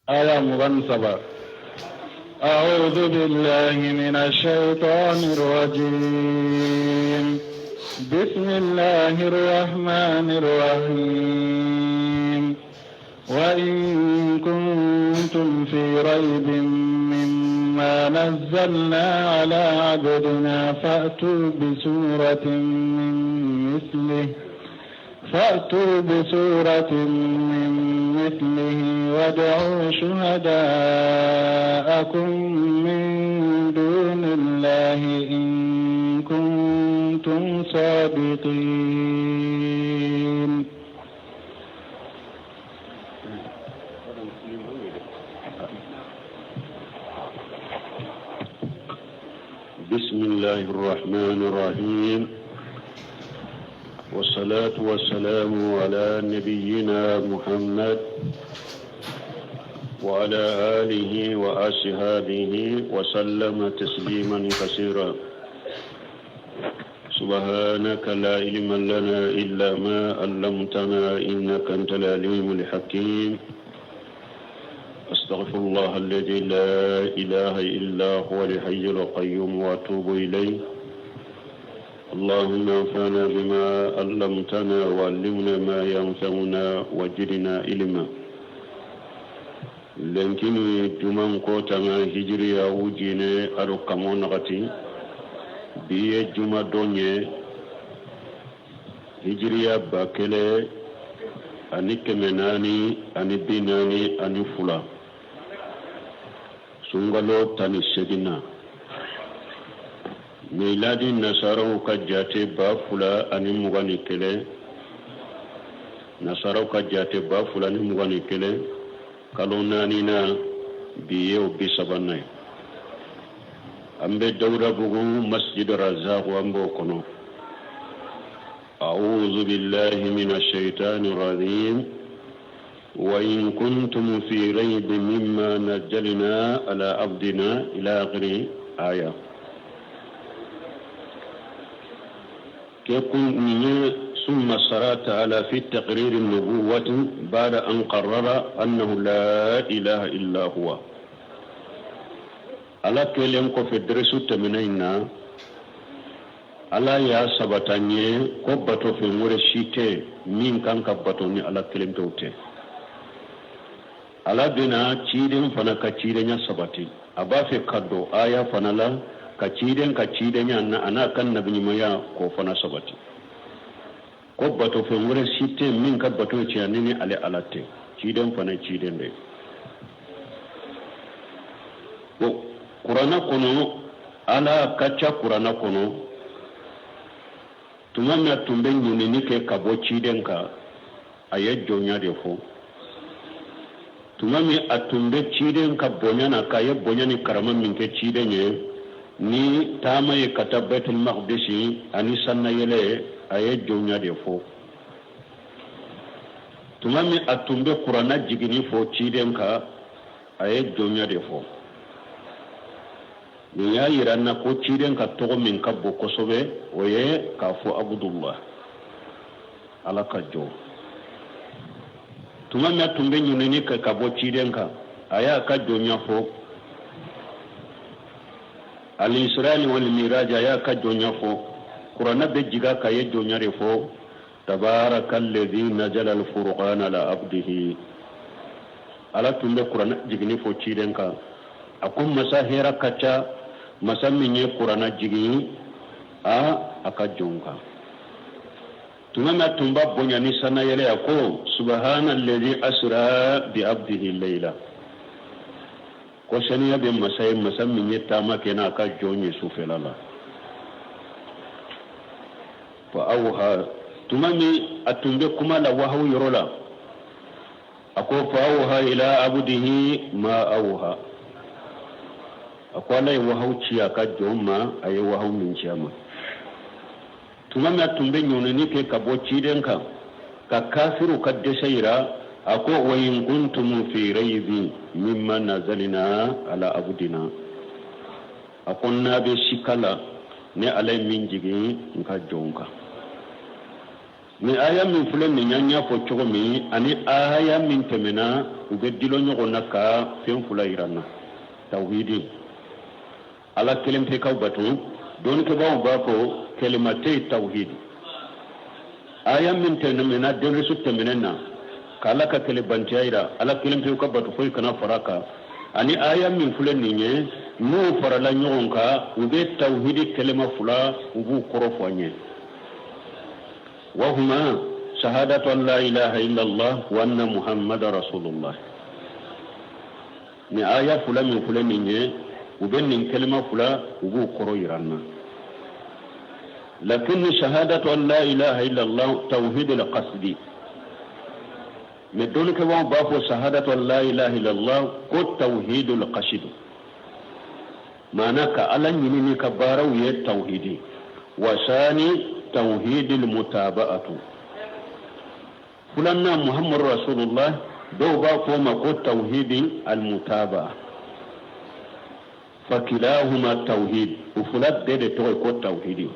Aya 23. أعوذ بالله من الشيطان الرجيم. بسم الله الرحمن الرحيم. وإن كنتم في ريب مما نزلنا على عبدنا فأتوا بسورة من مثله فأتوا بسورة من مثله وادعوا شهداءكم من دون الله إن كنتم صادقين. بسم الله الرحمن الرحيم، والصلاة والسلام على نبينا محمد وعلى آله وأصحابه وسلم تسليما كثيرا. سبحانك لا علم لنا إلا ما علمتنا إنك أنت العليم الحكيم. أستغفر الله الذي لا إله إلا هو الحي القيوم وأتوب إليه. اللهم انفعنا بما علمتنا وعلمنا ما ينفعنا وزدنا علما. Lenkini juman kotanga hijiriya wujine ado kamo nagati bi ye juma don ye, hijiriya 1442, sunkalo 18na, miladi nasaraw ka jate 2021, nasaraw ka jate 2021, kalo naanina, bi ye o bi sabanan ye. An bɛ Dawudabugu Masjid Razak, an b'o kɔnɔ. أعوذ بالله من الشيطان الرجيم. وإن كنتم في ريب مما نزلنا على عبدنا إلى آخر آية. كيكون ثم شرع تعالى في تقرير النبوة بعد أن قرر أنه لا إله إلا هو. Ala kɛlen kɔfɛ dɛrɛsu tɛmɛnen in na, Ala y'a sabata n ye ko batofɛn wɛrɛ si tɛ min kan ka bato ni Ala kelen pewu tɛ. Ala bɛna ciden fana ka cidenya sabati. A b'a fɛ ka don aya fana la ka ciden ka cidenya na a n'a ka nabiɲumanya k'o fana sabati, ko batofɛn wɛrɛ si tɛ min ka bato tiɲɛ ni ale Ala tɛ. Ciden fana ye ciden de ye. Bon, kuranna kɔnɔ, Ala ka ca kuranna kɔnɔ, tuma min a tun bɛ ɲinini kɛ ka bɔ ciden kan, a ye jɔnya de fɔ. Tuma min a tun bɛ ciden ka bonya na, k'a ye bonya ni karama min kɛ ciden ye ni taama ye ka taa Baitul Maqdisi ani sannayɛlɛ ye, a ye jɔnya de fɔ. Tuma min a tun bɛ kuranna jiginni fɔ ciden kan, a ye jɔnya de fɔ. Nin y'a yira n na ko ciden ka tɔgɔ min ka bon kosɛbɛ, o ye k'a fɔ Abudullah, Ala ka jɔn. Tuma min a tun bɛ ɲinini kɛ ka bɔ ciden kan, a y'a ka jɔnya fɔ. Al-Isra'i wal Miraj, a y'a ka jɔnya fɔ. Kuranɛ bɛ jigin a kan, a ye jɔnya de fɔ. Tabaraka alladhi nazala al-furqana ala abdihi. Ala tun bɛ kuranɛ jiginni fɔ ciden kan, a ko masa hɛrɛ ka ca, masa min ye kuranɛ jigin a ka jɔn kan. Tuma min a tun b'a bonya ni sannayɛlɛ, a ko subahana alladhi asra bi abdihi layla, ko saniya bɛ masa ye, masa min ye taama kɛ n'a ka jɔn ye sufɛla la. Fa awha, tuma min a tun bɛ kuma la wahawu yɔrɔ la, a ko fa awha ila abdihi ma awha, a ko Ala ye wahawu ci a ka jɔn ma, a ye wahawu min ci a ma. Tuma min a tun bɛ ɲɔnini kɛ ka bɔ ciden kan ka kafiriw ka dɛsɛ yira, a ko wa in kuntum fi raybin mimma nazalina ala abudina, a ko n'a bɛ sika la ne Ala ye min jigin n ka jɔn kan. Nin aya min filɛ nin ye, an y'a fɔ cogo min, ani aya min tɛmɛna, u bɛ dulon ɲɔgɔn na ka fɛn fila yira an na. Tawhidi, Ala kelen pe ka bato, dɔnnikɛbaaw b'a fɔ kɛlimatɛ tawhidi. Aya min tɛmɛna dɛrɛsu tɛmɛnen na, k'Ala ka kelebantiya yira, Ala kelen pe ka bato, foyi kana fara kan, ani aya min filɛ nin ye, n'u farala ɲɔgɔn kan, u bɛ tawhidi kɛlɛma fila, u b'u kɔrɔ fɔ an ye. Wahuma shahadatu an la ilaha illallah wa anna muhammada rasulullah. Nin aya fila min filɛ nin ye, u bɛ nin kɛlɛma fila, u b'u kɔrɔ yira an na. Lakin shahadatu an la ilaha illallah tawhid al-qasdi, mais dɔnnikɛbaaw b'a fɔ shahadatu an la ilaha illallah ko tawhid al-qasd, maana ka Ala ɲini n'i ka baaraw ye tawhidi. Wa sani tawhid al-mutaba'atu, filanan Muhammadu rasulullah, dɔw b'a fɔ o ma ko tawhidi al-mutaba'a. Fakilahuma tawhid, u fila bɛɛ de tɔgɔ ye ko tawhidi.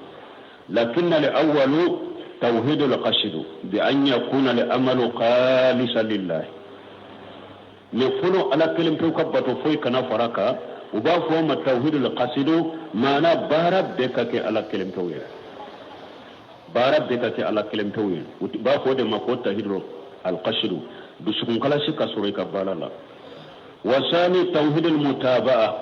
Lakin al-awwalu tawhid al-qasd bi an yakuna al-amalu khalisan lillah. Mais fɔlɔ, Ala kelen pewu ka bato, foyi kana fara kan, u b'a fɔ o ma tawhid al-qasd, maana baara bɛɛ ka kɛ Ala kelen pewu ye, baara bɛɛ ka kɛ Ala kelen pewu ye. U b'a fɔ o de ma ko tawhid al-qasd, dusukunkalasi ka sɔrɔ i ka baara la. Wasani tawhid al-mutaba'a,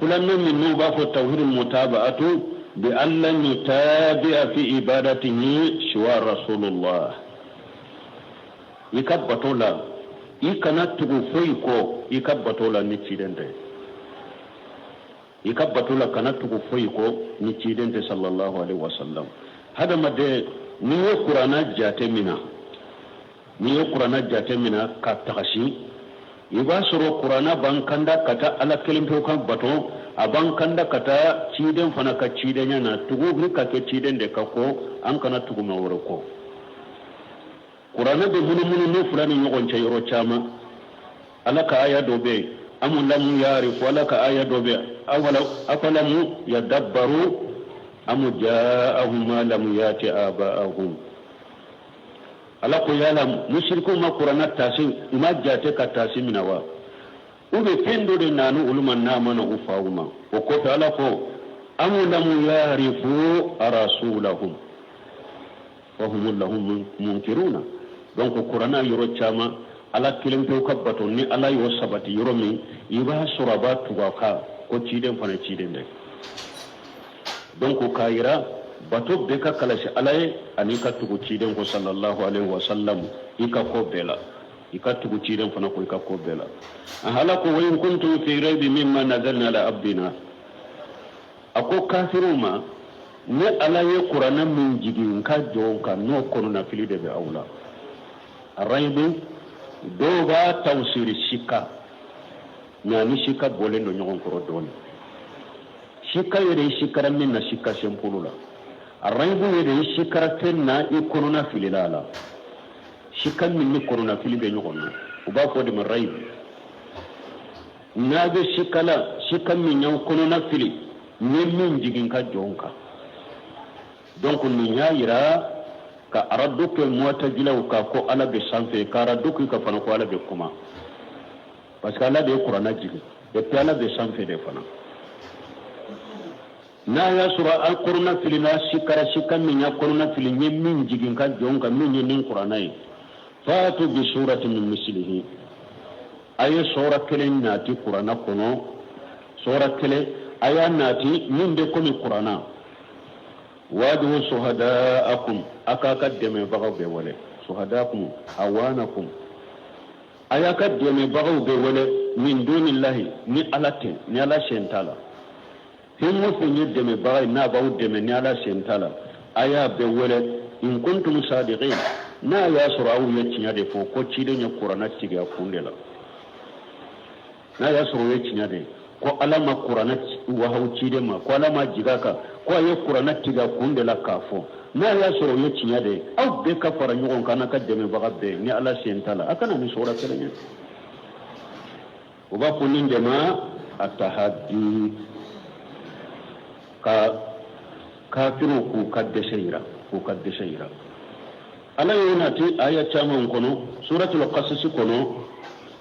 filanan min n'u b'a fɔ tawhid al-mutaba'atu, bi an lan yutabi'a fi ibadatihi siwa rasulullah. I ka bato la, i kana tugu foyi kɔ i ka bato la ni ciden tɛ. I ka bato la, kana tugu foyi kɔ ni ciden tɛ, sallallahu alaihi wasallam. Hadamaden, n'i ye Kuranna jate mina, n'i ye Kuranna jate mina ka tagasi, i b'a sɔrɔ Kuranna b'an kanda ka taa Ala kelen pewu ka bato, a b'an kanda ka taa ciden fana ka cidenya na. Tugu ni ka kɛ ciden de ka kɔ, an kana tugu maa wɛrɛ kɔ. Kuranɛ bɛ munumunu n'u fila ni ɲɔgɔn cɛ yɔrɔ caman. Ala ka aya dɔ bɛ yen, amu lamu yarifu. Ala ka aya dɔ bɛ yen, awala afalamu yadabbaru amu ja'ahum ma lam yati aba'ahum. Ala ko yala musirikuw ma Kuranɛ taasi, u ma jate ka taasi minɛ wa? U bɛ fɛn dɔ de nani olu ma n'a ma na u faw ma. O kɔfɛ, Ala ko amu lamu yarifu rasulahum fahum lahu munkiruna. Donc Kuranɛ yɔrɔ caman, Ala kelen pewu ka bato, ni Ala y'o sabati yɔrɔ min, i b'a sɔrɔ a b'a tugu a kan ko ciden fana ciden dɛ. Donc k'a yira bato bɛɛ ka kalasi Ala ye, ani ka tugu ciden ko, sallallahu alaihi wa sallam, i ka ko bɛɛ la. I ka tugu ciden fana ko i ka ko bɛɛ la. Ala ko wa in kuntum fi raibi mimma nazalna ala abdina. A ko kafiriw ma, ne Ala ye Kuranɛ min jigin n ka jɔn kan, n'o kɔnɔnafili de bɛ aw la. Raibu, dɔw b'a tawsiri sika, nka ni sika bɔlen don ɲɔgɔn kɔrɔ dɔɔnin. Sika yɛrɛ, i sikara min na, sika senpolo la. Raibu yɛrɛ, i sikara fɛn na, i kɔnɔna filila a la. Sika min ni kɔnɔnafili bɛ ɲɔgɔn na, u b'a fɔ o de ma raibu. N'a bɛ sika la, sika min y'aw kɔnɔna fili, n ye min jigin ka jɔn kan. Donc nin y'a yira ka aradu kɛ Muwatajilaw kan ko Ala bɛ sanfɛ, ka aradu kɛ ka fana ko Ala bɛ kuma, parce que Ala de ye Kuranna jigin, et puis Ala bɛ sanfɛ de fana. N'a y'a sɔrɔ an kɔnɔna filila, sikara sika min y'a kɔnɔna fili, n ye min jigin ka jɔn kan, min ye nin Kuranna ye, fatu bi surati min misilihi, a ye sɔra kelen nati Kuranna kɔnɔ, sɔra kelen a y'a nati min bɛ komi Kuranna. Wadu suhadaakum, a k'a ka dɛmɛbagaw bɛɛ wele. Suhadaakum awanakum, a y'a ka dɛmɛbagaw bɛɛ wele. Min dunillahi, ni Ala tɛ, ni Ala sen t'a la, fɛn o fɛn ye dɛmɛbaga ye n'a b'aw dɛmɛ, ni Ala sen t'a la, a y'a bɛɛ wele. In kuntum sadiqin, n'a y'a sɔrɔ aw ye tiɲɛ de fɔ ko ciden ye Kuranɛ tigɛ a kun de la, n'a y'a sɔrɔ o ye tiɲɛ de ye ko Ala ma Kuranɛ wahaw ciden ma, ko Ala ma jigin a kan, ko a ye Kuranɛ tigɛ a kun de la k'a fɔ, n'a y'a sɔrɔ o ye tiɲɛ de ye, aw bɛɛ ka fara ɲɔgɔn kan n'a ka dɛmɛbaga bɛɛ, ni Ala sen t'a la, a kana ni sɔrɔ kelen ye. U b'a fɔ nin de ma atahadi, ka kafiriw k'u ka dɛsɛ yira, k'u ka dɛsɛ yira. Ala y'o nati aya caman kɔnɔ. Suratul Qasas kɔnɔ,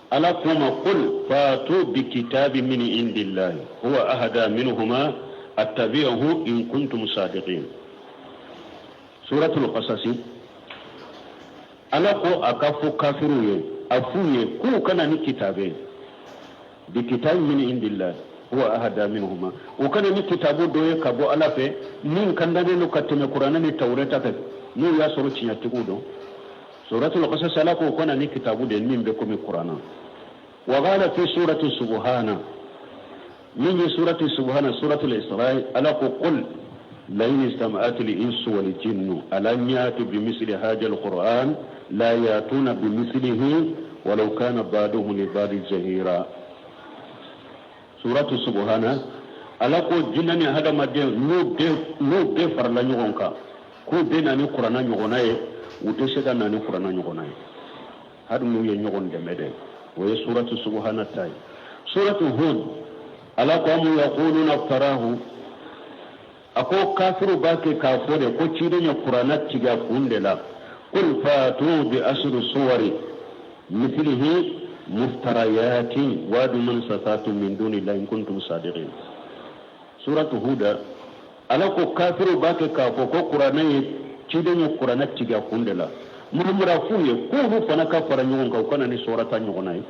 Ala ko ma: qul fatu bi kitabi min indillahi huwa ahada minhuma attabi'uhu in kuntum sadiqin. Suratul Qasas, Ala ko a ka fɔ kafiriw ye, a f'u ye k'u ka na ni kitabe, bi kitabi min indillahi huwa ahada minhuma, u ka na ni kitabu dɔ ye ka bɔ Ala fɛ min kandanen don ka tɛmɛ Kuranɛ ni Tawureta kan, n'u y'a sɔrɔ tiɲɛtigiw don. Suratul Qasas, Ala ko u ka na ni kitabu de ye min bɛ komi Kuranɛ. Wa qala fi surati Subhana, min ye surati Subhana, suratul Isra'i, Ala ko: qul lain istama'at al-insu wal jinnu ala an yatu bimisli hadha al-Qur'an la yatuna bimislihi walau kana ba'duhum li ba'din zahira. Suratu Subhana, Ala ko jinɛ ni hadamaden, n'u bɛɛ farala ɲɔgɔn kan k'u bɛ na ni Kuranna ɲɔgɔnna ye, u tɛ se ka na ni Kuranna ɲɔgɔnna ye hali n'u ye ɲɔgɔn dɛmɛ dɛ. O ye suratu Subhana ta ye. Suratu Hud, Ala ko: am yaquluna iftarahu. A ko kafiru b'a kɛ k'a fɔ de ko ciden ye Kuranna tigɛ a kun de la. Qul fatu bi ashri suwari mithlihi muftarayatin wadu man istata'tum min dunillahi in kuntum sadiqin. Suratu Huda, Ala ko kafiru b'a kɛ k'a fɔ ko Kuranɛ ye, ciden ye Kuranɛ tigɛ a kun de la. Muhamadu, a f'u ye k'olu fana ka fara ɲɔgɔn kan, u ka na ni sɔrɔta ɲɔgɔnna ye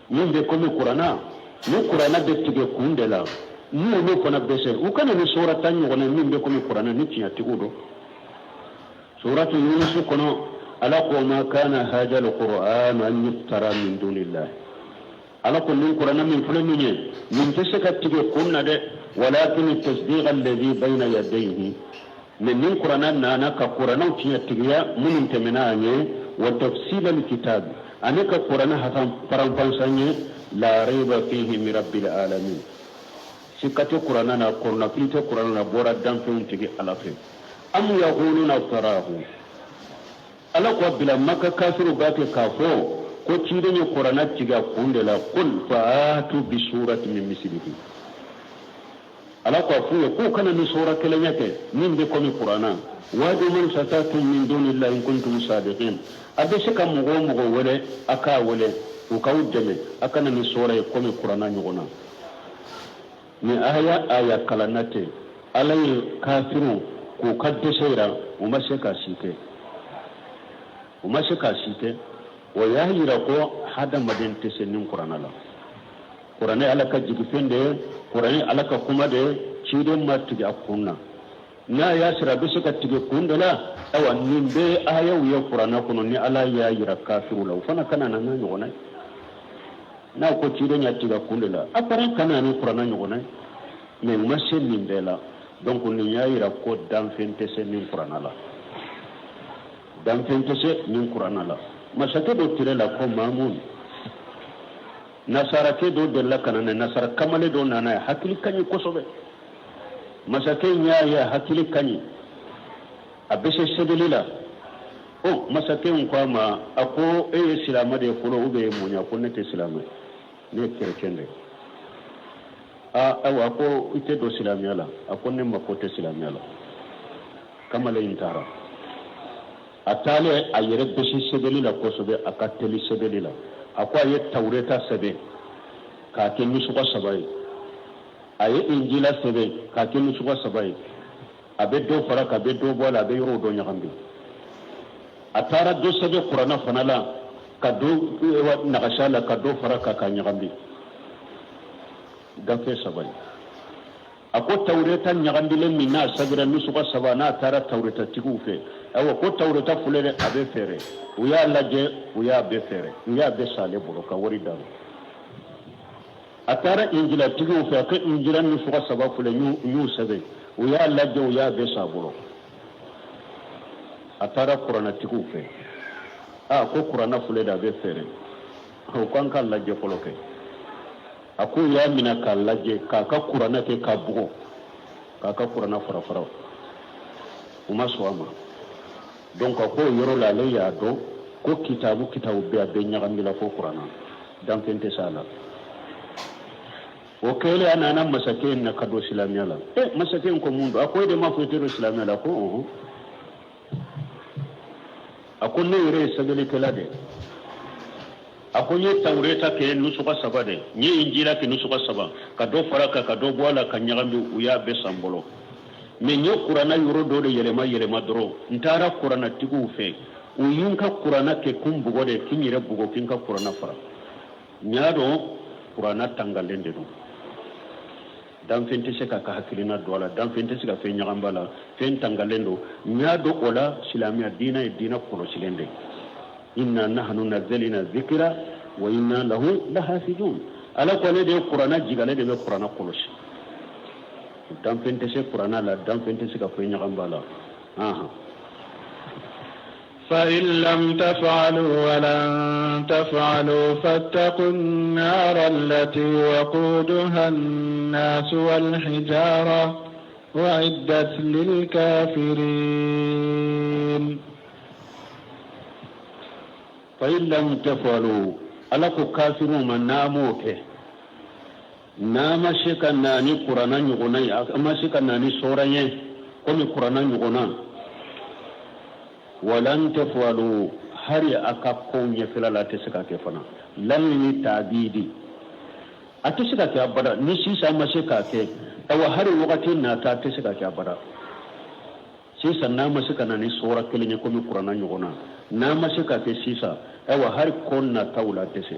min bɛ komi Kuranna. Ni Kuranna bɛ tigɛ kun de la, n'olu fana bɛ se, u ka na ni sɔrɔta ɲɔgɔnna ye min bɛ komi Kuranna, ni tiɲɛtigiw don. Suratu Yunusu kɔnɔ, Ala ko: ma kana hadha alquran an yuftara min dunillah. Ala ko nin Kuranna min filɛ min ye, nin tɛ se ka tigɛ kun na dɛ. Walakin tasdiqa alladhi bayna yadayhi, mais nin Kuranna nana ka Kurannaw tiɲɛ tigiya minnu tɛmɛna a ɲɛ, wa tafsila alkitab, ani ka Kuranna hasan faranfansan ye. La rayba fihi min rabbil alamin, sika tɛ Kuranna na, kɔnɔnafili tɛ Kuranna na, bɔra danfɛnw tigi Ala fɛ. Am yaquluna iftarahu. Ala ko bila Maka kafiru b'a kɛ k'a fɔ ko ciden ye Kuranna tigɛ a kun de la. Qul fa'atu bi surati min mislihi. Ala ko a f'u ye k'u kana ni sura kelenya kɛ min bɛ komi Kuranna. Wadu man istata'tum min dunillahi in kuntum sadiqin. A bɛ se ka mɔgɔ o mɔgɔ wele, a k'a wele u k'aw dɛmɛ, a kana ni sura ye komi Kuranna ɲɔgɔn na. Ni aya aya kalanna ten, Ala ye kafiru k'u ka dɛsɛ yira, u ma se k'a si kɛ, u ma se k'a si kɛ. O y'a yira ko hadamaden tɛ se nin Kuranna la. Kuranɛ Ala ka jigifɛn de ye, Kuranɛ Ala ka kuma de ye, ciden ma tigɛ a kun na. N'a y'a sɔrɔ a bɛ se ka tigɛ kun de la, ayiwa, nin bɛɛ ayaw ye Kuranɛ kɔnɔ ni Ala y'a yira kafiru la, o fana kana na n'a ɲɔgɔnna ye. N'a ko ciden y'a tigɛ kun de la, a fana kana ni Kuranɛ ɲɔgɔnna ye, mais u ma se nin bɛɛ la. Donc nin y'a yira ko danfɛn tɛ se nin Kuranɛ la, danfɛn tɛ se nin Kuranɛ la. Masakɛ dɔ tile la ko Mamun, nasarakɛ dɔ delila ka na, nasara kamalen dɔ nana ye, hakili ka ɲi kosɛbɛ. Masakɛ in y'a ye hakili ka ɲi, a bɛ se sɛbɛnni la. O masakɛ in ko a ma, a ko: e ye silamɛ de ye fɔlɔ ou bien mun ye? A ko: ne tɛ silamɛ, ne ye chrétien de ye. Aa, ayiwa, a ko: i tɛ don silamɛya la? A ko: ne mako tɛ silamɛya la. Kamalen in taara. A taalen, a yɛrɛ bɛ se sɛbɛnni la kosɛbɛ, a ka teli sɛbɛnni la. A ko a ye Tawureta sɛbɛn k'a kɛ nusuga saba ye, a ye Injila sɛbɛn k'a kɛ nusuga saba ye, a bɛ dɔ fara ka bɛ dɔ bɔ a la, a bɛ yɔrɔw dɔ ɲagami. A taara dɔ sɛbɛn Kuranna fana la, ka dɔ nagasi la, ka dɔ fara kan ka ɲagami, gafe saba ye. A ko Tawureta ɲagambilen min n'a sɛbɛnna nusuga saba, n'a taara Tawureta tigiw fɛ, ayiwa, ko Tawureta filɛ dɛ, a bɛ fɛɛrɛ. U y'a lajɛ, u y'a bɛɛ fɛɛrɛ, u y'a bɛɛ san ale bolo ka wari d'a ma. A taara Injila tigiw fɛ, a ko Injila nusuga saba filɛ, n y'u sɛbɛn. U y'a lajɛ, u y'a bɛɛ san a bolo. A taara kuranna tigiw fɛ, a ko Kuranna filɛ dɛ, a bɛ fɛɛrɛ. O ko an k'a lajɛ fɔlɔ kɛ. A ko u y'a minɛ k'a lajɛ, k'a ka kuranna kɛ k'a bugɔ, k'a ka kuranna fara fara, u ma sɔn a ma. Donc a ko o yɔrɔ la, ale y'a dɔn ko kitabu kitabu bɛɛ, a bɛɛ ɲagamila fo kuranna, danfɛn tɛ s'a la. O kɛlen, a nana masakɛ in na ka don silamɛya la. E, masakɛ in ko: mun don? A ko: e de ma fɔ i tɛ don silamɛya la? Ko ɔhɔn. ko ne yɛrɛ ye sɛbɛnnikɛla de a ko n ye tawureta kɛ nusuka saba de n ye injila kɛ nusuka saba ka dɔ fara kan ka dɔ bɔ a la ka ɲagami u y'a bɛɛ san n bolo mɛ n ye kuranna yɔrɔ dɔ de yɛlɛma yɛlɛma dɔrɔn n taara kurannatigiw fɛ u ye n ka kuranna kɛ kun bugɔ de k'i yɛrɛ bugɔ k'i ka kuranna fara n y'a dɔn kuranna tangalen de don danfɛn tɛ se k'a ka hakilina don a la danfɛn tɛ se ka fɛn ɲagami a la fɛn tangalen don n y'a dɔn o la silamɛya diinɛ ye diinɛ kɔlɔsilen de ye inna nahnu nazzalna zikira wa inna lahu lahafizun ala ko ale de ye kuranna jigin ale de bɛ kuranna kɔlɔsi danfɛn tɛ se kuranna la danfɛn tɛ se ka fɛn ɲagami a la فإن لم تفعلوا ولن تفعلوا فاتقوا النار التي وقودها الناس والحجارة أعدت للكافرين فإن لم تفعلوا ala ko kafiru ma n'a m'o kɛ n'a ma se ka na ni kuranna ɲɔgɔnna ye a ma se ka na ni sɔra ye komi kuranna ɲɔgɔnna walan tafalu hari a ka kow ɲɛfɛla la a tɛ se ka kɛ fana lan ye taabidi a tɛ se ka kɛ abada ni sisan ma se k'a kɛ awa hari wagati nata a tɛ se ka kɛ abada sisan n'a ma se ka na ni sɔra kelen ye komi kuranna ɲɔgɔn na n'a ma se ka kɛ sisan awa hari ko nataw la a tɛ se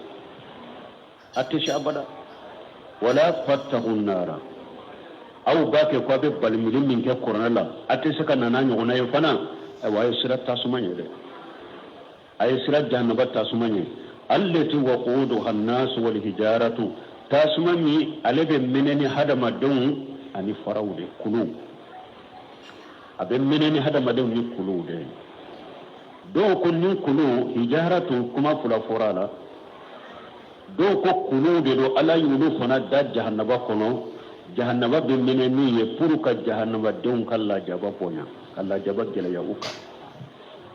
a tɛ se abada wala fattaku nara aw b'a kɛ ko a bɛ balimuli min kɛ kuranɛ la a tɛ se ka na n'a ɲɔgɔnna ye fana ayiwa a ye siran tasuma ɲɛ dɛ a ye siran jahanaba tasuma ɲɛ allati waquduha annasu wal hijaratu tasuma min ale bɛ mɛnɛ ni hadamadenw ani faraw de kuluw a bɛ mɛnɛ ni hadamadenw ni kuluw de ye dɔw ko ni kulu hijaratu kuma fila fɔra a la dɔw ko kuluw de don ala y'olu fana da jahanaba kɔnɔ jahanaba bɛ mɛnɛ n'u ye pour ka jahanabadenw ka lajaba bonya ka lajaba gɛlɛya u kan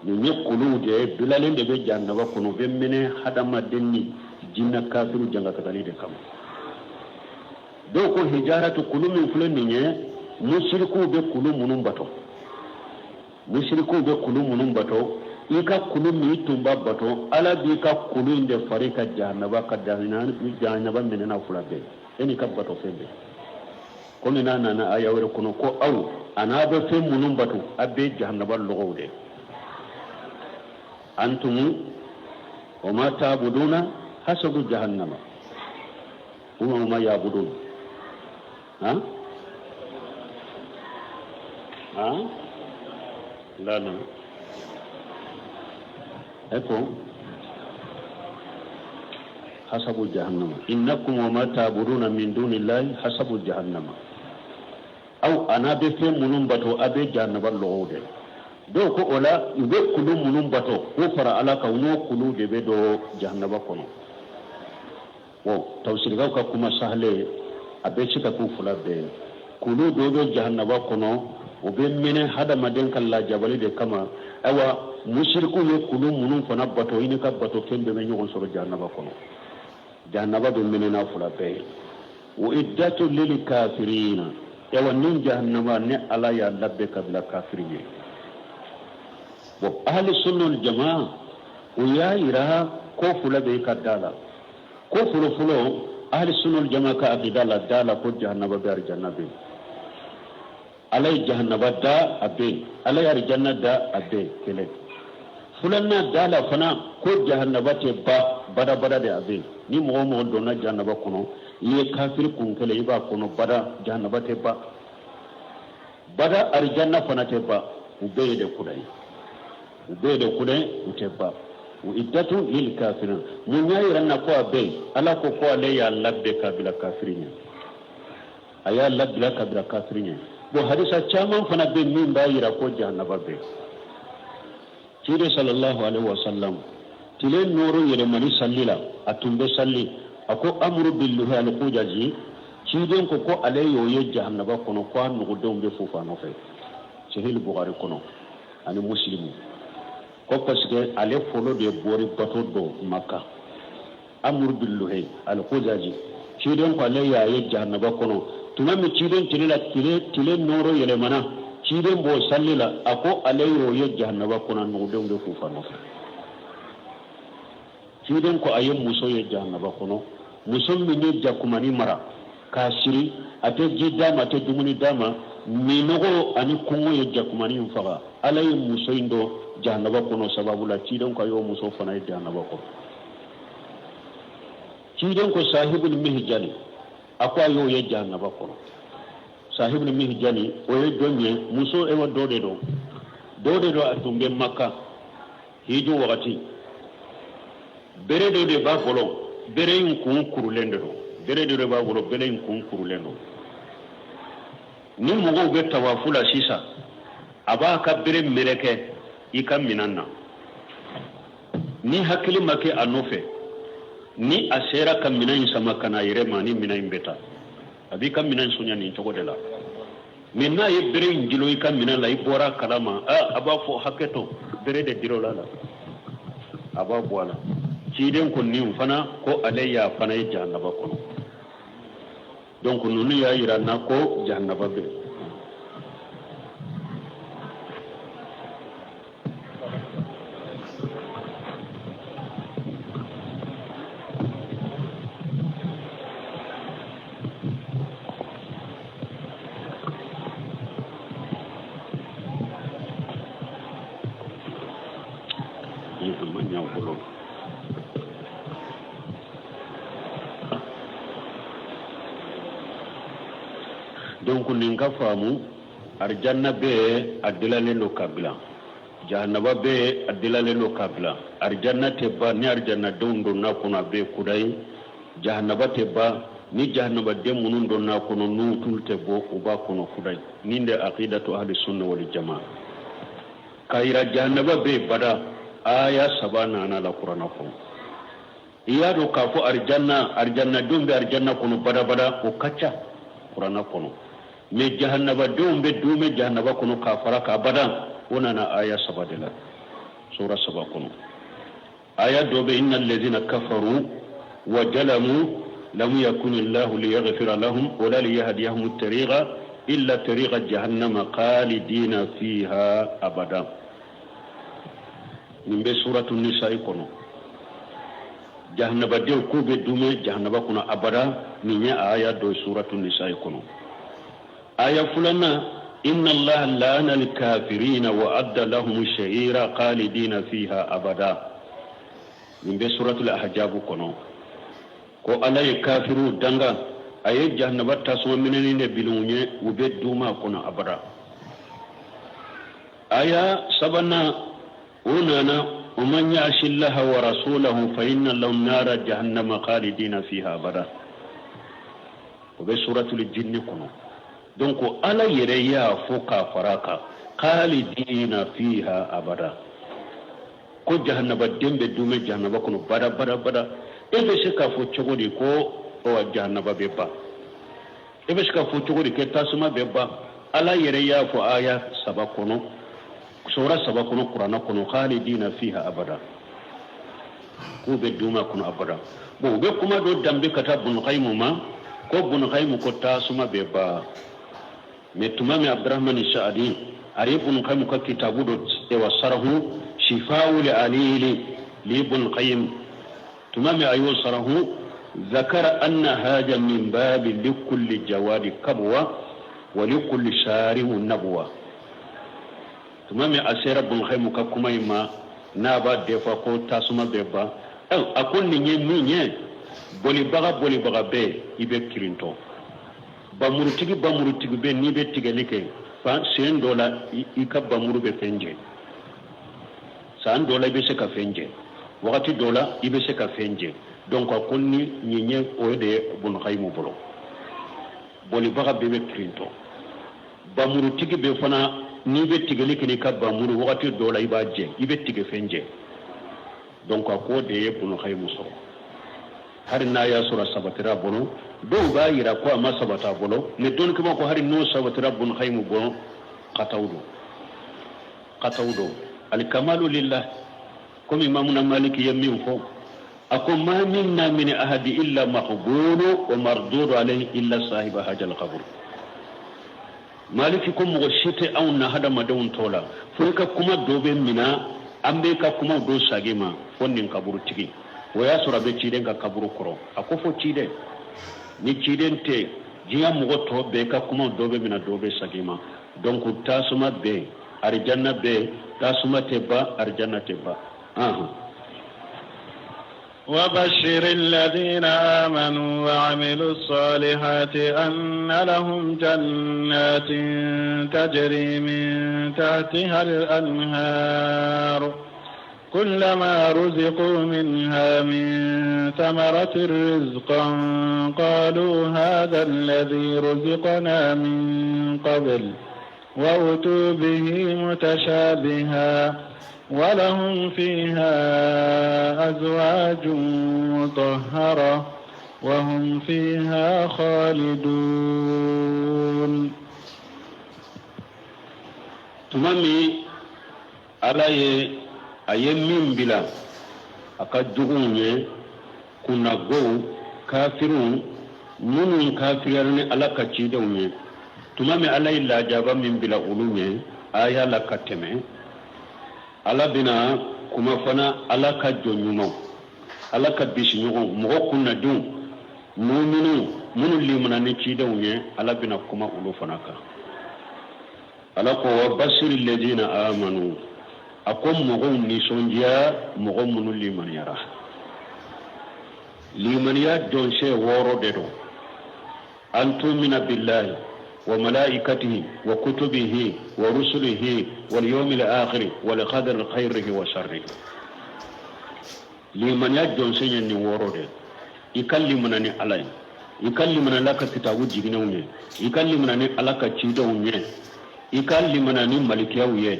nin ye kuluw de ye bilalen de bɛ jahanaba kɔnɔ u bɛ mɛnɛ hadamaden ni jinɛ kafiru jangatagali de kama dɔw ko hijaratu kulu min filɛ nin ye musirikuw bɛ kulu minnu bato musirikuw bɛ kulu minnu bato i ka kulu min i tun b'a bato ala b'i ka kulu in de fara i ka jahanaba ka jahanaba mɛnɛ n'a fila bɛɛ e n'i ka bato fɛn bɛɛ komi n'a nana aya wɛrɛ kɔnɔ ko aw a n'a bɛ fɛn minnu bato a bɛɛ jahanaba lɔgɔw de antum wa ma ta'buduna hasabu jahannama wa ma ya'budun ha ha la la eko hasabu jahannama innakum wa ma ta'buduna min dunillahi hasabu jahannama aw a n'a bɛ fɛn minnu bato a bɛ jahanaba lɔgɔw de dɔw ko o la u bɛ kulu minnu bato k'o fara ala kan u n'o kulu de bɛ don jahanaba kɔnɔ bon tafsirikaw ka kuma sahale a bɛ se ka k'u fila bɛɛ ye kulu dɔw bɛ jahanaba kɔnɔ o bɛ mɛnɛ hadamaden ka lajabali de kama ayiwa musirikuw ye kulu minnu fana bato i n'i ka bato fɛn bɛɛ bɛ ɲɔgɔn sɔrɔ jahanaba kɔnɔ jahanaba bɛ mɛnɛ n'a fila bɛɛ ye uiddatu lil kafirina ayiwa nin jahanaba ne ala y'a labɛn ka bila kafiri ye bon ahli sunna wal jamaa o y'a yira ko fila bɛ ka da la ko fɔlɔ fɔlɔ ahli sunna wal jamaa ka akida la da la ko jahanaba bɛ arijanna bɛ ala ye jahanaba da a bɛ yen ala ye arijanna da a bɛ yen kelen filanan da la fana ko jahanaba tɛ ban badabada de a bɛ yen ni mɔgɔ o mɔgɔ donna jahanaba kɔnɔ i ye kafiri kun kelen i b'a kɔnɔ bada jahanaba tɛ ban bada arijanna fana tɛ ban u bɛɛ ye de kudayi u bɛɛ de kudayi u tɛ ban uiddatu lil kafirin mun y'a yira na ko a bɛ yen ala ko ko ale y'a labɛn ka bila kafiri ɲɛ a y'a labila ka bila kafiri ɲɛ bon hadisa caman fana bɛ min b'a yira ko jahanaba bɛ yen ciden sallallahu alaihi wa sallam tile nɔɔrɔ yɛlɛmani salli la a tun bɛ salli a ko amuru bin luhai al-khujaji ciden ko ko ale y'o ye jahanaba kɔnɔ ko a nugudenw bɛ fofa a nɔfɛ sahih bukhari kɔnɔ ani musilimu ko parce que ale fɔlɔ de bɔri bato dɔ maka amuru bin luhai al-khujaji ciden ko ale y'a ye jahanaba kɔnɔ tuma min ciden tile la tile tile nɔɔrɔ yɛlɛmana Ciden b'o sali la, a ko ale y'o ye jahanaba kɔnɔ, nugudenw bɛ fufa nɔfɛ. Ciden ko a ye muso ye jahanaba kɔnɔ, muso min ye jakumani mara k'a siri, a tɛ ji d'a ma, a tɛ dumuni d'a ma, minɔgɔ ani kɔngɔ ye jakumani in faga. Ala ye muso in don jahanaba kɔnɔ sababu la. Ciden ko a y'o muso fana ye jahanaba kɔnɔ. Ciden ko sahibul mihjali, a ko a y'o ye jahanaba kɔnɔ. Sahibul mihjali, o ye jɔn ye? Muso ewa dɔ de don, dɔ de don, a tun bɛ Maka hiju wagati. Bere dɔ de b'a bolo, bere in kun kurulen de don. Bere dɔ de b'a bolo, bere in kun kurulen don. Ni mɔgɔw bɛ tawafu la sisan, a b'a ka bere meleke i ka minan na. Ni hakili ma kɛ a nɔfɛ, ni a sera ka minɛn in sama ka na a yɛrɛ ma, ni minɛn in bɛ taa, a b'i ka minɛn sonya nin cogo de la. Mais n'a ye bere in jilo i ka minɛn la, i bɔra a kalama, a b'a fɔ hakɛ to, bere de dir'o la, a b'a bɔ a la. Ciden ko nin fana ko ale y'a fana ye jahanaba kɔnɔ. Donc ninnu y'a yira n na ko jahanaba bɛ yen. Ma ɲɛ bolo. Donc nin ka faamu, arijanna bɛ a dilalen don ka bila, jahanaba bɛ a dilalen don ka bila. Arijanna tɛ ban ni arijannadenw donna kɔnɔ, a bɛ kudayi. Jahanaba tɛ ban ni jahanabaden minnu donna kɔnɔ, n'u tulu tɛ bɔ, u b'a kɔnɔ kudayi. Nin de aqidatu ahli sunna wal jamaa. K'a yira jahanaba bɛ bada, aya saba nana la kuranna kɔnɔ. I y'a dɔn k'a fɔ arijanna, arijannadenw bɛ arijanna kɔnɔ badabada, o ka ca kuranna kɔnɔ. Mais jahannabadenw bɛ duumɛ jahanaba kɔnɔ k'a fara k'a bada, o nana aya saba de la sura saba kɔnɔ. Aya dɔ bɛ inna allazina kafaru wa jalamu lam yakun illahu liyaghfira lahum wala liyahdiyahum tariqa illa tariqa jahannama khalidina fiha abada. Nin bɛ suratu nisa'i kɔnɔ. Jahannabadenw k'u bɛ duumɛ jahannaba kɔnɔ abada, nin ye aya dɔ ye suratu nisa'i kɔnɔ. Aya filanan, inna allaha la'ana al-kafirina wa adda lahum sha'ira khalidina fiha abada. Nin bɛ suratul ahjabu kɔnɔ. Ko ala ye kafiriw danga, a ye jahannaba tasuma minɛni de bila u ɲɛ, u bɛ duumɛ a kɔnɔ abada. Aya sabanan o nana wa man ya'si allaha wa rasulahu fa inna lahu nara jahannama khalidina fiha abada. O bɛ suratul jinni kɔnɔ. Donc ala yɛrɛ y'a fɔ k'a fara kan khalidina fiha abada, ko jahannabaden bɛ duumɛ jahannaba kɔnɔ bada bada bada. E bɛ se k'a fɔ cogo di ko jahannaba bɛ ban? E bɛ se k'a fɔ cogo di ko tasuma bɛ ban? Ala yɛrɛ y'a fɔ aya saba kɔnɔ, sura saba kɔnɔ kuranna kɔnɔ, khalidina fiha abada, k'u bɛ duumɛ kɔnɔ abada. Bon, u bɛ kuma dɔ danbe ka taa Bunu ma, ko Bunu ko tasuma bɛ ban. Mais tuma min Abdurahmani Sa'adi a ye Bunu ka kitabu dɔ ewa sarahu, Shifa'ul Alili li Ibn Qayyim, tuma min a y'o sarahu, zakara anna haja min babi likulli jawadi kabwa wa likulli shari'u nabwa. Tuma min a sera Bunu ka kuma in ma, n'a b'a defa ko tasuma bɛ ban, a ko nin ye min ye, bolibaga bolibaga bɛ i bɛ kirintɔ, bamurutigi bamurutigi bɛ, n'i bɛ tigɛli kɛ fan sen dɔ la, i ka bamuru bɛ fɛn jɛ, san dɔ la i bɛ se ka fɛn jɛ, wagati dɔ la i bɛ se ka fɛn jɛ. Donc a ko ni nin ye, o de ye Bunu Qayyim bolo, bolibaga bɛɛ bɛ kirintɔ, bamurutigi bɛ fana, n'i bɛ tigɛli kɛ n'i ka bamuru, wagati dɔ la i b'a jɛ, i bɛ tigɛ fɛn jɛ. Donc a k'o de ye Bunu Qayyim sɔrɔ. Hali n'a y'a sɔrɔ a sabatira a bolo, dɔw b'a yira ko a ma sabata a bolo, mais dɔnnikɛbaw ko hali n'o sabatira Bunu Qayyim bolo, kataw don, kataw don. Alikamalu lillah, komi imamuna Maliki ye min fɔ, a ko ma minna min ahadi illa maqbulu wa mardudu alayhi illa sahiba hajal qabr. Maliki ko mɔgɔ si tɛ anw na hadamadenw tɔ la fo i ka kuma dɔ bɛ mina, an b'i ka kumaw dɔ sagi ma fo nin kaburutigi. O y'a sɔrɔ a bɛ ciden ka kaburu kɔrɔ. A ko fo ciden, ni ciden tɛ, diɲɛ mɔgɔ tɔ bɛɛ ka kumaw dɔ bɛ mina, dɔ bɛ sagi ma. Donc tasuma bɛ yen, arijanna bɛ yen, tasuma tɛ ban, arijanna tɛ ban. وبشر الذين آمنوا وعملوا الصالحات أن لهم جنات تجري من تحتها الأنهار كلما رزقوا منها من ثمرة رزقا قالوا هذا الذي رزقنا من قبل وأتوا به متشابها ولهم فيها أزواج مطهرة وهم فيها خالدون. Tuma min Ala ye a ye min bila a ka juguw ye, kunnagow, kafiriw minnu kafiriyara ni Ala ka cidenw ye, tuma min Ala ye lajaba min bila olu ɲɛ aya la ka tɛmɛ, Ala bɛna kuma fana Ala ka jɔn ɲumanw, Ala ka bisiɲɔgɔnw, mɔgɔ kunnadenw, muminiw minnu limana ni cidenw ye, Ala bɛna kuma olu fana kan. Ala ko wa basiri ladina amanu, a ko mɔgɔw nisɔndiya, mɔgɔ minnu limaniyara. Limaniya jɔnse wɔɔrɔ de don: an tumina billahi wa malaikatihi wa kutubihi wa rusulihi wal yawmil akhir wal qadri khairihi wa sharrihi. Limaniya jɔnsen ye nin wɔɔrɔ de: i ka limana ni Ala ye, i ka limana Ala ka kitabu jiginnenw ye, i ka limana ni Ala ka cidenw ye, i ka limana ni malikiyaw ye,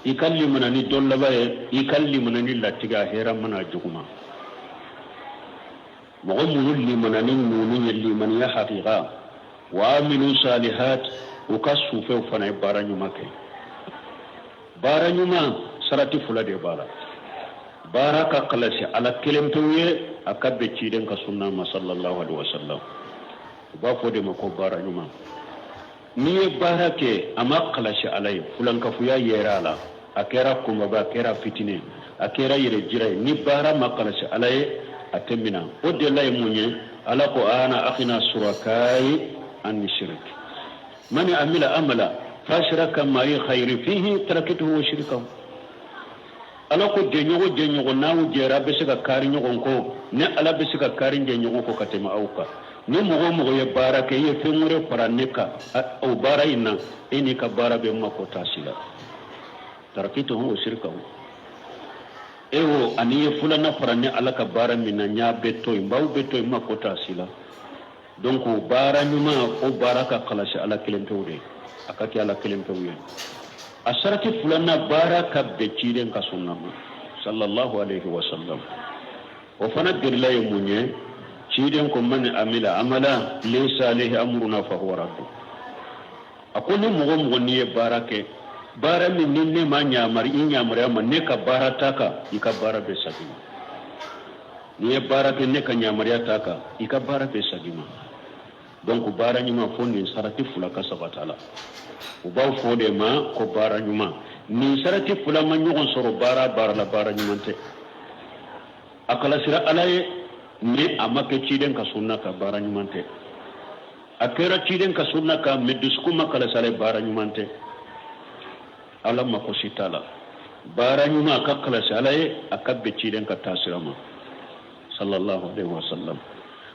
i ka limana ni don laban ye, i ka limana ni latigɛ, a hɛrɛma n'a juguma. Mɔgɔ minnu limana ni ninnu ye, limaniya hakika, wa amilu salihat, u ka sufɛw fana ye baara ɲuman kɛ. Baara ɲuman sarati fila de b'a la: baara ka kalasi Ala kelen pewu ye, a ka bɛn ciden ka sunna ma sallallahu alaihi wasallam, u b'a fɔ de ma ko baara ɲuman. N'i ye baara kɛ, a ma kalasi Ala ye, fulankafuya yera a la, a kɛra kunbaba, a kɛra fitinin, a kɛra yɛrɛ jira ye, ni baara ma kalasi Ala ye, a tɛ mina. O delila ye mun ye? Ala ko ana aghna surakayi ani shirk man amila amala fashraka ma'i ghayri fihi taraktuhu wa shirkahu. Ala ko jɛɲɔgɔn jɛɲɔgɔn n'aw jɛra, bɛ se ka kaari ɲɔgɔn kɔ, ne Ala bɛ se ka kaari jɛɲɔgɔn kɔ ka tɛmɛ aw kan. Ni mɔgɔ o mɔgɔ ye baara kɛ, i ye fɛn wɛrɛ fara ne kan o baara in na, e n'i ka baara bɛ mako t'a si la. Tarakituhu wa shirkahu, e o ani ye filanan fara ne Ala ka baara min na, n y'a bɛɛ to yen, n b'aw bɛɛ to yen, n mako t'a si la. Donc baara ɲuman, o baara ka kalasi Ala kelen pewu de, a ka kɛ Ala kelen pewu ye. A sarati filanan, baara ka bɛn ciden ka sunna ma sallallahu alaihi wa sallam. O fana delila ye mun ye? Ciden ko man amila amala laysa alayhi amruna fa huwa raddu. A ko ni mɔgɔ mɔgɔ n'i ye baara kɛ, baara min ni ne ma ɲamari i ɲamaruya ma, ne ka baara t'a kan, i ka baara bɛ sagi ma. N'i ye baara kɛ, ne ka ɲamaruya t'a kan, i ka baara bɛ sagi ma. Donc baara ɲuman, fo nin sarati fila ka sabata la, u b'a fɔ o de ma ko baara ɲuman. Nin sarati fila ma ɲɔgɔn sɔrɔ baara baara la, baara ɲuman tɛ. A kalasira Ala ye, ni a ma kɛ ciden ka sunna ka, baara ɲuman tɛ. A kɛra ciden ka sunna kan, mais dusukun ma kalasi Ala ye, baara ɲuman tɛ, Ala mako si t'a la. Baara ɲuman, a ka kalasi Ala ye, a ka bɛn ciden ka taasira ma sallallahu alaihi wa sallam.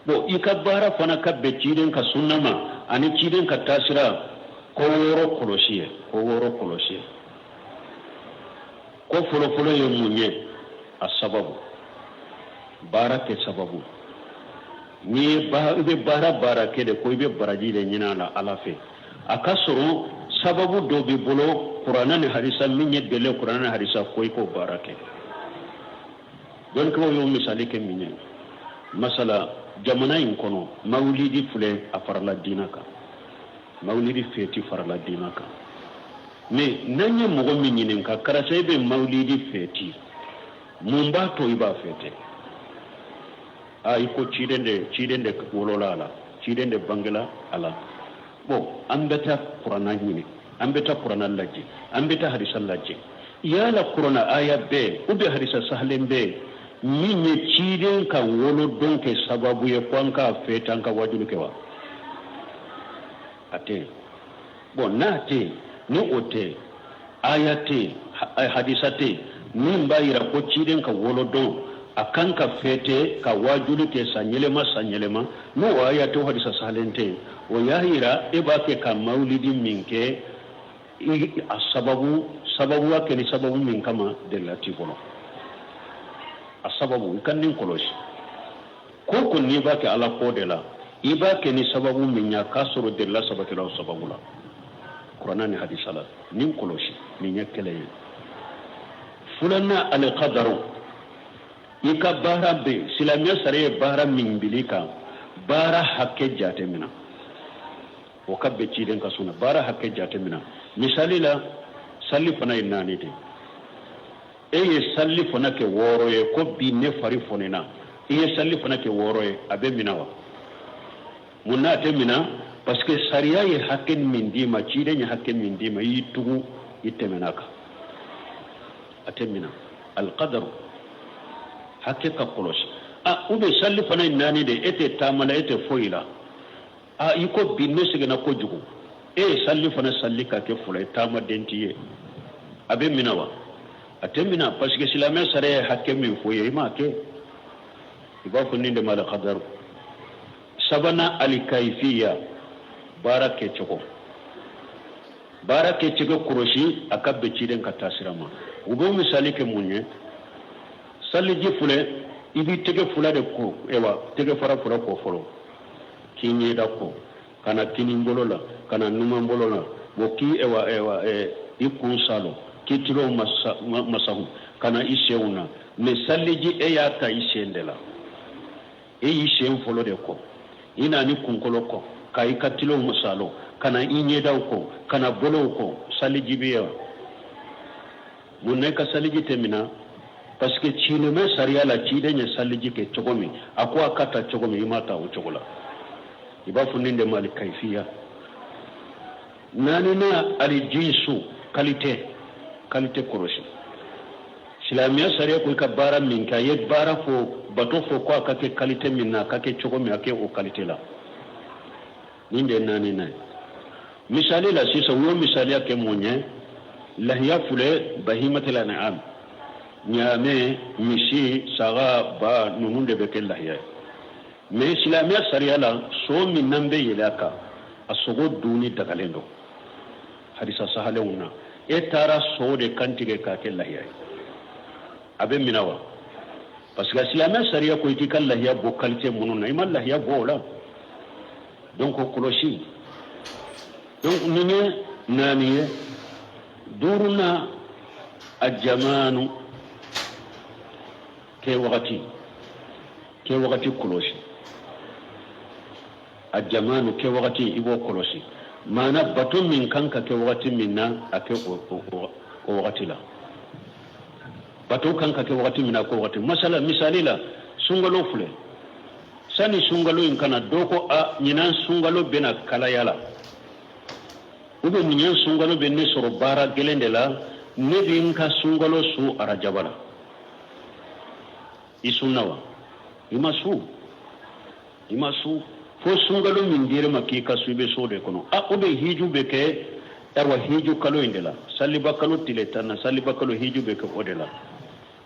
Bon, i ka baara fana ka bɛn ciden ka sunna ma ani ciden ka taasira, ko wɔɔrɔ kɔlɔsi ye, ko wɔɔrɔ kɔlɔsi ye. Ko fɔlɔfɔlɔ ye mun ye? A sababu, baara kɛ sababu. N'i ye i bɛ baara baara kɛ de, ko i bɛ baraji de ɲini a la Ala fɛ, a ka sɔrɔ sababu dɔ b'i bolo, kuranɛ ni hadisa, min ye délai kuranɛ ni hadisa ko i k'o baara kɛ. Dɔnnikɛlaw y'o misali kɛ min ye, masala jamana in kɔnɔ, mawulidi filɛ, a farala diina kan, mawulidi fɛti farala diina kan. Mais n'an ye mɔgɔ min ɲininka, karisa, e bɛ mawulidi fɛti, mun b'a to i b'a fɛtɛ? A i ko ciden de wolola a la, ciden de bangela a la. Bon, an bɛ taa kuranna ɲini, an bɛ taa kuranna lajɛ, an bɛ taa hadisa lajɛ. Yala kuranna aya bɛ ou bien hadisa sahalen bɛ min ye ciden ka wolodon kɛ sababu ye ko an k'a fêter, an ka wajulu kɛ wa? A tɛ yen. Bon, n'a tɛ yen, ni o tɛ, aya tɛ yen, hadisa tɛ yen min b'a yira ko ciden ka wolodon a kan ka fêter, ka wajuli kɛ san yɛlɛma san yɛlɛma, n'o aya tɛ, o hadisa sahalen tɛ yen, o y'a yira e b'a kɛ ka mawulidi min kɛ, a sababu sababuya kɛ ni sababu min kama, delila t'i bolo. A sababu, i ka nin kɔlɔsi ko ko n'i b'a kɛ Ala ko de la, i b'a kɛ ni sababu min ya k'a sɔrɔ delila sabatila o sababu la kuranna ni hadisa la. Nin kɔlɔsi, nin ye kelen ye. Filanan, alikadaru, i ka baara bɛ silamɛya sariya ye baara min bil'i kan, baara hakɛ jate mina, o ka bɛn ciden ka sunna, baara hakɛ jate mina. Misali la, sali fana ye naani de, e ye sali fana kɛ wɔɔrɔ ye, ko bi ne fari fonina, i ye sali fana kɛ wɔɔrɔ ye, a bɛ mina wa? Mun n'a tɛ mina? Parce que sariya ye hakɛ min d'i ma, ciden ye hakɛ min d'i ma, i y'i tugu, i tɛmɛna kan, a tɛ mina. Alikadaru, hakɛ ka kɔlɔsi. A ou bien sali fana ye naani de, e tɛ taama la, e tɛ foyi la, a i ko bi ne sɛgɛnna kojugu, e ye sali fana sali ka kɛ fila ye, taamaden t'i ye, a bɛ mina wa? A tɛ mina, parce que silamɛ sariya ye hakɛ min fɔ ye, i m'a kɛ. I b'a fɔ nin de ma alikadaru. Sabanan, alikaifiya, baara kɛcogo. Baara kɛcogo kɔlɔsi, a ka bɛn ciden ka taasira ma. U bɛ misali kɛ mun ye? Saliji filɛ, i b'i tɛgɛ fila de ko, ewa tɛgɛ fara fila ko fɔlɔ, k'i ɲɛda ko, ka na kinin bolo la, ka na numan bolo la, bon, k'i ewa i kun salo, k'i tulo masahu, ka na i senw na. Mais saliji, e y'a ta i sen de la, e y'i sen fɔlɔ de kɔ, i na ni kunkolo kɔ, ka i ka tilow salo, ka na i ɲɛdaw kɔ, ka na bolow kɔ, saliji bɛ yen wa? Mun na i ka saliji tɛ mina? Parce que silamɛ sariya la, ciden ye saliji kɛ cogo min, a ko a ka ta cogo min, i m'a ta o cogo la. I b'a fɔ nin de ma alikaifiya. Naaninan, alijinsu, qualité. Qualité kɔlɔsi. Silamɛya sariya ko i ka baara min kɛ, a ye baara fɔ, bato fɔ ko a ka kɛ qualité min na, a ka kɛ cogo min, a kɛ o qualité la. Nin de ye naaninan ye. Misali la sisan, u y'o misaliya kɛ mun ye? Lahiya filɛ, bahimatil an'am, ɲaamɛ, misi, saga, ba, ninnu de bɛ kɛ lahiya ye. Mais silamɛya sariya la, so min n'an bɛ yɛlɛ a kan, a sogo dunni dagalen don hadisa sahalenw na, e taara so de kantigɛ k'a kɛ lahiya ye, a bɛ mina wa? Parce que silamɛya sariya ko i k'i ka lahiya bɔ qualité minnu na, i ma lahiya bɔ o la. Donc o kɔlɔsi. Donc nin ye naani ye. Duurunan, a jamanu, kɛ wagati, kɛ wagati kɔlɔsi. A jamanu, kɛ wagati, i b'o kɔlɔsi. Maana bato min kan ka kɛ wagati min na, a kɛ o wagati la. Bato kan ka kɛ wagati min na, ko wagati masala. Misali la, sunkalo filɛ, sani sunkalo in kana, dɔ ko a ɲinan sunkalo bɛna kalaya la, ou bien ɲinan sunkalo bɛ ne sɔrɔ baara gɛlɛn de la, ne bɛ n ka sunkalo sun arajaba la. I sunna wa? I ma sun, i ma sun. Fo sunkalo min dir'e ma k'i ka sun, i bɛ so de kɔnɔ. A ou bien hiju bɛ kɛ, ayiwa, hiju kalo in de la, saliba kalo tile 10 na, saliba kalo hiju bɛ kɛ o de la.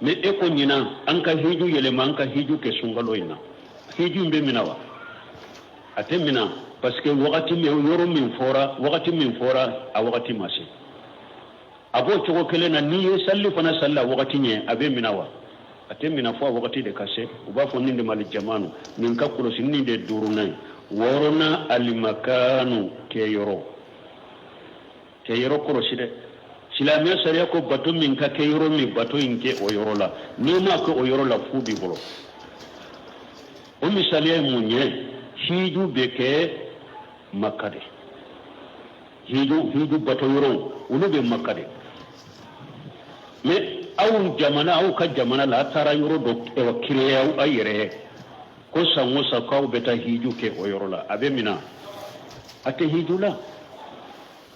Mais e ko ɲinan an ka hiju yɛlɛma, an ka hiju kɛ sunkalo in na, hiju in bɛ mina wa? A tɛ mina, parce que wagati min, yɔrɔ min fɔra, wagati min fɔra, a wagati ma se. A b'o cogo kelen na, n'i ye sali fana sali la wagati ɲɛ, a bɛ mina wa? A tɛ mina, fo a wagati de ka se. U b'a fɔ nin de ma jamanu. Nin ka kɔlɔsi, nin de duurunan ye. Wɔɔrɔnan, alimakanu, kɛyɔrɔ. Kɛyɔrɔ kɔlɔsi dɛ. Silamɛya sariya ko bato min ka kɛ yɔrɔ min, bato in kɛ o yɔrɔ la. N'i m'a kɛ o yɔrɔ la, fu b'i bolo. O misaliya ye mun ye? Hiju bɛ kɛ Maka de. Hiju bato yɔrɔw, olu bɛ Maka de. Mais aw jamana, aw ka jamana la, a taara yɔrɔ dɔ créer aw yɛrɛ ye ko san o san k'aw bɛ taa hiju kɛ o yɔrɔ la, a bɛ mina? A tɛ hiju la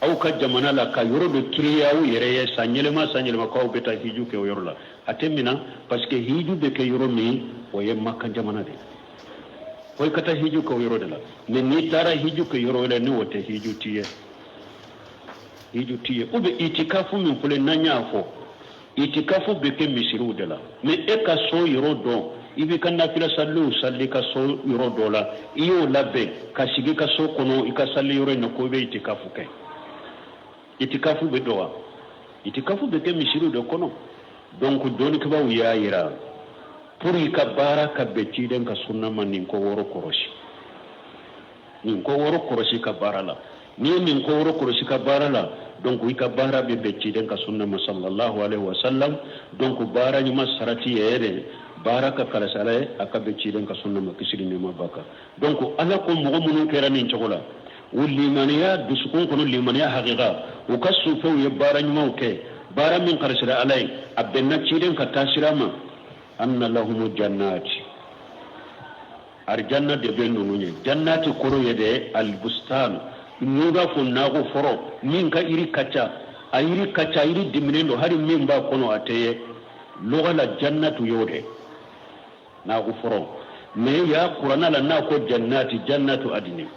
aw ka jamana la ka yɔrɔ dɔ créer aw yɛrɛ ye san yɛlɛma san yɛlɛma k'aw bɛ taa hiju kɛ o yɔrɔ la, a tɛ mina, parce que hiju bɛ kɛ yɔrɔ min, o ye Maka jamana de ye. Fo i ka taa hiju kɛ o yɔrɔ de la. Mais n'i taara hiju kɛ yɔrɔ wɛrɛ, ni o tɛ, hiju t'i ye, hiju t'i ye. Ou bien itikafu min filɛ, n'an y'a fɔ, itikafu bɛ kɛ misiriw de la. Mais e ka so yɔrɔ dɔ, i b'i ka nafila salliw salli i ka so yɔrɔ dɔ la, i y'o labɛn ka sigi i ka so kɔnɔ, i ka salli yɔrɔ in na, ko i bɛ itikafu kɛ. Itikafu bɛ dɔn wa? Itikafu bɛ kɛ misiriw de kɔnɔ. Donc dɔnnikɛbaaw y'a yira, pour i ka baara ka bɛn ciden ka sunna ma, nin ko wɔɔrɔ kɔrɔsi, nin ko wɔɔrɔ kɔrɔsi ka baara la. N'i ye nin ko wɔɔrɔ kɔrɔsi ka baara la, donc i ka baara bɛ bɛn ciden ka sunna ma sallallahu alaihi wa sallam. Donc baara ɲuman sarati yɛrɛ, baara ka kalasi Ala ye, a ka bɛn ciden ka sunna ma, kisi ni nɛɛma b'a kan. Donc Ala ko mɔgɔ minnu kɛra nin cogo la, u limaniya dusukun kɔnɔ, limaniya hakika, u ka sufɛw ye baara ɲumanw kɛ, baara min kalasira Ala ye, a bɛnna ciden ka taasira ma, anna lahumu jannati, arijanna de bɛ ninnu ye. Jannati kɔrɔ ye de albustan, n'i b'a fɔ nakɔ foro min ka yiri ka ca, a yiri ka ca, yiri diminen don, hali min b'a kɔnɔ a tɛ ye. Lɔgɔ la jannatu y'o de nakɔ foro. Mais ya kuranna la, n'a ko jannati, jannatu adini,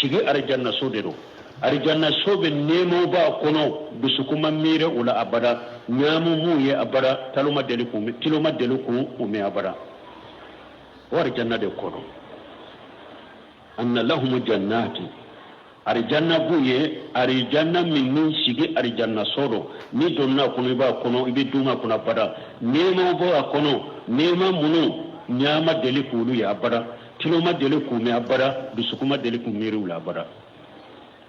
sigi arijanna so de don. Arijanna so bɛ nɛɛmaw b'a kɔnɔ, dusukun ma miiri o la abada, ɲa ma m'u ye abada, talo ma deli k'u tilo ma deli k'u mɛn abada, o arijanna de kɔnɔ. Anna lahumu jannati, arijanna b'u ye, arijanna min ni sigi arijanna so don, n'i donna a kɔnɔ, i b'a kɔnɔ, i bɛ duuma a kɔnɔ abada. Nɛɛmaw b'a kɔnɔ, nɛɛma minnu ɲa ma deli k'olu ye abada, tulo ma deli k'u mɛn abada, dusukun ma deli k'u miiri u la abada,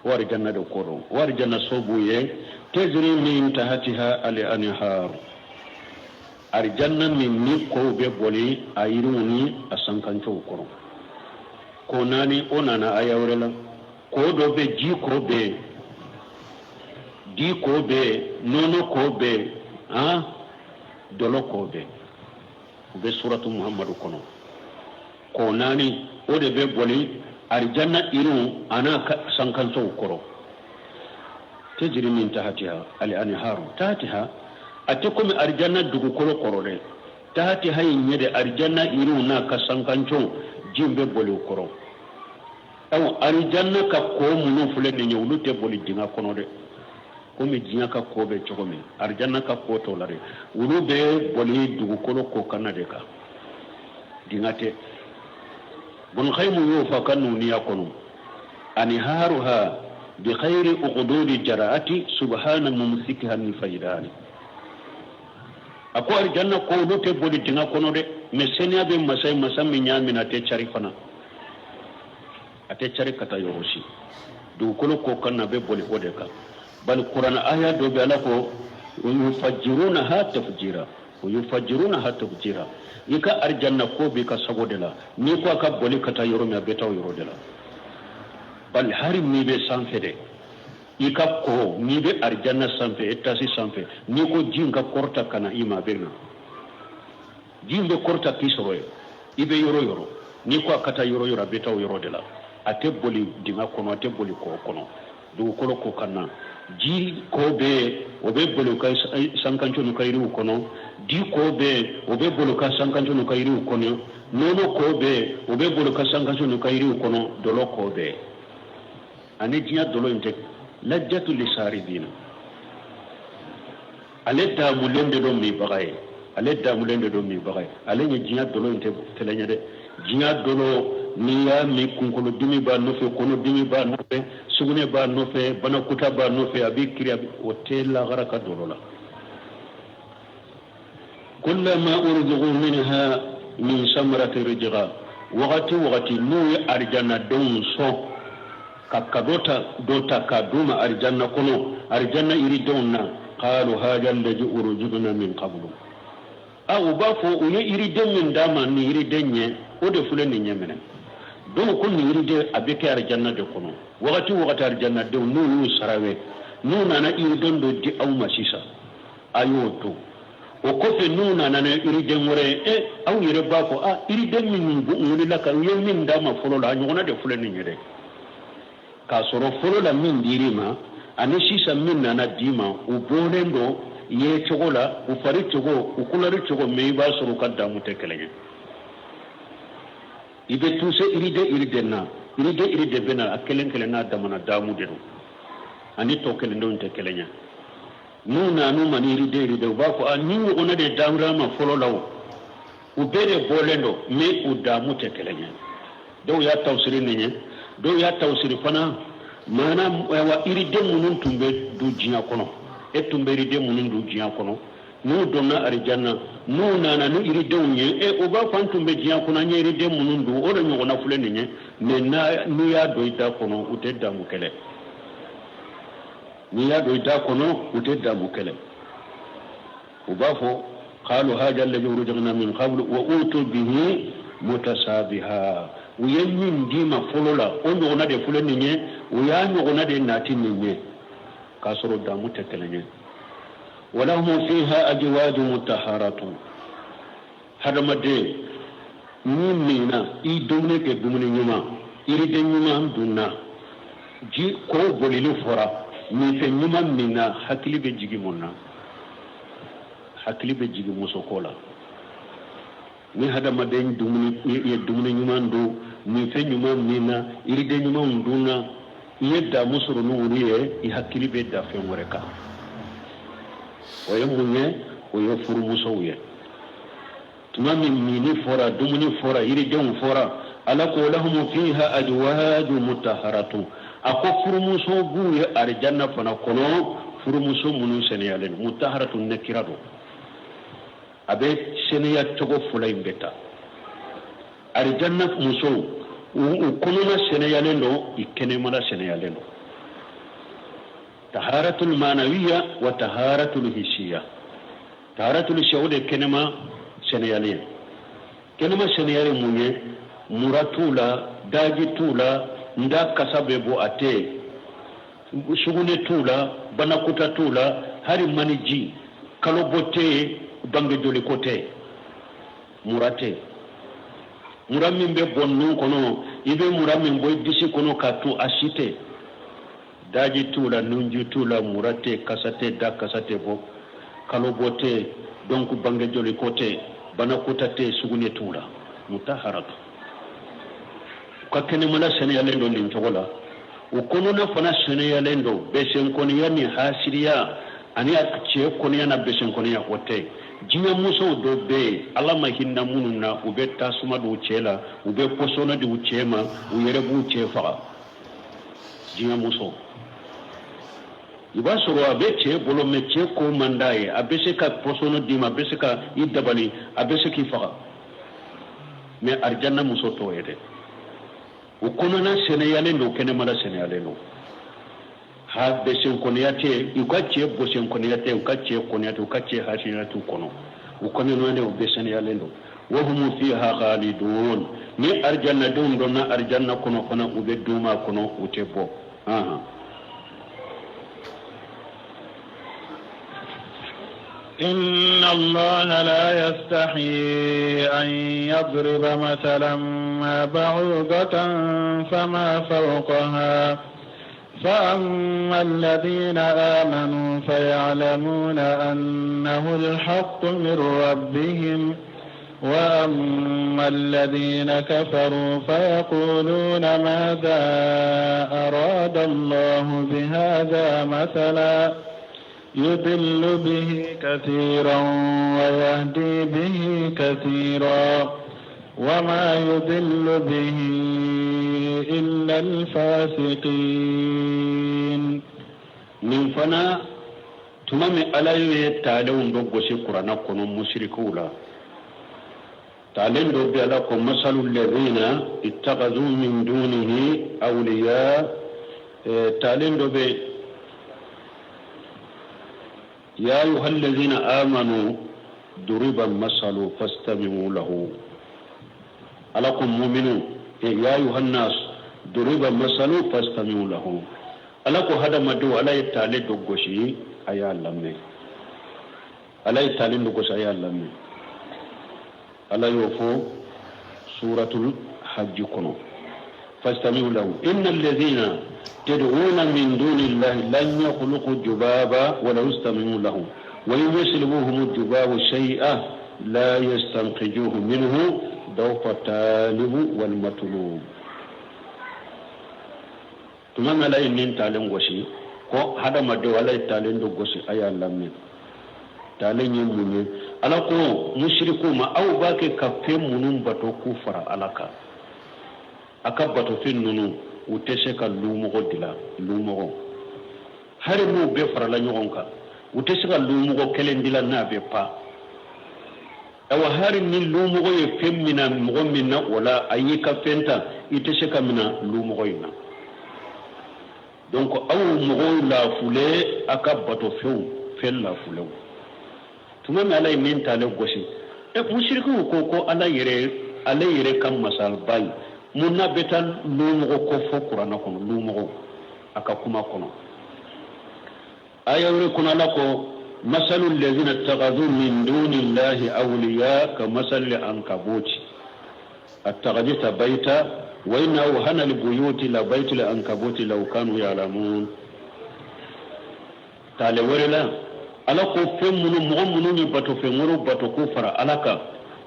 o arijanna de kɔrɔ, o arijanna so b'u ye. Tejiri min tahatiha al anharu, arijanna min ni kow bɛ boli a yiriw ni a sankancow kɔrɔ. Ko naani o nana aya wɛrɛ la. Ko dɔ bɛ, ji ko bɛ yen, di ko bɛ yen, nɔnɔ ko bɛ yen, han dɔlɔ ko bɛ yen. U bɛ suratu Muhammadu kɔnɔ. Ko naani o de bɛ boli arijanna yiriw an'a sankansow kɔrɔ. Tejiri min tahatiha al anharu, tahatiha a tɛ komi arijanna dugukolo kɔrɔ dɛ. Tahatiha in ɲɛ de, arijanna yiriw n'a ka sankancow, ji bɛ boli o kɔrɔ. Awa, arijanna ka ko minnu filɛ nin ye, olu tɛ boli dingɛ kɔnɔ dɛ, komi diɲɛ ka ko bɛ cogo min. Arijanna ka ko t'o la dɛ, olu bɛ boli dugukolo kɔkanna de kan, dingɛ tɛ. Bun Kayimu y'o fɔ a ka nuniya kɔnɔ: anharuha bi khayri uqdudi jara'ati subhana mumsikiha min faydani. A ko arijanna ko olu tɛ boli dingɛ kɔnɔ dɛ, mais seniya bɛ masa ye, masa min y'a minɛ, a tɛ cari fana, a tɛ cari ka taa yɔrɔ si, dugukolo kɔ kan na, bɛ boli o de kan. Bali kuranɛ aya dɔ bɛ, Ala ko yufajirunaha tafjira, yufajirunaha tafjira. I ka arijanna ko b'i ka sago de la. N'i ko a ka boli ka taa yɔrɔ min, a bɛ taa o yɔrɔ de la. Bali hari n'i bɛ sanfɛ dɛ, i ka ko n'i bɛ arijanna sanfɛ, étage sanfɛ, n'i ko ji in ka kɔrɔta ka na i ma, a bɛ na, ji in bɛ kɔrɔta k'i sɔrɔ yen. I bɛ yɔrɔ yɔrɔ, n'i ko a ka taa yɔrɔ yɔrɔ, a bɛ taa o yɔrɔ de la. A tɛ boli dingɛ kɔnɔ, a tɛ boli kɔ kɔnɔ, dugukolo kɔ kan na. Ji ko bɛ yen, o bɛ boli u ka sankanco n'u ka yiriw kɔnɔ. Di ko bɛ yen, o bɛ boli u ka sankanco n'u ka yiriw kɔnɔ. Nɔnɔ ko bɛ yen, o bɛ boli u ka sankanco n'u ka yiriw kɔnɔ. Dɔlɔ ko bɛ yen, ani diɲɛ dɔlɔ in tɛ. Lajjatu lisaribina, ale daamulen de don minbaga ye, ale daamulen de don minbaga ye. Ale ni diɲɛ dɔlɔ in tɛ kelen ye dɛ. Diɲɛ dɔlɔ, n'i y'a min, kunkolodimi b'a nɔfɛ, kɔnɔdimi b'a nɔfɛ, sugunɛ b'a nɔfɛ, banakɔtaa b'a nɔfɛ, a b'i kiri. O tɛ lahara ka dɔlɔ la. Kullama urzuqu minha min samarati rizqa, wagati wagati n'u ye arijanadenw sɔn ka kado ta dɔ ta k'a d'u ma arijanna kɔnɔ, arijanna yiridenw na, qalu hadha alladhi urzuqna min qablu. A u b'a fɔ u ye yiriden min d'a ma, nin yiriden ɲɛ, o de filɛ nin ɲɛ minɛ. Donc ko nin yiriden a bɛ kɛ arijanna de kɔnɔ. Wagati wagati arijannadenw n'u y'u sarawe, n'u nana yiriden dɔ di aw ma sisan, a y'o dun. O kɔfɛ n'u nana ni yiriden wɛrɛ ye, e aw yɛrɛ b'a fɔ: a yiriden min wulila ka u ye min d'a ma fɔlɔ la, a ɲɔgɔnna de filɛ nin ye dɛ. K'a sɔrɔ fɔlɔ la min dir'i ma ani sisan min nana d'i ma, u bɔlen don ye cogo la, u fari cogo, u kulɛri cogo, mais i b'a sɔrɔ u ka damu tɛ kelen ye. I bɛ tuse iriden iriden na, iriden iriden bɛ na, a kelen kelen n'a damana damu de don, ani tɔ kelendenw tɛ kelen ye. N'u nan'u ma ni iriden iriden, u b'a fɔ a nin ɲɔgɔnna de dira an ma fɔlɔ la o. U bɛɛ de bɔlen don, mais u damu tɛ kelen ye. Dɔw y'a tafsiri nin ye, dɔw y'a tafsiri fana maana wa iriden minnu tun bɛ dun diɲɛ kɔnɔ, e tun bɛ iriden minnu dun diɲɛ kɔnɔ, n'u donna arijanna, n'u nana ni iridenw ye, e u b'a fɔ an tun bɛ diɲɛ kɔnɔ, an ye iriden minnu dun, o de ɲɔgɔnna filɛ nin ye. Mais n'i y'a don i da kɔnɔ, u tɛ damu kelen. N'i y'a don i da kɔnɔ, u tɛ damu kelen. U b'a fɔ qalu hada alladhi ruziqna min qablu wa utu bihi mutasabiha. U ye min d'i ma fɔlɔ la, o ɲɔgɔnna de filɛ nin ye, u y'a ɲɔgɔnna de nati nin ye, k'a sɔrɔ damu tɛ kelen ye. Walahum fiha ajwaju mutaharatun. Hadamaden n'i minna, i dumuni kɛ dumuni ɲuman, iriden ɲuman dunna, ji ko bolili fɔra, minfɛn ɲuman minna, hakili bɛ jigin mun na? Hakili bɛ jigin musoko la. Ni hadamaden dumuni ye dumuni ɲuman dun, minfɛn ɲuman minna, iriden ɲumanw dunna, i ye damu sɔrɔ n'olu ye, i hakili bɛ da fɛn wɛrɛ kan. O ye mun ye? O ye furumusow ye. Tuma min minni fɔra, dumuni fɔra, yiridenw fɔra, Ala ko lahum fiha ajwaju mutaharatun. A ko furumuso b'u ye arijanna fana kɔnɔ, furumuso minnu seniyalen don. Mutaharatun nakira don, a bɛ seniya cogo fila in bɛɛ ta. Arijanna musow, u kɔnɔna seniyalen don, i kɛnɛmana seniyalen don. Taharatul manawiya wa taharatul hisiya. Taharatul hisiya, o de kɛnɛma seniyalen. Kɛnɛma seniyalen mun ye? Mura t'u la, daji t'u la, nda kasa bɛ bɔ a tɛ yen, sugunɛ t'u la, banakɔtaa t'u la, hali maniji kalobɔ tɛ yen, bangejoliko tɛ yen, mura tɛ yen. Mura min bɛ bɔ nun kɔnɔ, i bɛ mura min bɔ i disi kɔnɔ k'a to, a si tɛ. Daji t'u la, nunji t'u la, mura tɛ, kasa tɛ, da kasa tɛ bɔ, kalobɔ tɛ, donc bangejoliko tɛ, banakɔtaa tɛ, sugunɛ t'u la. Mutaharatu, u ka kɛnɛmana seniyalen don nin cogo la, u kɔnɔna fana seniyalen don. Bɛsɛnkɔniya ni hasiriya ani a cɛ kɔniya na bɛsɛnkɔniya, o tɛ. Diɲɛ musow dɔ bɛ yen, Ala ma hinɛ minnu na, u bɛ tasuma don u cɛ la, u bɛ pɔsɔnɛ di u cɛ ma, u yɛrɛ b'u cɛ faga. Diɲɛ muso, i b'a sɔrɔ a bɛ cɛ bolo, mais cɛ ko man d'a ye, a bɛ se ka pɔsɔnɛ d'i ma, a bɛ se ka i dabali, a bɛ se k'i faga. Mais arijanna muso t'o ye dɛ. U kɔnɔna seniyalen don, kɛnɛmana seniyalen don. Ha, bɛsɛnkɔniya tɛ u ka cɛ bɔsɛnkɔniya tɛ u ka cɛ kɔniya tɛ u ka cɛ hasiriya t'u kɔnɔ. U kɔnɔna u bɛɛ seniyalen don. Wahum fiha khalidun. Ni arijannadenw donna arijanna kɔnɔ fana, u bɛ duuma kɔnɔ, u tɛ bɔ. إن الله لا يستحيي أن يضرب مثلا ما بعوضة فما فوقها فأما الذين آمنوا فيعلمون أنه الحق من ربهم وأما الذين كفروا فيقولون ماذا أراد الله بهذا مثلا يضل به كثيرا ويهدي به كثيرا وما يضل به إلا الفاسقين. Nin fana, tuma min Ala ye taalenw dɔ gosi kuranna kɔnɔ musirikuw la, taalen dɔ bɛ Ala ko masalu ladina ittakazu min dunihi awliya. Taalen dɔ bɛ ya ayuha alladhina amanu duriba masalu fastami'u lahu. Ala ko muminu, ya ayuha nas duriba masalu fastami'u lahu. Ala ko hadamadenw, Ala ye taale dɔ gosi, a y'a lamɛn. Ala ye taale dɔ gosi, a y'a lamɛn. Ala y'o fɔ suratul hajji kɔnɔ. Fastami'u lahu inna alladhina tad'una min duni llahi lan yakhluqu dhubaba wa law istami'u lahu wa in yaslubuhum dhubabu shay'a la yastanqijuhu minhu dawfa talibu wal matlub. Tuma min Ala ye nin talen gosi ko hadamadenw, Ala ye talen dɔ gosi, a y'a lamɛn. Talen ye mun ye? Ala ko musirikuw ma, aw b'a kɛ ka fɛn minnu bato k'u fara Ala kan, a ka batofɛn ninnu, u tɛ se ka lumɔgɔ dilan. Lumɔgɔ, hali n'u bɛɛ farala ɲɔgɔn kan, u tɛ se ka lumɔgɔ kelen dilan n'a bɛ pan. Awa, hali ni lumɔgɔ ye fɛn mina mɔgɔ min na, o la a y'i ka fɛn ta, i tɛ se ka mina lumɔgɔ in na. Donc aw mɔgɔw lafulen, a ka batofɛnw fɛn lafulenw. Tuma min Ala ye min talen gosi, e musirikiw ko ko Ala yɛrɛ, ale yɛrɛ ka masaba ye, mun na bɛ taa lumɔgɔ ko fɔ kuranɛ kɔnɔ, lumɔgɔ a ka kuma kɔnɔ? Aya wɛrɛ kɔnɔ, Ala ko masalu lezina tagazu min duni llahi awliya ka masali ankabuti attagajita bayita wa inna awhana albuyuti la baytul ankabuti law kanu ya'lamun. Tale wɛrɛ la, Ala ko fɛn minnu, mɔgɔ minnu ye batofɛn wɛrɛw bato k'u fara Ala kan,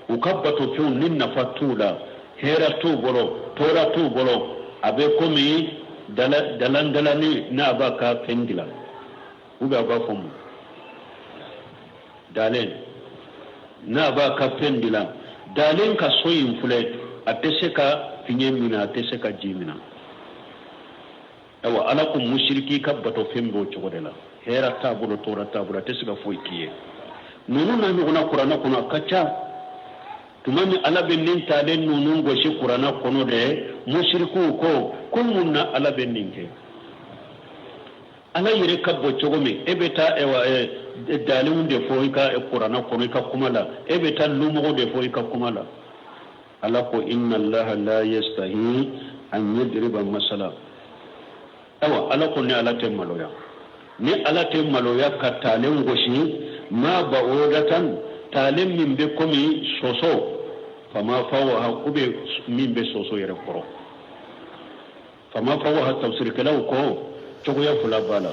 u ka batofɛnw ni nafa t'u la, hɛrɛ t'u bolo, tɔɔrɔ t'u bolo, a bɛ komi dalandalani n'a b'a ka fɛn dilan, ou bien a b'a fɔ mun, dalen n'a b'a ka fɛn dilan, dalen ka so in filɛ, a tɛ se ka fiɲɛ minɛ, a tɛ se ka ji minɛ. Ayiwa, Ala ko musiriki ka batofɛn b'o cogo de la, hɛrɛ t'a bolo, tɔɔrɔ t'a bolo, a tɛ se ka foyi k'i ye. Ninnu n'a ɲɔgɔnna kuranɛ kɔnɔ a ka ca. Tuma min Ala bɛ nin talen ninnu gosi kuranɛ kɔnɔ dɛ, musirikiw ko ko mun na Ala bɛ nin kɛ? Ala yɛrɛ ka bon cogo min, e bɛ taa dalenw de fɔ i ka kuranɛ kɔnɔ, i ka kuma la, e bɛ taa lumɔgɔw de fɔ i ka kuma la. Ala ko inna allaha la yastahi an yadriba masala. Ayiwa, Ala ko ni Ala tɛ maloya, ni Ala tɛ maloya ka talen gosi, ma ba'udatan, talen min bɛ komi soso, fama fawqa, ou bien min bɛ soso yɛrɛ kɔrɔ, fama fawqa. Tafsirikɛlaw ko cogoya fila b'a la,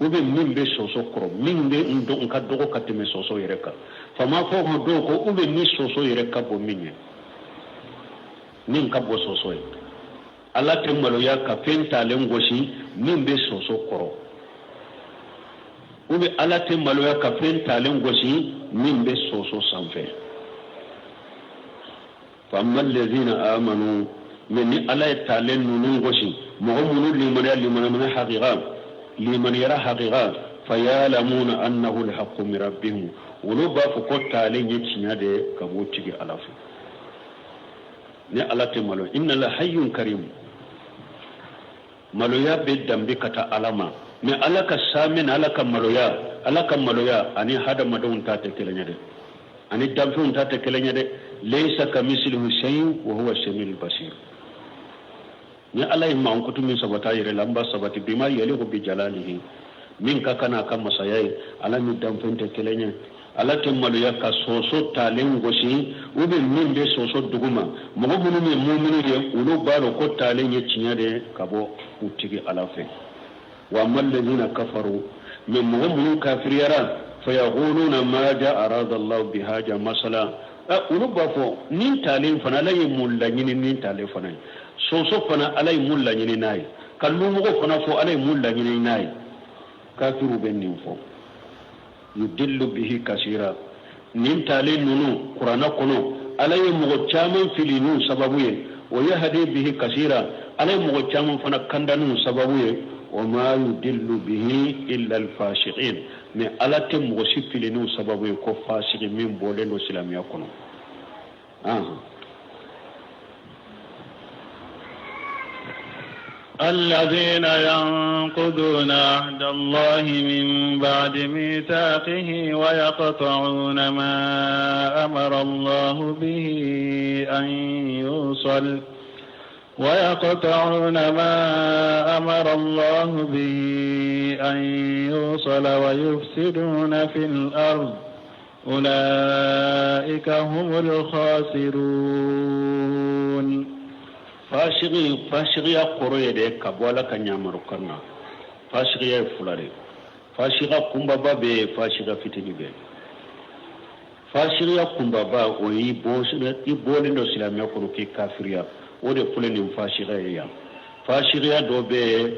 ou bien min bɛ soso kɔrɔ, min bɛ n ka dɔgɔ ka tɛmɛ soso yɛrɛ kan, fama fawqa. Dɔw ko ou bien ni soso yɛrɛ ka bon min ye, min ka bon soso ye. Ala tɛ maloya ka fɛn talen gosi min bɛ soso kɔrɔ, ou bien Ala tɛ maloya ka fɛn talen gosi min bɛ soso sanfɛ. Fa amma allazina amanu, mais ni Ala ye talen ninnu gosi, mɔgɔ minnu limaniya, limaniya haqiqa, limaniyara haqiqa, fayalamuna annahu alhaqqu min rabbihim, olu b'a fɔ ko talen ye tiɲɛ de ye ka b'o tigi Ala fɛ. Ni Ala tɛ malo, inna la hayyun karim, maloya bɛ danbe ka taa Ala ma. Mais Ala ka saamɛ ni Ala ka maloya, Ala ka maloya ani hadamadenw ta tɛ kelen ye dɛ, ani danfɛnw ta tɛ kelen ye dɛ. Laysa kamislihi shay'un wa huwa samiul basir. Ni Ala ye mankutu min sabata a yɛrɛ la, an b'a sabati bima yaliqu bi jalalihi, min ka kan n'a ka masaya ye. Ala ni danfɛn tɛ kelen ye. Ala tɛ maloya ka soso talen gosi, ou bien min bɛ soso duguma. Mɔgɔ minnu ye muminu ye, olu b'a dɔn ko talen ye tiɲɛ de ye ka bɔ u tigi Ala fɛ. Wa amma alladhina kafaru, mais mɔgɔ minnu kafiriyara, fayaquluna maja arada Allah bihaja masala, olu b'a fɔ nin talen fana, Ala ye mun laɲini nin talen fana ye? Soso fana, Ala ye mun laɲini n'a ye? Ka lumɔgɔ fana fɔ, Ala ye mun laɲini n'a ye? Kafiru bɛ nin fɔ. Yudillu bihi kasira, nin talen ninnu kuranɛ kɔnɔ, Ala ye mɔgɔ caman fili n'u sababu ye. Wa yahdi bihi kasira, Ala ye mɔgɔ caman fana kanda n'u sababu ye. Wa ma yudillu bihi illa alfasiqin, mais Ala tɛ mɔgɔ si fili n'u sababu ye ko fasiki min bɔlen don silamɛya kɔnɔ. الذين ينقضون عهد الله من بعد ميثاقه ويقطعون ما أمر الله به أن يوصل ويقطعون ما أمر الله به أن يوصل ويفسدون في الأرض أولئك هم الخاسرون. Fasigi, fasigiya kɔrɔ ye de ka bɔ Ala ka ɲamarukan na. Fasigiya ye fila de. Fasiga kunbaba bɛ yen, fasiga fitini bɛ yen. Fasigiya kunbaba, o y'i bɔ, i bɔlen don silamɛya kɔnɔ k'i kafiriya, o de filɛ nin fasiga ye yan. Fasigiya dɔ bɛ yen,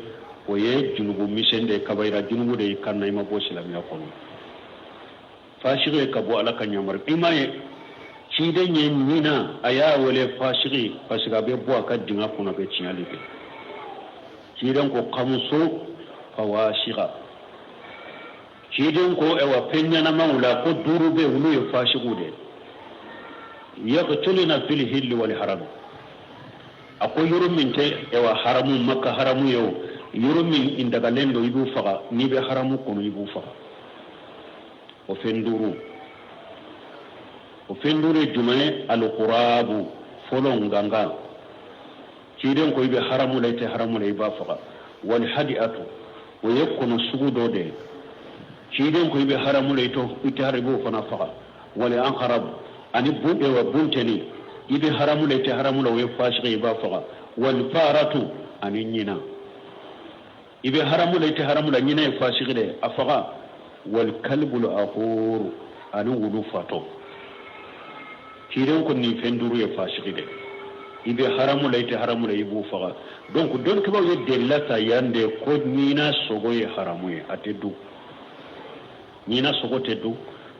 o ye junubu misɛn de ye, kabayira junubu de y'i kan na, i ma bɔ silamɛya kɔnɔ. Fasigi ye ka bɔ Ala ka ɲamaru. I m'a ye, ciden ye ɲina, a y'a wele fasigi, parce que a bɛ bɔ a ka dingɛ kɔnɔ, a bɛ tiɲɛli kɛ. Ciden ko kamuso fawasiga. Ciden ko ɛwa, fɛn ɲɛnamaw la, ko duuru bɛ, olu ye fasigiw de ye. Yaqtuluna fil hilli wal haram. A ko yɔrɔ min tɛ ɛwa haramu, Maka haramu ye, o yɔrɔ min dagalen don, i b'u faga. N'i bɛ haramu kɔnɔ, i b'u faga. O fɛn duuru, o fɛn duuru ye jumɛn ye? Alukurabu, fɔlɔ, ngangan. Ciden ko i bɛ haramu la, i tɛ haramu la, i b'a faga. Wali hadiatu, o ye kɔnɔ sugu dɔ de ye. Ciden ko i bɛ haramu la, i tɛ haramu, i b'o fana faga. Wali ankarabu, ani bun, ewa, bunteni, i bɛ haramu la, i tɛ haramu la, o ye fasigi, i b'a faga. Wali faratu, ani ɲina, i bɛ haramu la, i tɛ haramu la, ɲina ye fasigi de, a faga. Wali kalibulu akuru, ani wulu fatɔ. Ciden ko nin fɛn duuru ye fasigi de, i bɛ haramu la, i tɛ haramu la, i b'u faga. Donc dɔnnikɛbaaw ye delila ta yan de ko ɲina sogo ye haramu ye, a tɛ dun. Ɲina sogo tɛ dun.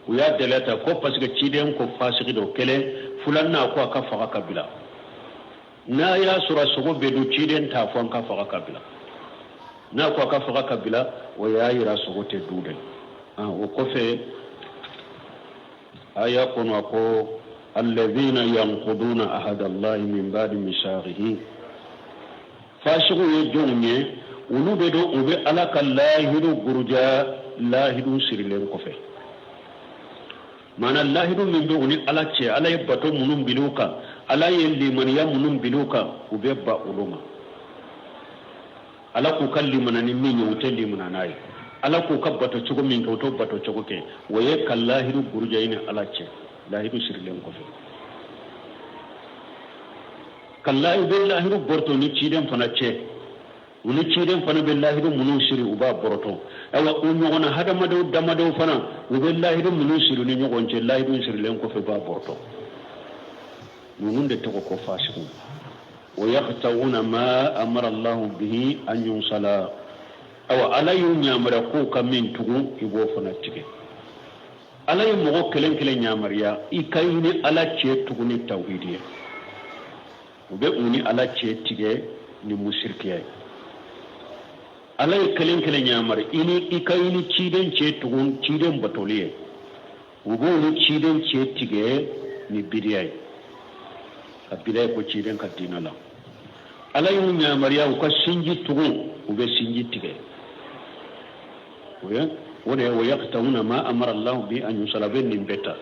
U y'a delila ta ko parce que ciden ko fasigi don kelen, filanan ko a ka faga ka bila. N'a y'a sɔrɔ sogo bɛ dun, ciden t'a fɔ an ka faga ka bila. N'a ko a ka faga ka bila, o y'a yira sogo tɛ dun dɛ. O kɔfɛ, aya kɔnɔ, a ko alladhina yanquduna ahada Allahi min ba'di misaqihi. Fasigiw ye jɔnw ye? Olu de don, u bɛ Ala ka lahidu buruja lahidu sirilen kɔfɛ. Maana lahidu min bɛ u ni Ala cɛ, Ala ye bato minnu bila u kan, Ala ye limaniya minnu bila u kan, u bɛ ba olu ma. Ala k'u ka limana ni min ye, u tɛ limana n'a ye. Ala k'u ka bato cogo min kɛ, u t'o bato cogo kɛ. O ye ka lahidu buruja i ni Ala cɛ lahidu sirilen kɔfɛ, ka lahidu bɛ lahidu bɔrɔtɔ ni ciden fana cɛ. U ni ciden fana bɛ lahidu minnu siri, u b'a bɔrɔtɔ. Ayiwa, u ɲɔgɔnna hadamadenw damadenw fana, u bɛ lahidu minnu siri ni ɲɔgɔn cɛ, lahidu sirilen kɔfɛ, u b'a bɔrɔtɔ. Ninnu de tɔgɔ ko fasiku. Wa yaqta'una ma amara Allahu bihi an yusala. Awa, Ala y'u ɲamariya k'u ka min tugu, i b'o fana tigɛ. Ala ye mɔgɔ kelen kelen ɲamariya i ka i ni Ala cɛ tugu ni tawhidi ye, u bɛ u ni Ala cɛ tigɛ ni musirikiya ye. Ala ye kelen kelen ɲamari i ni i ka i ni ciden cɛ tugu ciden batoli ye, u b'u ni ciden cɛ tigɛ ni bidiya ye, ka bidiya ko ciden ka diinɛ la. Ala y'u ɲamariya u ka sinji tugu, u bɛ sinji tigɛ. O ye o de ye wa yaqta'una ma amara Allahu bi an yusala. Bɛ nin bɛɛ ta.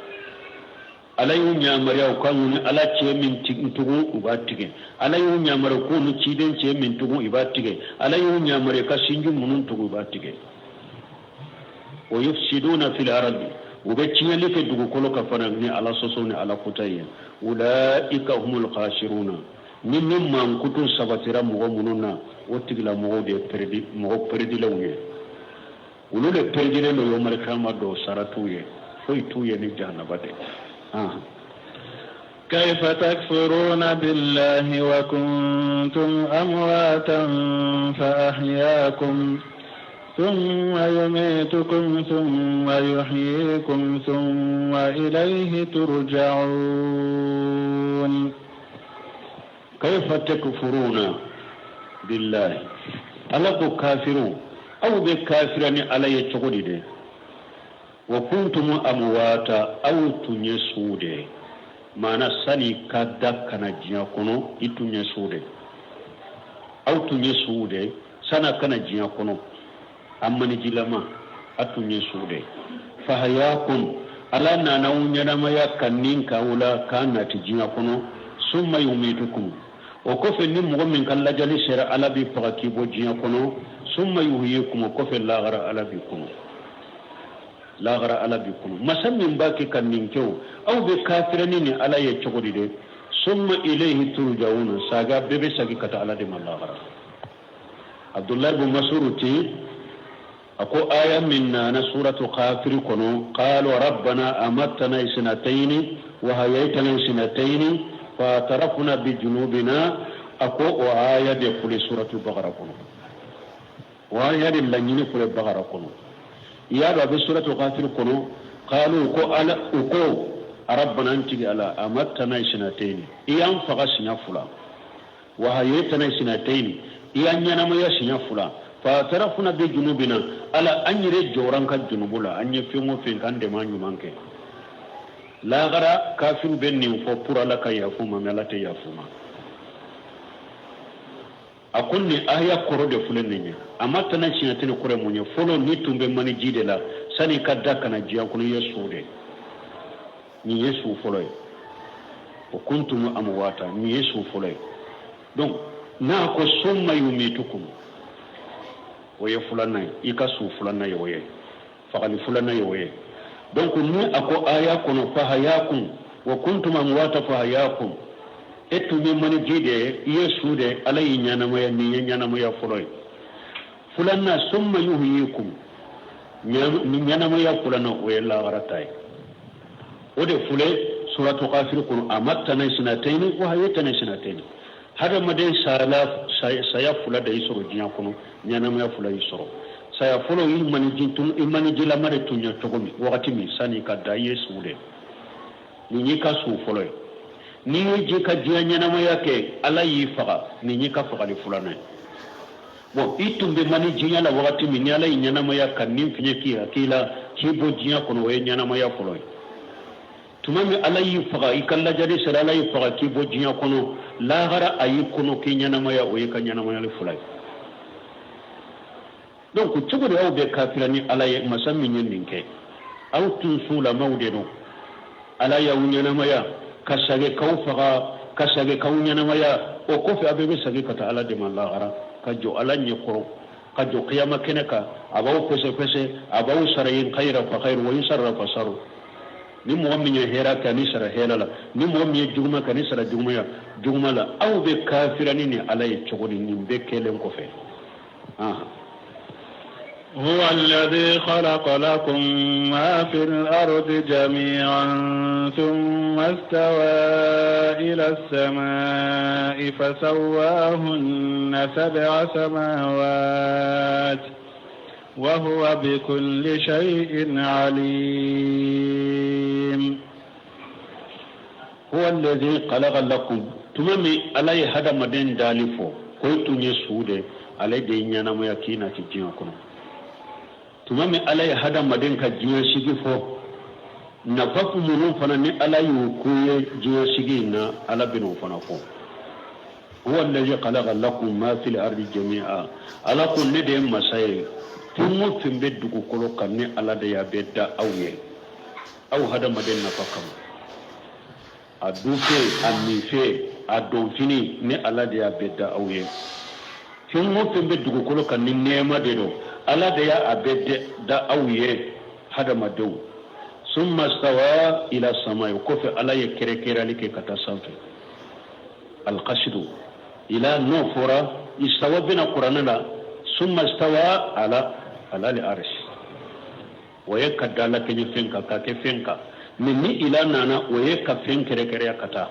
Ala y'u ɲamariya u ka ni Ala cɛ min tugu, u b'a tigɛ. Ala y'u ɲamariya k'u ni ciden cɛ min tugu, i b'a tigɛ. Ala y'u ɲamariya ka sinji minnu tugu, u b'a tigɛ. Wa yufsiduna fil ardi, u bɛ tiɲɛli kɛ dugukolo kan fana ni Ala sɔsɔ ni Ala kota ye. Ulaika humul khasiruna. Ni min mankutu sabatira mɔgɔ minnu na, o tigilamɔgɔw de ye perdi, mɔgɔ perdilenw ye. Olu de perdilen don. Yomali kiyama dɔw, sara t'u ye, foyi t'u ye ni jahanaba tɛ. كيف تكفرون بالله وكنتم أمواتا فأحياكم ثم يميتكم ثم يحييكم ثم إليه ترجعون. كيف تكفرون بالله. Ala ko kafiru, aw bɛ kafira ni Ala ye cogo di dɛ? Wa kuntum amwata, aw tun ye su de. Maana sani ka da kana diɲɛ kɔnɔ, i tun ye su de. Aw tun ye su de sana kana diɲɛ kɔnɔ. A manijilama, a tun ye su de. Fahayakum, Ala nana aw ɲɛnamaya ka nin k'aw la k'a nati diɲɛ kɔnɔ. Summa yumitukum, o kɔfɛ, ni mɔgɔ min ka lajali sera, Ala b'i faga k'i bɔ diɲɛ kɔnɔ. Summa yuhyikum, o kɔfɛ, lahara Ala b'i kɔnɔ, lahara Ala b'i kɔnɔ. Masa min b'a kɛ ka nin kɛ, o aw bɛ kafirani ni Ala ye cogo di dɛ? Summa ilayhi turja'una, saga bɛɛ bɛ segin ka taa Ala de ma lahara. Abdullahi bin Mas'ud ten a ko aya min nana suratu Ghafir kɔnɔ, qalu rabbana amattana isnatayni wa hayaytana isnatayni fa atarafna bi junubina, a ko o aya de filɛ suratu Bakara kɔnɔ. O aya de laɲini filɛ Bakara kɔnɔ. I y'a dɔn a bɛ suratu Ghafir kɔnɔ, qalu ko ala u ko rabbana an tigi Ala amattana isnatayni, i y'an faga siɲɛ fila, wa hayaytana isnatayni, i y'an ɲɛnamaya siɲɛ fila, fa atarafna bi junubina, Ala an yɛrɛ jɔra an ka junubu la, an ye fɛn o fɛn k'an dɛmɛ an ɲuman kɛ. Lahara kafiru bɛ nin fɔ pour Ala ka yafu ma, mais Ala tɛ yafu ma. A ko nin aya kɔrɔ de filɛ nin ye, amattana isnatayni kɔrɔ ye mun ye? Fɔlɔ n'i tun bɛ maniji de la sani i ka da ka na diɲɛ kɔnɔ, i ye su de, nin ye su fɔlɔ ye. Wa kuntum amwata, nin ye su fɔlɔ ye. Donc n'a ko summa yumitukum, o ye filanan ye, i ka su filanan ye o ye, fagali filanan ye o ye. Donc ni a ko aya kɔnɔ fahayakum wa kuntum amwata fahayakum, e tun bɛ maniji de ye, i ye su de, Ala y'i ɲɛnamaya, nin ye ɲɛnamaya fɔlɔ ye. Filanan summa yuhyikum, ni ɲɛnamaya filanan o ye lahara ta ye. O de filɛ suratu Ghafir kɔnɔ, amattana isnatayni wa hayaytana isnatayni. Hadamaden saya fila de y'i sɔrɔ diɲɛ kɔnɔ, ɲɛnamaya fila y'i sɔrɔ. Saya fɔlɔ i maniji tun, i manijilama de tun ye cogo min, wagati min sani ka da, i ye su de, nin y'i ka su fɔlɔ ye. N'i ye ji ka diɲɛ ɲɛnamaya kɛ, Ala y'i faga, nin y'i ka fagali filanan ye. Bon, i tun bɛ manijiya la wagati min, ni Ala y'i ɲɛnamaya ka nin fiɲɛ k'i hakili la k'i bɔ diɲɛ kɔnɔ, o ye ɲɛnamaya fɔlɔ ye. Tuma min Ala y'i faga, i ka lajali sera, Ala y'i faga k'i bɔ diɲɛ kɔnɔ, lahara a y'i kɔnɔ k'i ɲɛnamaya, o y'i ka ɲɛnamayali fila ye. Donc cogo di aw bɛ kafira ni Ala ye, masa min ye nin kɛ? Aw tun sulamaw de don, Ala y'aw ɲɛnamaya ka segin k'aw faga, ka segin k'aw ɲɛnamaya, o kɔfɛ aw bɛɛ bɛ segin ka taa Ala de ma lahara, ka jɔ Ala ɲɛkɔrɔ, ka jɔ kiyama kɛnɛ kan, a b'aw fɛsɛfɛsɛ, a b'aw sara in khayra fa khayru wa in sharra fa sharru. Ni mɔgɔ min ye hɛrɛ kɛ, a ni sara hɛrɛ la, ni mɔgɔ min ye juguman kɛ, a ni sara jugumaya juguma la. Aw bɛ kafira ni nin Ala ye cogo di nin bɛɛ kɛlen kɔfɛ? هو الذي خلق لكم ما في الأرض جميعا ثم استوى إلى السماء فسواهن 7 سماوات وهو بكل شيء عليم. هو الذي خلق لكم tuma min Ala ye hadamaden dali fɔ ko i tun ye su de, ale de ye ɲɛnamaya k'i nati diɲɛ kɔnɔ. Tuma min Ala ye hadamaden ka diɲɛ sigi fɔ, nafa minnu fana ni Ala y'u k'u ye diɲɛ sigi in na, Ala bɛn'o fana fɔ. Huwa allazi khalaqa lakum ma fil ardi jami'a, Ala ko ne de ye masa ye, fɛn o fɛn bɛ dugukolo kan ne Ala de y'a bɛɛ da aw ye, aw hadamaden nafa kama. A dunfɛn, a minfɛn, a donfini, ne Ala de y'a bɛɛ da aw ye. Fɛn o fɛn bɛ dugukolo kan ni nɛɛma de don, Ala de y'a bɛɛ da aw ye hadamadenw. Summa stawa ila samai, o kɔfɛ Ala ye kɛrɛkɛrɛli kɛ ka taa sanfɛ. Alqasidu ila n'o fɔra, istawa bɛna kuranɛ la, summa stawa ala ala li arsh, o ye ka da la kɛɲɛ fɛn kan, ka kɛ fɛn kan. Mais ni ila nana, o ye ka fɛn kɛrɛkɛrɛya ka taa.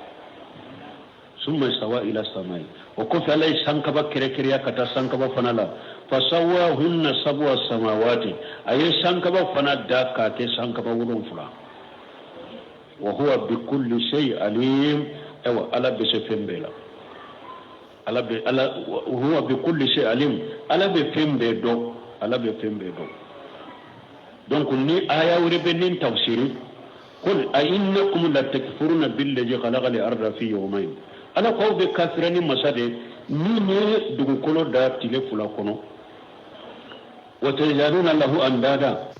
Summa stawa ila samai, o kɔfɛ Ala ye sankaba kɛrɛkɛrɛya ka taa sankaba fana la. Fasawahunna sab'a samawati, a ye sankaba fana da k'a kɛ sankaba 7. Wa huwa bi kulli shay alim, ayiwa Ala bɛ se fɛn bɛɛ la. Ala bɛ Ala, huwa bi kulli shay alim, Ala bɛ fɛn bɛɛ dɔn, Ala bɛ fɛn bɛɛ dɔn. Donc ni aya wɛrɛ bɛ nin tafsiri, qul a innakum latakfuruna billazi khalaqa al-arda fi yawmayn, Ala ko aw bɛ kafira ni masa de min ye dugukolo da tile 2 kɔnɔ. Wa tajaluna lahu andada.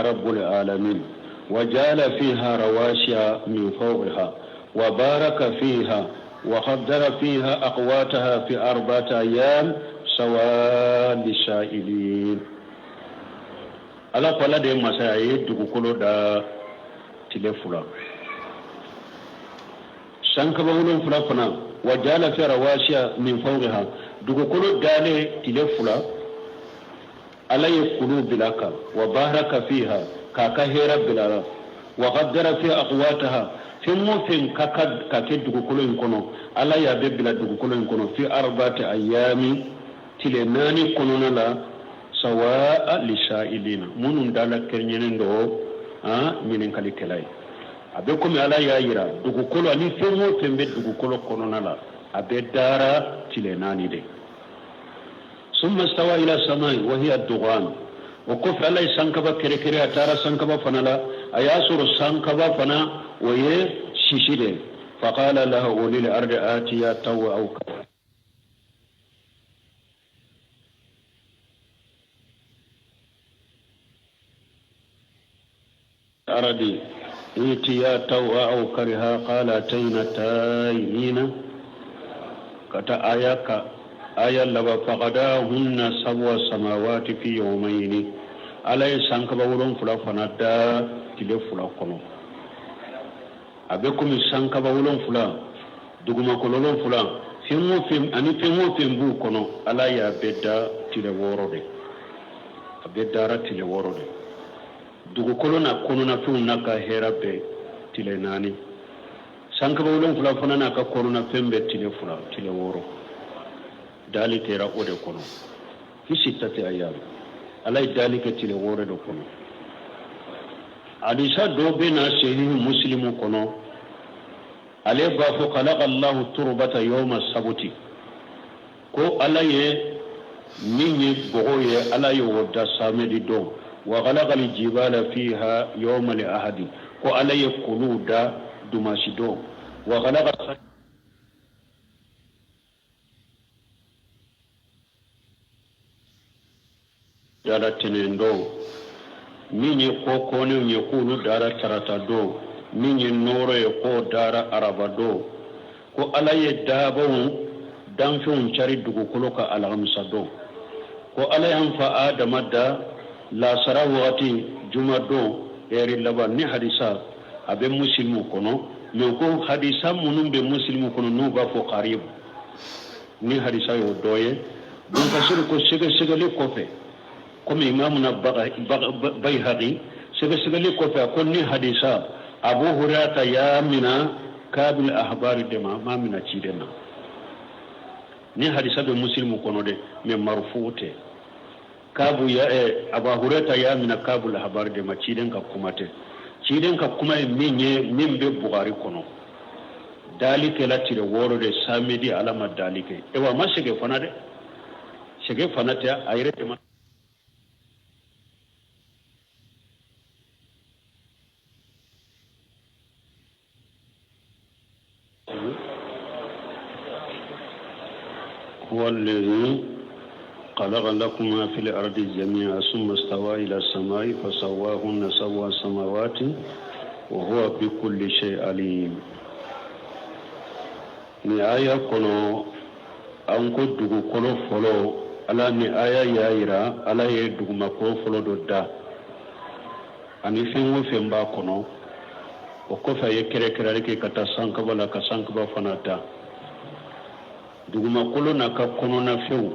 Rabbul alamin wa ja'ala fiha rawasiya min fawqiha wa baraka fiha wa qaddara fiha aqwataha fi arba'ati ayyam sawa lisailin. Ala ko ala de ye masa ye, a ye dugukolo da tile 2, sankaba 7 fana. Wa ja'ala fiha rawasiya min fawqiha, dugukolo dalen tile 2, Ala ye kulu bila kan. Wa baraka fiha, k'a ka hɛrɛ bila la. Wa qaddara fiha aqwataha, fɛn o fɛn ka kan ka kɛ dugukolo in kɔnɔ, Ala y'a bɛɛ bila dugukolo in kɔnɔ. Fi arba'ati ayami, tile 4 kɔnɔna la. Sawa lisailina, minnu dala kɛɲɛnen don ɲininkalikɛla ye. A bɛ komi Ala y'a yira dugukolo ani fɛn o fɛn bɛ dugukolo kɔnɔna la, a bɛɛ dara tile 4 de. Summa stawa ila samai wa hiya dukhan, o kɔfɛ Ala ye sankaba kɛrɛkɛrɛ, a taara sankaba fana la, a y'a sɔrɔ sankaba fana o ye sisi de. Faqala laha wa lil ardi atiya tawwa aw ardi itiya tawwa aw kariha qala atayna ta'iina, ka taa aya ka aya laban. Faqadahunna sab'a samawati fi yawmayni, Ala ye sankaba 7 fana da tile 2 kɔnɔ. A bɛ komi sankaba 7, dugumakolo 7, fɛn o fɛn ani fɛn o fɛn b'u kɔnɔ, Ala y'a bɛɛ da tile 6 de. A bɛɛ dara tile 6 de. Dugukolo n'a kɔnɔnafɛnw n'a ka hɛrɛ bɛɛ tile 4, sankaba 7 fana n'a ka kɔnɔnafɛn bɛɛ tile 2, tile 6 dali kɛra o de kɔnɔ. Fi sittati ayyam, Ala ye dali kɛ tile 6 de kɔnɔ. Hadisa dɔ bɛ na sahihi Muslimu kɔnɔ, ale b'a fɔ khalaqa Allahu turbata yawma sabuti, ko Ala ye min ye bɔgɔ ye, Ala ye o da samedi don. Wa khalaqa al-jibala fiha yawma al-ahadi, ko Ala ye kuluw da dumasi don. Wa khalaqa dara tɛnɛn don. Min ye kɔkɔnenw ye, k'olu dara tarata don. Min ye nɔɔrɔ ye, k'o dara araba don. Ko Ala ye daabaw danfɛnw cari dugukolo kan alamisa don. Ko Ala y'an fa Adama da lasara wagati juma don ɛri laban. Ni hadisa a bɛ Musilimu kɔnɔ, mais ko hadisa minnu bɛ Musilimu kɔnɔ n'u b'a fɔ karibu, ni hadisa y'o dɔ ye. Bun Kasiri ko sɛgɛsɛgɛli kɔfɛ, komi imamuna Bayhaqi sɛgɛsɛgɛli kɔfɛ, a ko ni hadisa Abu Hurairata y'a mina Kabil ahbari de ma, m'a mina ciden na. Ni hadisa bɛ Musilimu kɔnɔ dɛ, mais marfu tɛ. Kabu ya Abu Hurairata y'a mina Kabul ahbari de ma, ciden ka kuma tɛ. Ciden ka kuma ye min ye, min bɛ Bukhari kɔnɔ, dali kɛla tile 6 de, samedi Ala ma dali kɛ. Ewa a ma sɛgɛn fana dɛ, sɛgɛn fana tɛ a yɛrɛ de ma. هو الذي خلق لكم ما في الأرض جميعا ثم استوى إلى السماء فسواهن سبع سماوات وهو بكل شيء عليم. Ni aya kɔnɔ, an ko dugukolo fɔlɔ, Ala ni aya y'a yira Ala ye dugumakolo fɔlɔ dɔ da ani fɛn o fɛn b'a kɔnɔ. O kɔfɛ a ye kɛrɛkɛrɛli kɛ ka taa sankaba la, ka sankaba fana da. Dugumakolo n'a ka kɔnɔnafɛnw,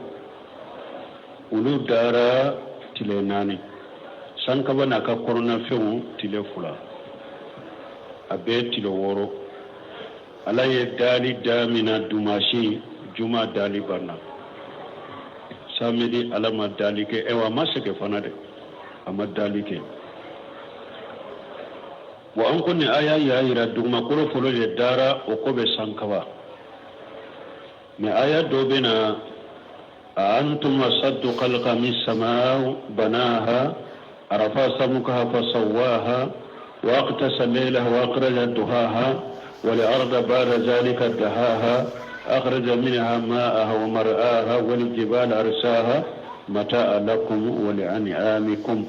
olu dara tile 4, sankaba n'a ka kɔnɔnafɛnw tile 2, a bɛɛ tile 6. Ala ye dali damina dumasi juma, dali banna samedi, Ala ma dali kɛ. Ewa a ma sɛgɛn fana dɛ, a ma dali kɛ. Wa an ko ni aya y'a yira dugumakolo fɔlɔ de dara, o kɔ bɛ sankaba. Mais aya dɔ bɛ na a antum asaddu khalqa min samaa banaha rafa samukaha fasawaha wa aqtasa laylaha wa akhraja duhaha wal arda ba'da zalika dahaha akhraja minha ma'aha wa mar'aha wal jibala arsaha mata'a lakum wa li'an'amikum.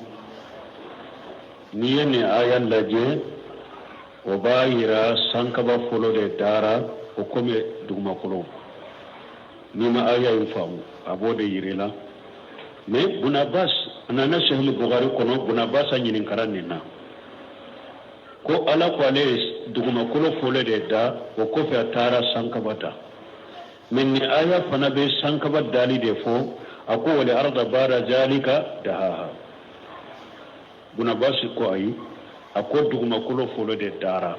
N'i ye nin aya lajɛ, o b'a yira sankaba fɔlɔ de dara, o kɔfɛ dugumakolo. N'i ma aya in faamu, a b'o de yira i la. Mais Bun Abbas, a nana Sahih Bukhari kɔnɔ, Bun Abbas ɲininkara nin na ko Ala ko ale ye dugumakolo fɔlɔ de da, o kɔfɛ a taara sankaba da. Mais nin aya fana bɛ sankaba dali de fɔ, a ko wal arda ba'da zalika dahaha. Bun Abbas ko ayi, a ko dugumakolo fɔlɔ de dara.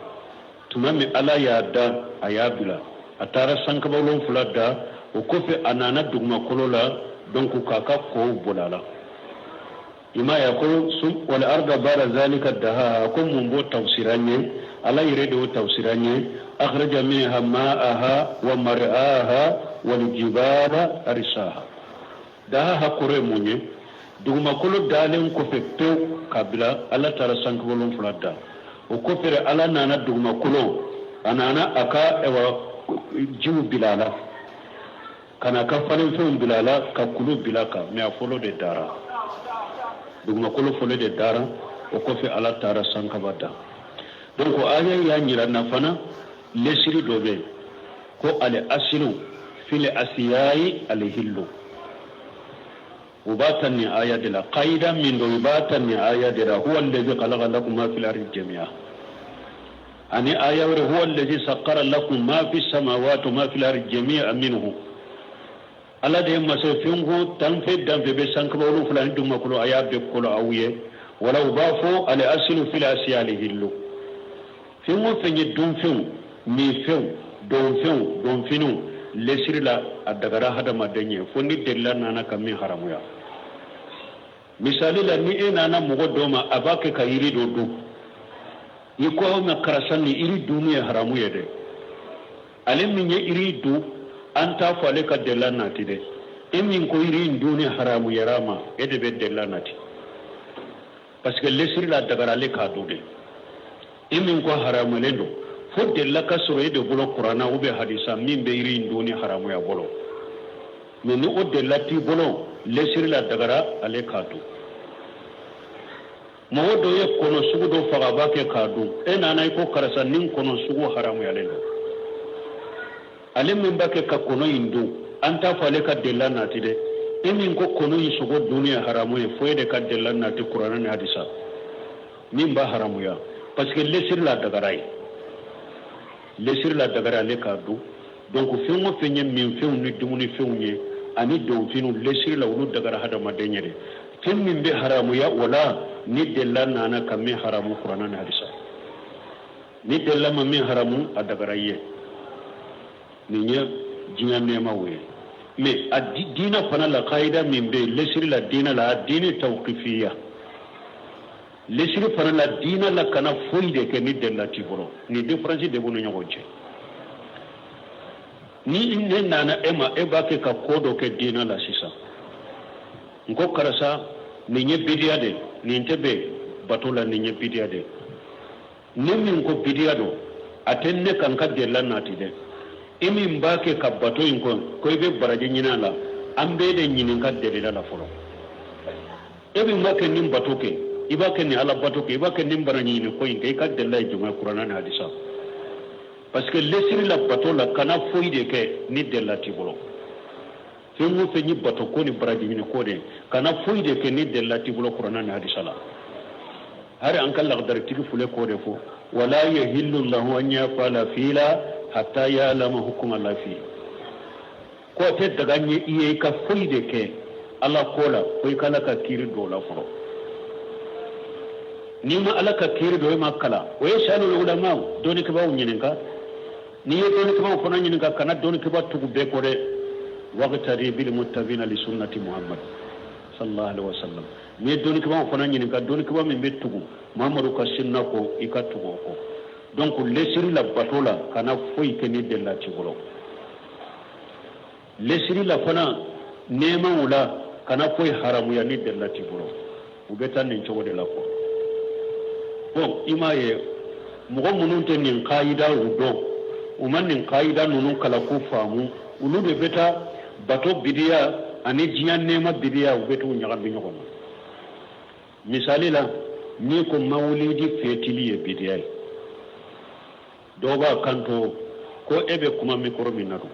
Tuma min Ala y'a da, a y'a bila, a taara sankaba wolonfila da, o kɔfɛ a nana dugumakolo la, donc k'a ka kow boli a la. I m'a ye, a ko wal arda ba'da zalika dahaha. A ko mun b'o tafsira an ye? Ala yɛrɛ de y'o tafsira an ye: akhraja minha ma'aha wa mar'aha wal jibala arsaha. Dahaha kɔrɔ ye mun ye? Dugumakolo dalen kɔfɛ pewu ka bila, Ala taara sankaba wolonfila da, o kɔfɛ Ala nana dugumakolo, a nana a ka jiw bila a la, ka na ka falenfɛnw bila a la, ka kulu bila kan. Mais a fɔlɔ de dara, dugumakolo fɔlɔ de dara, o kɔfɛ Ala taara sankaba da. Donc aya y'a yira na fana lesiri dɔ bɛ yen ko al asilu fil asiyayi alhillu. U b'a ta nin aya de la, qaida min don, u b'a ta nin aya de la: huwa allazi khalaqa lakum ma fil ardi jami'a. Ani aya wɛrɛ: huwa allazi sakkara lakum ma fi samawati wa ma fil ardi jami'a minhu. Ala de ye masa, fɛn ko danfɛn danfɛn bɛ sankaba wolonfila ni dugumakolo, a y'a bɛɛ kolo aw ye. Wala u b'a fɔ al asilu fil asiya alhillu. Fɛn o fɛn ye dunfɛnw, minfɛnw, donfɛnw, donfiniw, lesiri la a dagara hadamaden ye, fo ni delila nana ka min haramuya. Misali la, ni e nana mɔgɔ dɔ ma, a b'a kɛ ka yiri dɔ dun, i ko aw ma karisa, nin yiri dunni ye haramu ye dɛ. Ale min ye yiri dun, an t'a fɔ ale ka delila nati dɛ. E min ko yiri in dunni haramuyara ma, e de bɛ delila nati, parce que lesiri la dagara ale k'a dun de. E min ko haramuyalen don, fo delila ka sɔrɔ e de bolo kuranna ou bien hadisa min bɛ yiri in dunni haramuya bolo. Mais ni o delila t'i bolo, lesiri la dagara ale k'a dun. Mɔgɔ dɔ ye kɔnɔ sugu dɔ faga, a b'a kɛ k'a dun, e nana i ko karisa, nin kɔnɔ sugu haramuyalen don. Ale min b'a kɛ ka kɔnɔ in dun, an t'a fɔ ale ka delila nati dɛ. E min ko kɔnɔ in sogo dunni ye haramu ye, fo e de ka delila nati kuranna ni hadisa min b'a haramuya, parce que lesiri la dagara ye, lesiri la dagara ale k'a dun. Donc fɛn o fɛn ye minfɛnw ni dumunifɛnw ye ani donfiniw, lesiri la olu dagara hadamaden ye de. Fɛn min bɛ haramuya o la, ni delila nana ka min haramu kuranna ni hadisa. Ni delila ma min haramu, a dagara i ye. Nin ye diɲɛ nɛɛmaw ye. Mais a diinɛ fana la, kayida min bɛ yen lesiri la diinɛ la, a diinɛ tawqifiya. Lesiri fana la diinɛ la, kana foyi de kɛ ni delila t'i bolo. Nin différence de b'u ni ɲɔgɔn cɛ. Ni ne nana e ma, e b'a kɛ ka ko dɔ kɛ diinɛ la sisan, n ko karisa, nin ye bidiya de, nin tɛ bɛn bato la, nin ye bidiya de. Ne min ko bidiya don, a tɛ ne kan ka delila nati dɛ. E min b'a kɛ ka bato in kɔ ko i bɛ baraji ɲini a la, an b'e de ɲininka delila la fɔlɔ. E min b'a kɛ nin bato kɛ, i b'a kɛ nin ala bato kɛ, i b'a kɛ nin baraji ɲini ko in kɛ, i ka delila ye jumɛn kuranna ni hadisa? Parce que lesiri la bato la, kana foyi de kɛ ni delila t'i bolo. Fɛn o fɛn ye bato ko ni baraji ɲini ko de, kana foyi de kɛ ni delila t'i bolo kuranna ni hadisa la. Hari an ka lagadaritigi fule k'o de fɔ: wala yahillu lahu an yafala fila hatta ya'lama hukuma la fi. Ko tɛ daga ye i ye i ka foyi de kɛ ala ko la, fo i ka Ala ka kiiri dɔ la fɔlɔ. N'i ma Ala ka kiiri dɔ, i ma kalan, o ye salul ulama, dɔnnikɛbaaw ɲininka. N'i ye dɔnnikɛbaaw fana ɲininka, kana dɔnnikɛbaa tugu bɛɛ kɔ dɛ. Waqtadi bil muttabina li sunnati Muhammad sallallahu alaihi wasallam. N'i ye dɔnnikɛbaaw fana ɲininka, dɔnnikɛbaa min bɛ tugu Muhammadu ka sunna kɔ, i ka tugu o kɔ. Donc lesiri la bato la, kana foyi kɛ ni delila t'i bolo. Lesiri la fana nɛɛmaw la, kana foyi haramuya ni delila t'i bolo. U bɛ taa nin cogo de la quoi. Bon, i m'a ye, mɔgɔ minnu tɛ nin kayidaw dɔn, u ma nin kayida ninnu kalan k'u faamu, olu de bɛ taa bato bidiya ani diɲɛ nɛɛma bidiya, u bɛ t'u ɲagami ɲɔgɔn na. Misali la, min ko mawulidi fetili ye bidiya ye. Dɔw b'a kanto ko e bɛ kuma mikoro min na dun,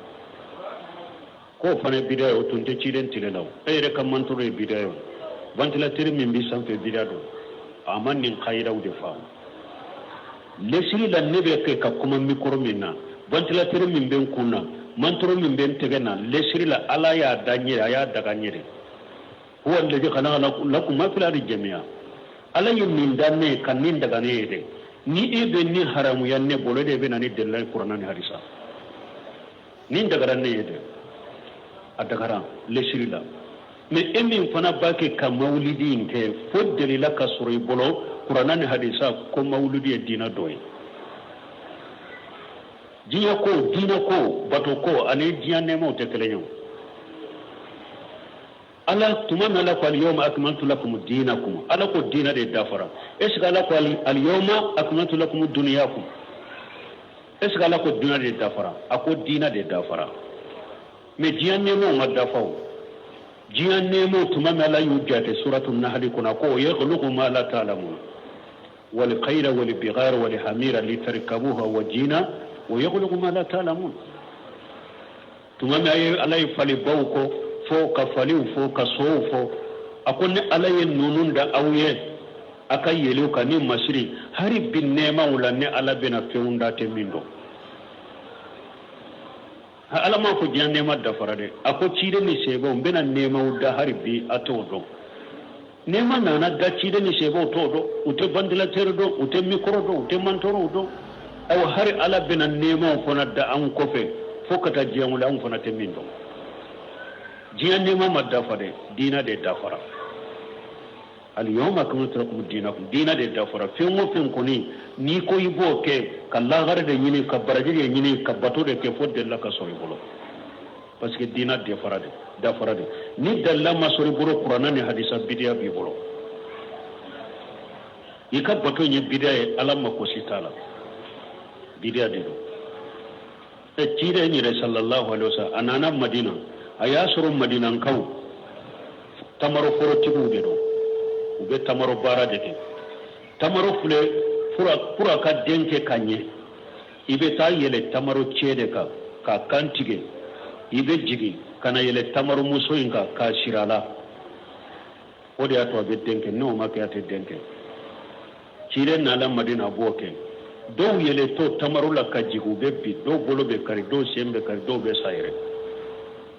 k'o fana ye bidiya ye, o tun tɛ ciden tile la. O e yɛrɛ ka mantoro ye bidiya ye, o ventilateur min bɛ sanfɛ bidiya don. A ma nin kayidaw de faamu lesiri la. Ne bɛ kɛ ka kuma mikoro min na, ventilateur min bɛ n kun na, mantoro min bɛ n tɛgɛ na, lesiri la Ala y'a da n ye, a y'a daga n ye de. Huwa alladhi khalaqa lakum ma fil ardi jami'a. Ala ye nin da ne ye ka nin daga ne ye dɛ. Ni e bɛ nin haramuya ne bolo, e de bɛ na ni delila ye Kuranna ni hadisa. Nin dagara ne ye dɛ, a dagara lesiri la. Mais e min fana b'a kɛ ka mawulidi in kɛ, fo delila ka sɔrɔ i bolo Kuranna ni hadisa ko mawulidi ye diina dɔ ye. Diɲɛ ko, diinɛ ko, bato ko ani diɲɛ nɛɛmaw tɛ kelen ye. Ala tuma min Ala ko alyawma akmaltu lakum dinakum, Ala ko diina de dafara. Est ce que Ala ko alyawma akmaltu lakum dunyakum? Est ce que Ala ko dunya de dafara? A ko diina de dafara. Mais diɲɛ nɛɛmaw ma dafa. O diɲɛ nɛɛmaw, tuma min Ala y'u jate suratu nahali kɔnɔ, a ko yakhluqu ma la ta'lamun wal khayla wal bighara wal hamira litarkabuha wa jina wa yakhluqu ma la ta'lamun. Tuma min a ye Ala ye falibaw ko fɔ, ka faliw fɔ, ka sow fɔ, a ko ni Ala ye ninnu da aw ye a ka yɛlɛw kan ni masiri. Hari bi nɛɛmaw la, ni Ala bɛna fɛnw da tɛ min dɔn. Ala m'a fɔ diɲɛ nɛɛma dafara dɛ. A ko ciden ni sebaw, n bɛna nɛɛmaw da, hari bi a t'o dɔn. Nɛɛma nana da, ciden ni sebaw t'o dɔn. U tɛ ventilateur dɔn, u tɛ micro dɔn, u tɛ mantɔrɔw dɔn. Ayiwa, hari Ala bɛna nɛɛmaw fana da anw kɔfɛ fo ka taa diɲɛ wuli, anw fana tɛ min dɔn. Diɲɛ nɛɛma ma dafa dɛ, diinɛ de dafara. Alyawma akmaltu lakum dinakum, diinɛ de dafara. Fɛn o fɛn kɔni n'i ko i b'o kɛ ka lahara de ɲini, ka baraji de ɲini, ka bato de kɛ, fo delila ka sɔrɔ i bolo, parce que diinɛ dafara de, dafara de. Ni dalila ma sɔrɔ i bolo Kuranna ni hadisa, bidiya b'i bolo. I ka bato ye bidiya ye, Ala mako si t'a la, bidiya de don. E ciden yɛrɛ sallallahu alaihi wasallam, a nana Madina, a y'a sɔrɔ Madinankaw tamaro forotigiw de don, u bɛ tamaro baara de kɛ. Tamaro filɛ, pour a ka den kɛ ka ɲɛ, i bɛ taa yɛlɛ tamaro cɛ de kan k'a kan tigɛ, i bɛ jigin ka na yɛlɛ tamaro muso in kan k'a siri a la. O de y'a to a bɛ den kɛ. N'o ma kɛ, a tɛ den kɛ. Ciden nana Madina, a b'o kɛ. Dɔw yɛlɛtɔ tamaro la ka jigin, u bɛ bin, dɔw bolo bɛ kari, dɔw sen bɛ kari, dɔw bɛ sa yɛrɛ.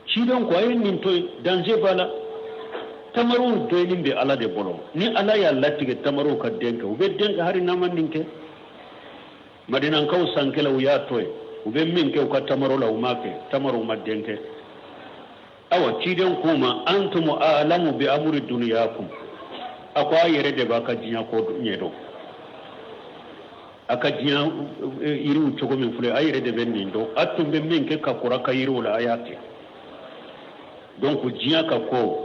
Ciden ko a ye nin to yen, danger b'a la. Tamarow denni bɛ Ala de bolo. Ni Ala y'a latigɛ tamarow ka den kɛ, u bɛ den kɛ hali n'a ma nin kɛ. Madinankaw san kelen, u y'a to yen. U bɛ min kɛ u ka tamaro la, u m'a kɛ, tamarow ma den kɛ. Awa, ciden k'u ma antum a'lamu bi amri duniyakum. A ko a yɛrɛ de b'a ka diɲɛ ko ɲɛdɔn, a ka diɲɛ yiriw cogo min filɛ, a yɛrɛ de bɛ nin dɔn. A tun bɛ min kɛ ka kɔrɔ a ka yiriw la, a y'a kɛ. Donc diɲɛ ka ko,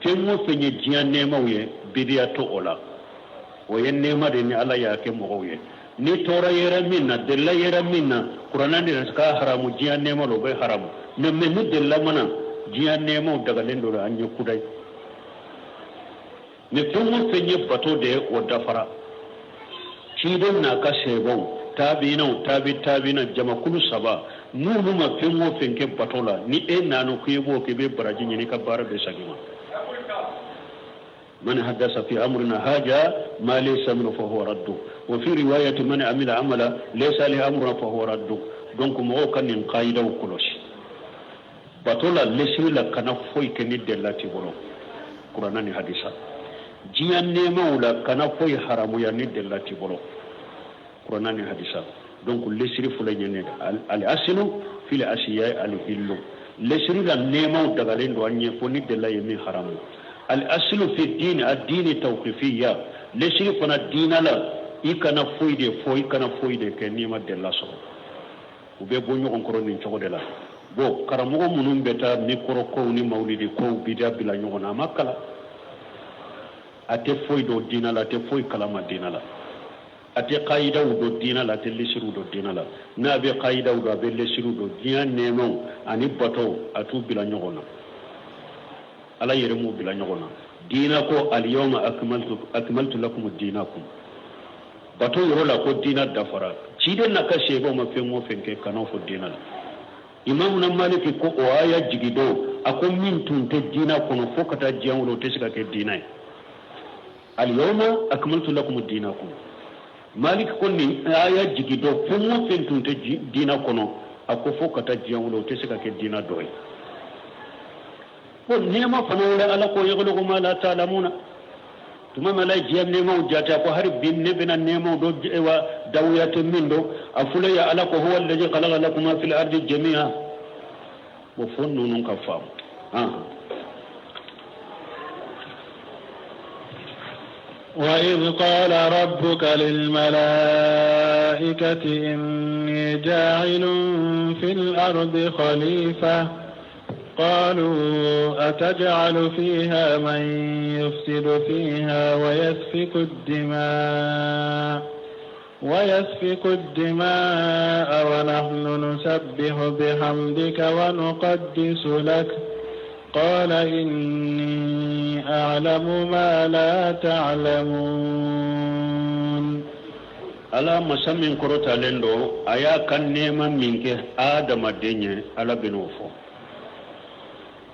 fɛn o fɛn ye diɲɛ nɛɛmaw ye, bidiya to o la. O ye nɛɛma de ni Ala y'a kɛ mɔgɔw ye. Ni tɔɔrɔ yɛrɛ min na, delila yɛrɛ min na, Kuranɛ de k'a haramu diɲɛ nɛɛma la, o bɛ haramu. Mais ni delila mana, diɲɛ nɛɛmaw dagalen don an ye kudayi. Mais fɛn o fɛn ye bato de ye, o dafara. Ciden n'a ka sebaw, tabiinaw, tabi tabiina, jamakulu saba, n'olu ma fɛn o fɛn kɛ bato la, ni e nana ko i b'o kɛ, i bɛ baraji ɲini, i ka baara bɛ segin ma. Man hadasa fi amrina haja ma laysa minhu fa huwa raddu, wa fi riwayati man amila amala laysa alayhi amruna fa huwa raddu. Donc mɔgɔw ka nin kayidaw kɔlɔsi bato la, lesiri la, kana foyi kɛ ni delila t'i bolo Kuranna ni hadisa. Diɲɛ nɛɛmaw la, kana foyi haramuya ni delila t'i bolo Kuranna ni hadisa. Donc lesiri filɛ ɲɛ ne al asilu fil asiya al hillu. Lesiri la, nɛɛmaw dagalen don an ɲɛ fo ni delila ye min haramu. Al asilu fi dini ad-dini tawqifiyya. Lesiri fana diina la, i kana foyi de fɔ, i kana foyi de kɛ n'i ma delila sɔrɔ. U bɛ bɔ ɲɔgɔn kɔrɔ nin cogo de la. Bon, karamɔgɔ minnu bɛ taa mikɔrɔ kow ni mawulidi kow bidiya bila ɲɔgɔn na, a ma kalan, a tɛ foyi dɔn diina la, a tɛ foyi kalama diina la, a tɛ kayidaw dɔn diina la, a tɛ lesiriw dɔn diina la. N'a bɛ kayidaw dɔn, a bɛ lesiriw dɔn, diɲɛ nɛɛmaw ani batow, a t'u bila ɲɔgɔn na. Ala yɛrɛ m'u bila ɲɔgɔn na. Diina ko aliyawma akmaltu lakum diinakum, bato yɔrɔ la ko diina dafara. Ciden n'a ka seebaw ma fɛn o fɛn kɛ, kan'o fɔ diina la. Imamuna Maliki ko o aya jigi don, a ko min tun tɛ diina kɔnɔ fo ka taa diɲɛ wuli, o tɛ se ka kɛ diina ye. Aliyawma akmaltu lakum diinakum, Maliki ko nin aya jigi don, fɛn o fɛn tun tɛ diina kɔnɔ, a ko fo ka taa diɲɛ wuli, o tɛ se ka kɛ diina dɔ ye. Ko nɛɛma fana wɛrɛ, Ala ko yakhluqu ma la ta'lamuna. Tuma min Ala ye diɲɛ nɛɛmaw jate, a ko hari bi ne bɛna nɛɛmaw dɔ wa dawuya tɛ min dɔn. A fɔlɔ ye Ala ko huwa allazi khalaqa lakum ma fil ardi jami'a. Bon, fo ninnu ka faamu. وإذ قال ربك للملائكة إني جاعل في الأرض خليفة قالوا أتجعل فيها من يفسد فيها ويسفك الدماء ونحن نسبح بحمدك ونقدس لك قال إني أعلم ما لا تعلمون. Ala masa min kɔrɔtalen don, a y'a ka nɛɛma min kɛ adamaden ye, Ala bɛn'o fɔ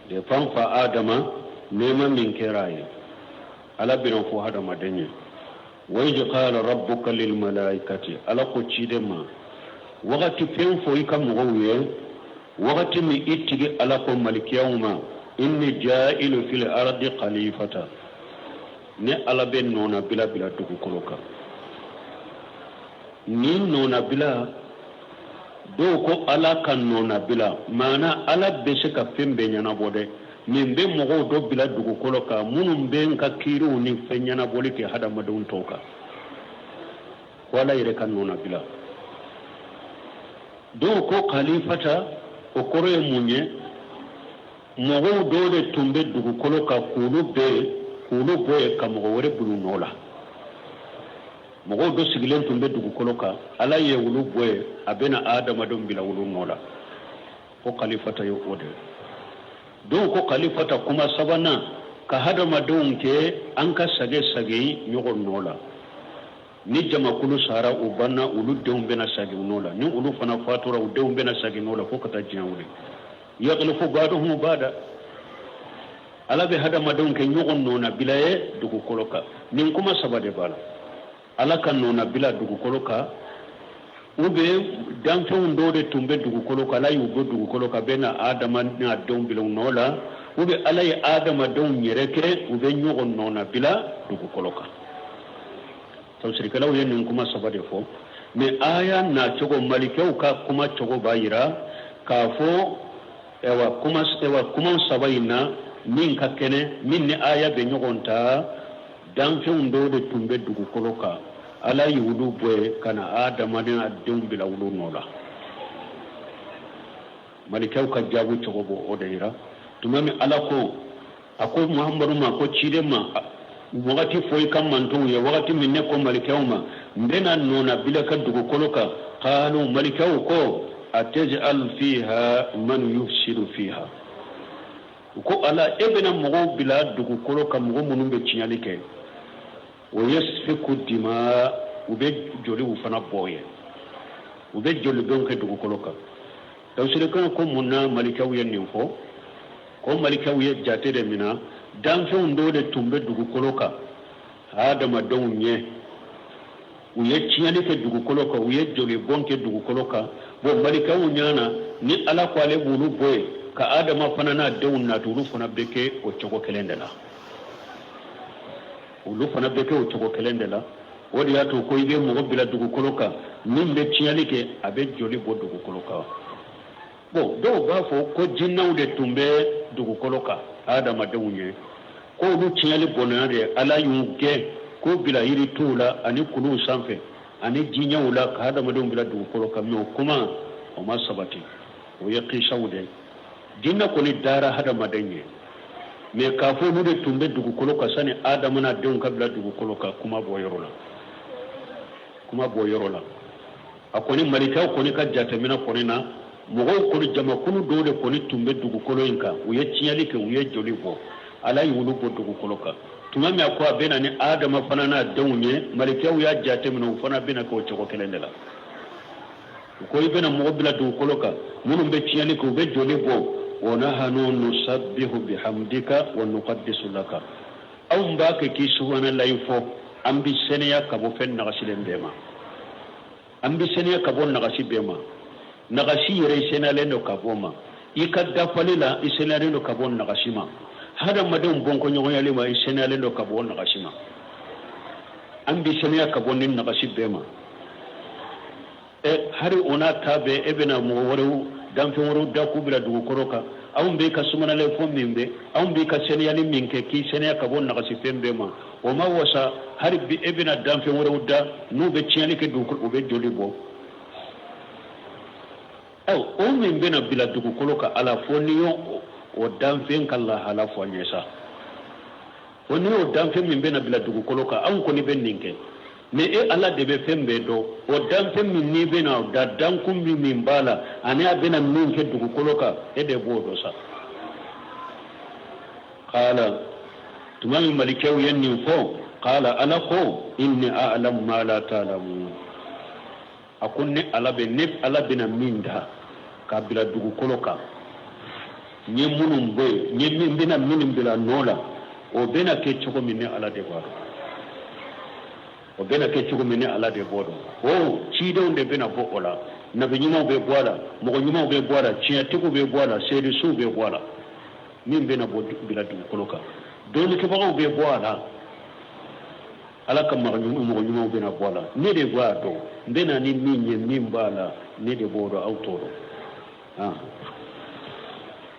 de fan fa Adama. Nɛɛma min kɛra a ye, Ala bɛn'o fɔ hadamaden ye. Wa iz qala rabbuka lil malaikati, Ala ko ciden ma, wagati fɛn fɔ i ka mɔgɔw ye, wagati min i tigi Ala ko malikiyaw ma, inni ja'ilu fil ardi khalifata, ne Ala bɛ nɔnabila bila dugukolo kan. Nin nɔnabila, dɔw ko Ala ka nɔnabila, maana Ala bɛ se ka fɛn bɛɛ ɲɛnabɔ dɛ, min bɛ mɔgɔw dɔ bila dugukolo kan minnu bɛ n ka kiiriw ni fɛn ɲɛnabɔli kɛ hadamadenw tɔw kan, ko Ala yɛrɛ ka nɔnabila. Dɔw ko khalifata, o kɔrɔ ye mun ye? Mɔgɔw dɔw de tun bɛ dugukolo kan, k'olu bɛɛ k'olu bɔ yen ka mɔgɔ wɛrɛ bila u nɔ la. Mɔgɔw dɔ sigilen tun bɛ dugukolo kan, Ala ye olu bɔ yen, a bɛna adamadenw bila olu nɔ la, ko khalifata ye o de ye. Dɔw ko khalifata, kuma sabanan, ka hadamadenw kɛ an ka sage sage ɲɔgɔn nɔ la. Ni jamakulu sara, u banna, olu denw bɛna sagi u nɔ la. Ni olu fana fatura, u denw bɛna sagi nɔ la fo ka taa diɲɛ wuli. Yakhlufu ba'duhum ba'da, Ala bɛ hadamadenw kɛ ɲɔgɔn nɔnabila ye dugukolo kan. Nin kuma saba de b'a la: Ala ka nɔnabila dugukolo kan, u bɛ danfɛnw dɔw de tun bɛ dugukolo kan, Ala y'u bɔ dugukolo kan, bɛ na Adama n'a denw bila u nɔ la, u bɛ Ala ye adamadenw yɛrɛ kɛ u bɛ ɲɔgɔn nɔnabila dugukolo kan. Tafsirikɛlaw ye nin kuma saba de fɔ, mais aya nacogo, malikɛw ka kuma cogo b'a yira k'a fɔ ɛwa kuma, ɛwa kuma saba in na, min ka kɛnɛ, min ni aya bɛ ɲɔgɔn ta, danfɛnw dɔw de tun bɛ dugukolo kan, Ala y'olu bɔ yen ka na adamaden a denw bila olu nɔ la. Malikɛw ka jaabi cogo b'o o de yira. Tuma min Ala ko, a ko Muhamadu ma, ko ciden ma, wagati fɔ i ka mantonw ye, wagati min ne ko malikɛw ma n bɛna nɔnabila ka dugukolo kan, qalu, malikɛw ko ataj'al fiha man yufsidu fiha, u ko Ala, e bɛna mɔgɔw bila dugukolo kan, mɔgɔ minnu bɛ tiɲɛli kɛ, wa yasfiku dima, u bɛ joliw fana bɔ ye, u bɛ jolibɔn kɛ dugukolo kan. Tafsirikɛlaw ko mun na malikɛw ye nin fɔ? Ko malikɛw ye jate de mina, danfɛnw dɔw de tun bɛ dugukolo kan hadamadenw ɲɛ, u ye tiɲɛni kɛ dugukolo kan, u ye jolibɔn kɛ dugukolo kan. Bon, malikɛw ɲana, ni Ala ko ale b'olu bɔ yen ka Adama fana n'a denw nati, olu fana bɛ kɛ o cogo kelen de la, olu fana bɛ kɛ o cogo kelen de la. O de y'a to ko i bɛ mɔgɔ bila dugukolo kan min bɛ tiɲɛli kɛ, a bɛ joli bɔ dugukolo kan. Bon, dɔw b'a fɔ ko jinɛw de tun bɛ dugukolo kan adamadenw ye, ko olu tiɲɛli bɔnna de, Ala y'u gɛn k'u bila yirituw la ani kuluw sanfɛ ani jinɛw la ka adamadenw bila dugukolo kan. Mais o kuma o ma sabati, o ye kisaw de ye. Jinɛ kɔni dara hadamaden ye, mais k'a fɔ olu de tun bɛ dugukolo kan sani Adama n'a denw ka bila dugukolo kan, kuma bɔ yɔrɔ la, kuma bɔ yɔrɔ la. A kɔni malikaw kɔni ka jateminɛ kɔni na, mɔgɔw kɔni, jamakulu dɔw de kɔni tun bɛ dugukolo in kan, u ye tiɲɛli kɛ, u ye joli bɔ. Ala y'olu bɔ dugukolo kan. Tuma min a ko a bɛ na ni Adama fana n'a denw ye, malikɛw y'a jateminɛ, u fana bɛna kɛ o cogo kelen de la. U ko i bɛna mɔgɔ bila dugukolo kan minnu bɛ tiɲɛni kɛ, u bɛ joli bɔ. Wa nahanu nusabbihu bihamdika wa nuqaddisu laka. Anw b'a kɛ k'i subahanallahi fɔ, an bɛ sɛnɛya ka bɔ fɛn nagasilen bɛɛ ma, an bɛ sɛnɛya ka bɔ nagasi bɛɛ ma. Nagasi yɛrɛ, i sɛnɛyalen don ka bɔ o ma. I ka dafali la, i sɛnɛyalen don ka bɔ nagasi ma. Hadamadenw bɔnkɔɲɔgɔnyali ma, i sɛnɛyalen don ka bɔ nagasi ma. An bɛ sɛnɛya ka bɔ ni nagasi bɛɛ ma. Ɛ, hari o n'a ta bɛɛ, e bɛna mɔgɔ wɛrɛw, danfɛn wɛrɛw da k'u bila dugukolo kan. Anw b'i ka sumanalen fɔ min bɛ, anw b'i ka sɛnɛyali min kɛ k'i sɛnɛya ka bɔ nagasifɛn bɛɛ ma, o ma wasa. Hali bi e bɛna danfɛn wɛrɛw da n'u bɛ tiɲɛni kɛ dugukolo, u bɛ joli bɔ. Ɔ, o min bɛna bila dugukolo kan, Ala, fo n'i y'o o danfɛn ka lahala fɔ an ye sa. O n'i y'o danfɛn min bɛna bila dugukolo kan, anw kɔni bɛ nin kɛ, mais e Ala de bɛ fɛn bɛɛ dɔn. O danfɛn min n'i bɛna o da, dankun min b'a la ani a bɛna min kɛ dugukolo kan, e de b'o dɔn sa. Qala, tuma min malikɛw ye nin fɔ, qala, Ala ko inni a'lamu ma la ta'lamun. A ko ne Ala bɛ, ne Ala bɛna min da k'a bila dugukolo kan, n ye minnu bɔ yen, n ye min bɛna minnu bila nɔ la, o bɛna kɛ cogo min, ne Ala de b'a dɔn. O bɛna kɛ cogo min, ne Ala de b'o dɔn. O cidenw de bɛna bɔ o la, nabi ɲumanw bɛ bɔ a la, mɔgɔ ɲumanw bɛ bɔ a la, tiɲɛtigiw bɛ bɔ a la, seedisiw bɛ bɔ a la. Min bɛna bɔ bila dugukolo kan, dɔnnikɛbagaw bɛ bɔ a la, Ala ka mɔgɔ ɲumanw bɛna bɔ a la. Ne de b'a dɔn n bɛ na ni min ye, min b'a la, ne de b'o dɔn, aw t'o dɔn.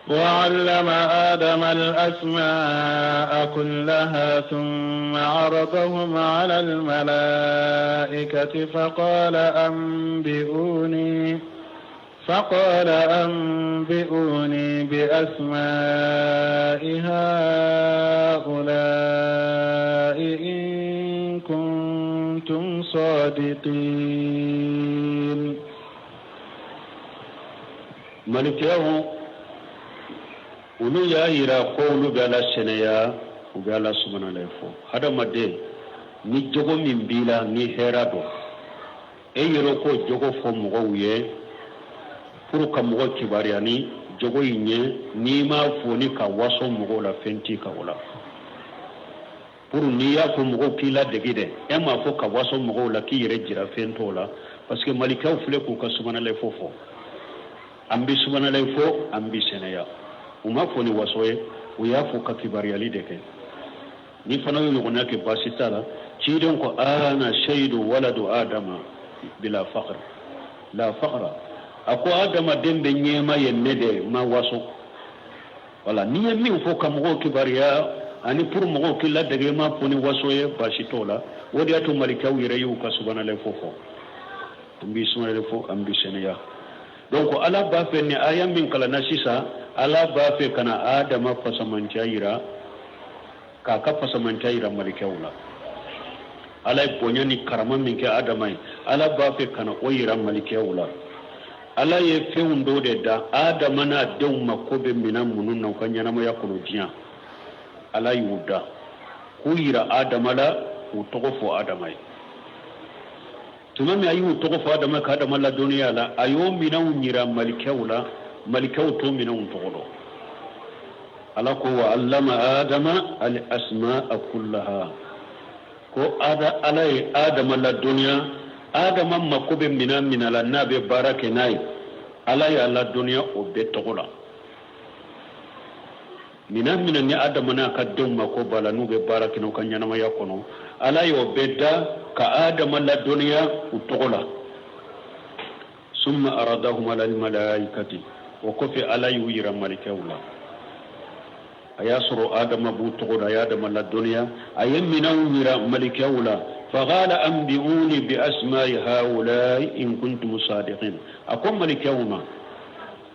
وعلم آدم الأسماء كلها ثم عرضهم على الملائكة فقال أنبئوني بأسماء هؤلاء إن كنتم صادقين. Malikɛw olu y'a yira ko olu bɛ Ala sɛnɛya, u bɛ Ala subhanalahi fɔ. Hadamaden, ni jogo min b'i la ni hɛra don, e yɛrɛ k'o jogo fɔ mɔgɔw ye pour ka mɔgɔ kibaruya ni jogo in ye. N'i m'a fɔ ni ka waso mɔgɔw la, fɛn t'i kan o la. Pour n'i y'a fɔ mɔgɔw k'i ladege dɛ, e m'a fɔ ka waso mɔgɔw la k'i yɛrɛ jira, fɛn t'o la, parce que malikaw filɛ k'u ka subhanalahi fɔ fɔ. An bɛ subhanalahi fɔ, an bɛ sɛnɛya. U m'a fɔ ni waso ye, u y'a fɔ ka kibaruyali de kɛ. Ni fana y'o ɲɔgɔnna kɛ, baasi t'a la. Ciden ko ana seyidu waladu adama bila fakr la fakra. A ko adamaden bɛ ɲɛma ye, ne de ma waso. Wala n'i ye min fɔ ka mɔgɔw kibaruya ani pour mɔgɔw k'i ladege, ma fɔ ni waso ye, baasi t'o la. O de y'a to malikaw yɛrɛ y'u ka subhanalahi fɔ fɔ. An bɛ subhanalahi fɔ, an bɛ sɛnɛya. Donc Ala b'a fɛ, ni aya min kalanna sisan, Ala b'a fɛ ka na Adama fasamanciya yira, k'a ka fasamanciya yira malikɛw la. Ala ye bonya ni karama min kɛ Adama ye, Ala b'a fɛ ka na o yira malikɛw la. Ala ye fɛnw dɔ de da Adama n'a denw mako bɛ minɛn minnu na u ka ɲɛnamaya kɔnɔ diɲɛ, Ala y'u da k'u yira Adama la, k'u tɔgɔ fɔ Adama ye. Tuma min a y'u tɔgɔ fɔ Adama, ka Adama ladɔnniya la, a y'o minɛnw yira malikɛw la. Malikɛw t'o minɛnw tɔgɔ dɔn. Ala ko wa allama adama al asma'a kullaha, ko ada Ala ye Adama ladɔnniya, Adama mako bɛ minɛn min la n'a bɛ baara kɛ n'a ye, Ala y'a ladɔnniya o bɛɛ tɔgɔ la. Minɛn min ni Adama n'a ka denw mako b'a la n'u bɛ baara kɛ n'u ka ɲɛnamaya kɔnɔ, Ala y'o bɛɛ da ka Adama ladɔnniya u tɔgɔ la. Summa aradahum ala almalaikati, o kɔfɛ Ala y'u yira malikɛw la. A y'a sɔrɔ Adama b'u tɔgɔ dɔn, a ye Adama ladɔnniya, a ye minɛnw yira malikɛw la. Faqala anbi'uni bi asma'i haulai in kuntum sadiqin. A ko malikɛw ma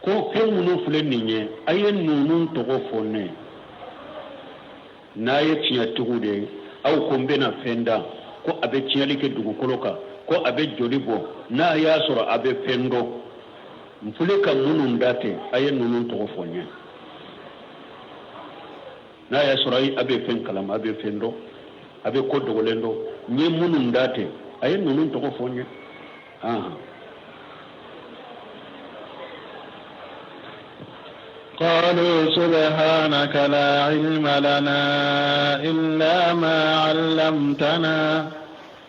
ko fɛn minnu filɛ nin ye, a ye ninnu tɔgɔ fɔ ne n'a ye tiɲɛtigiw de ye. Aw ko n bɛna fɛn da ko a bɛ tiɲɛli kɛ dugukolo kan, ko a bɛ joli bɔ, n'a y'a sɔrɔ a bɛ fɛn dɔn, n filɛ ka minnu da ten, a ye ninnu tɔgɔ fɔ n ye. N'a y'a sɔrɔ a bɛ fɛn kalama, a bɛ fɛn dɔn, a bɛ ko dogolen dɔn, n ye minnu da ten, a ye ninnu tɔgɔ fɔ n ye. قالوا سبحانك لا علم لنا إلا ما علمتنا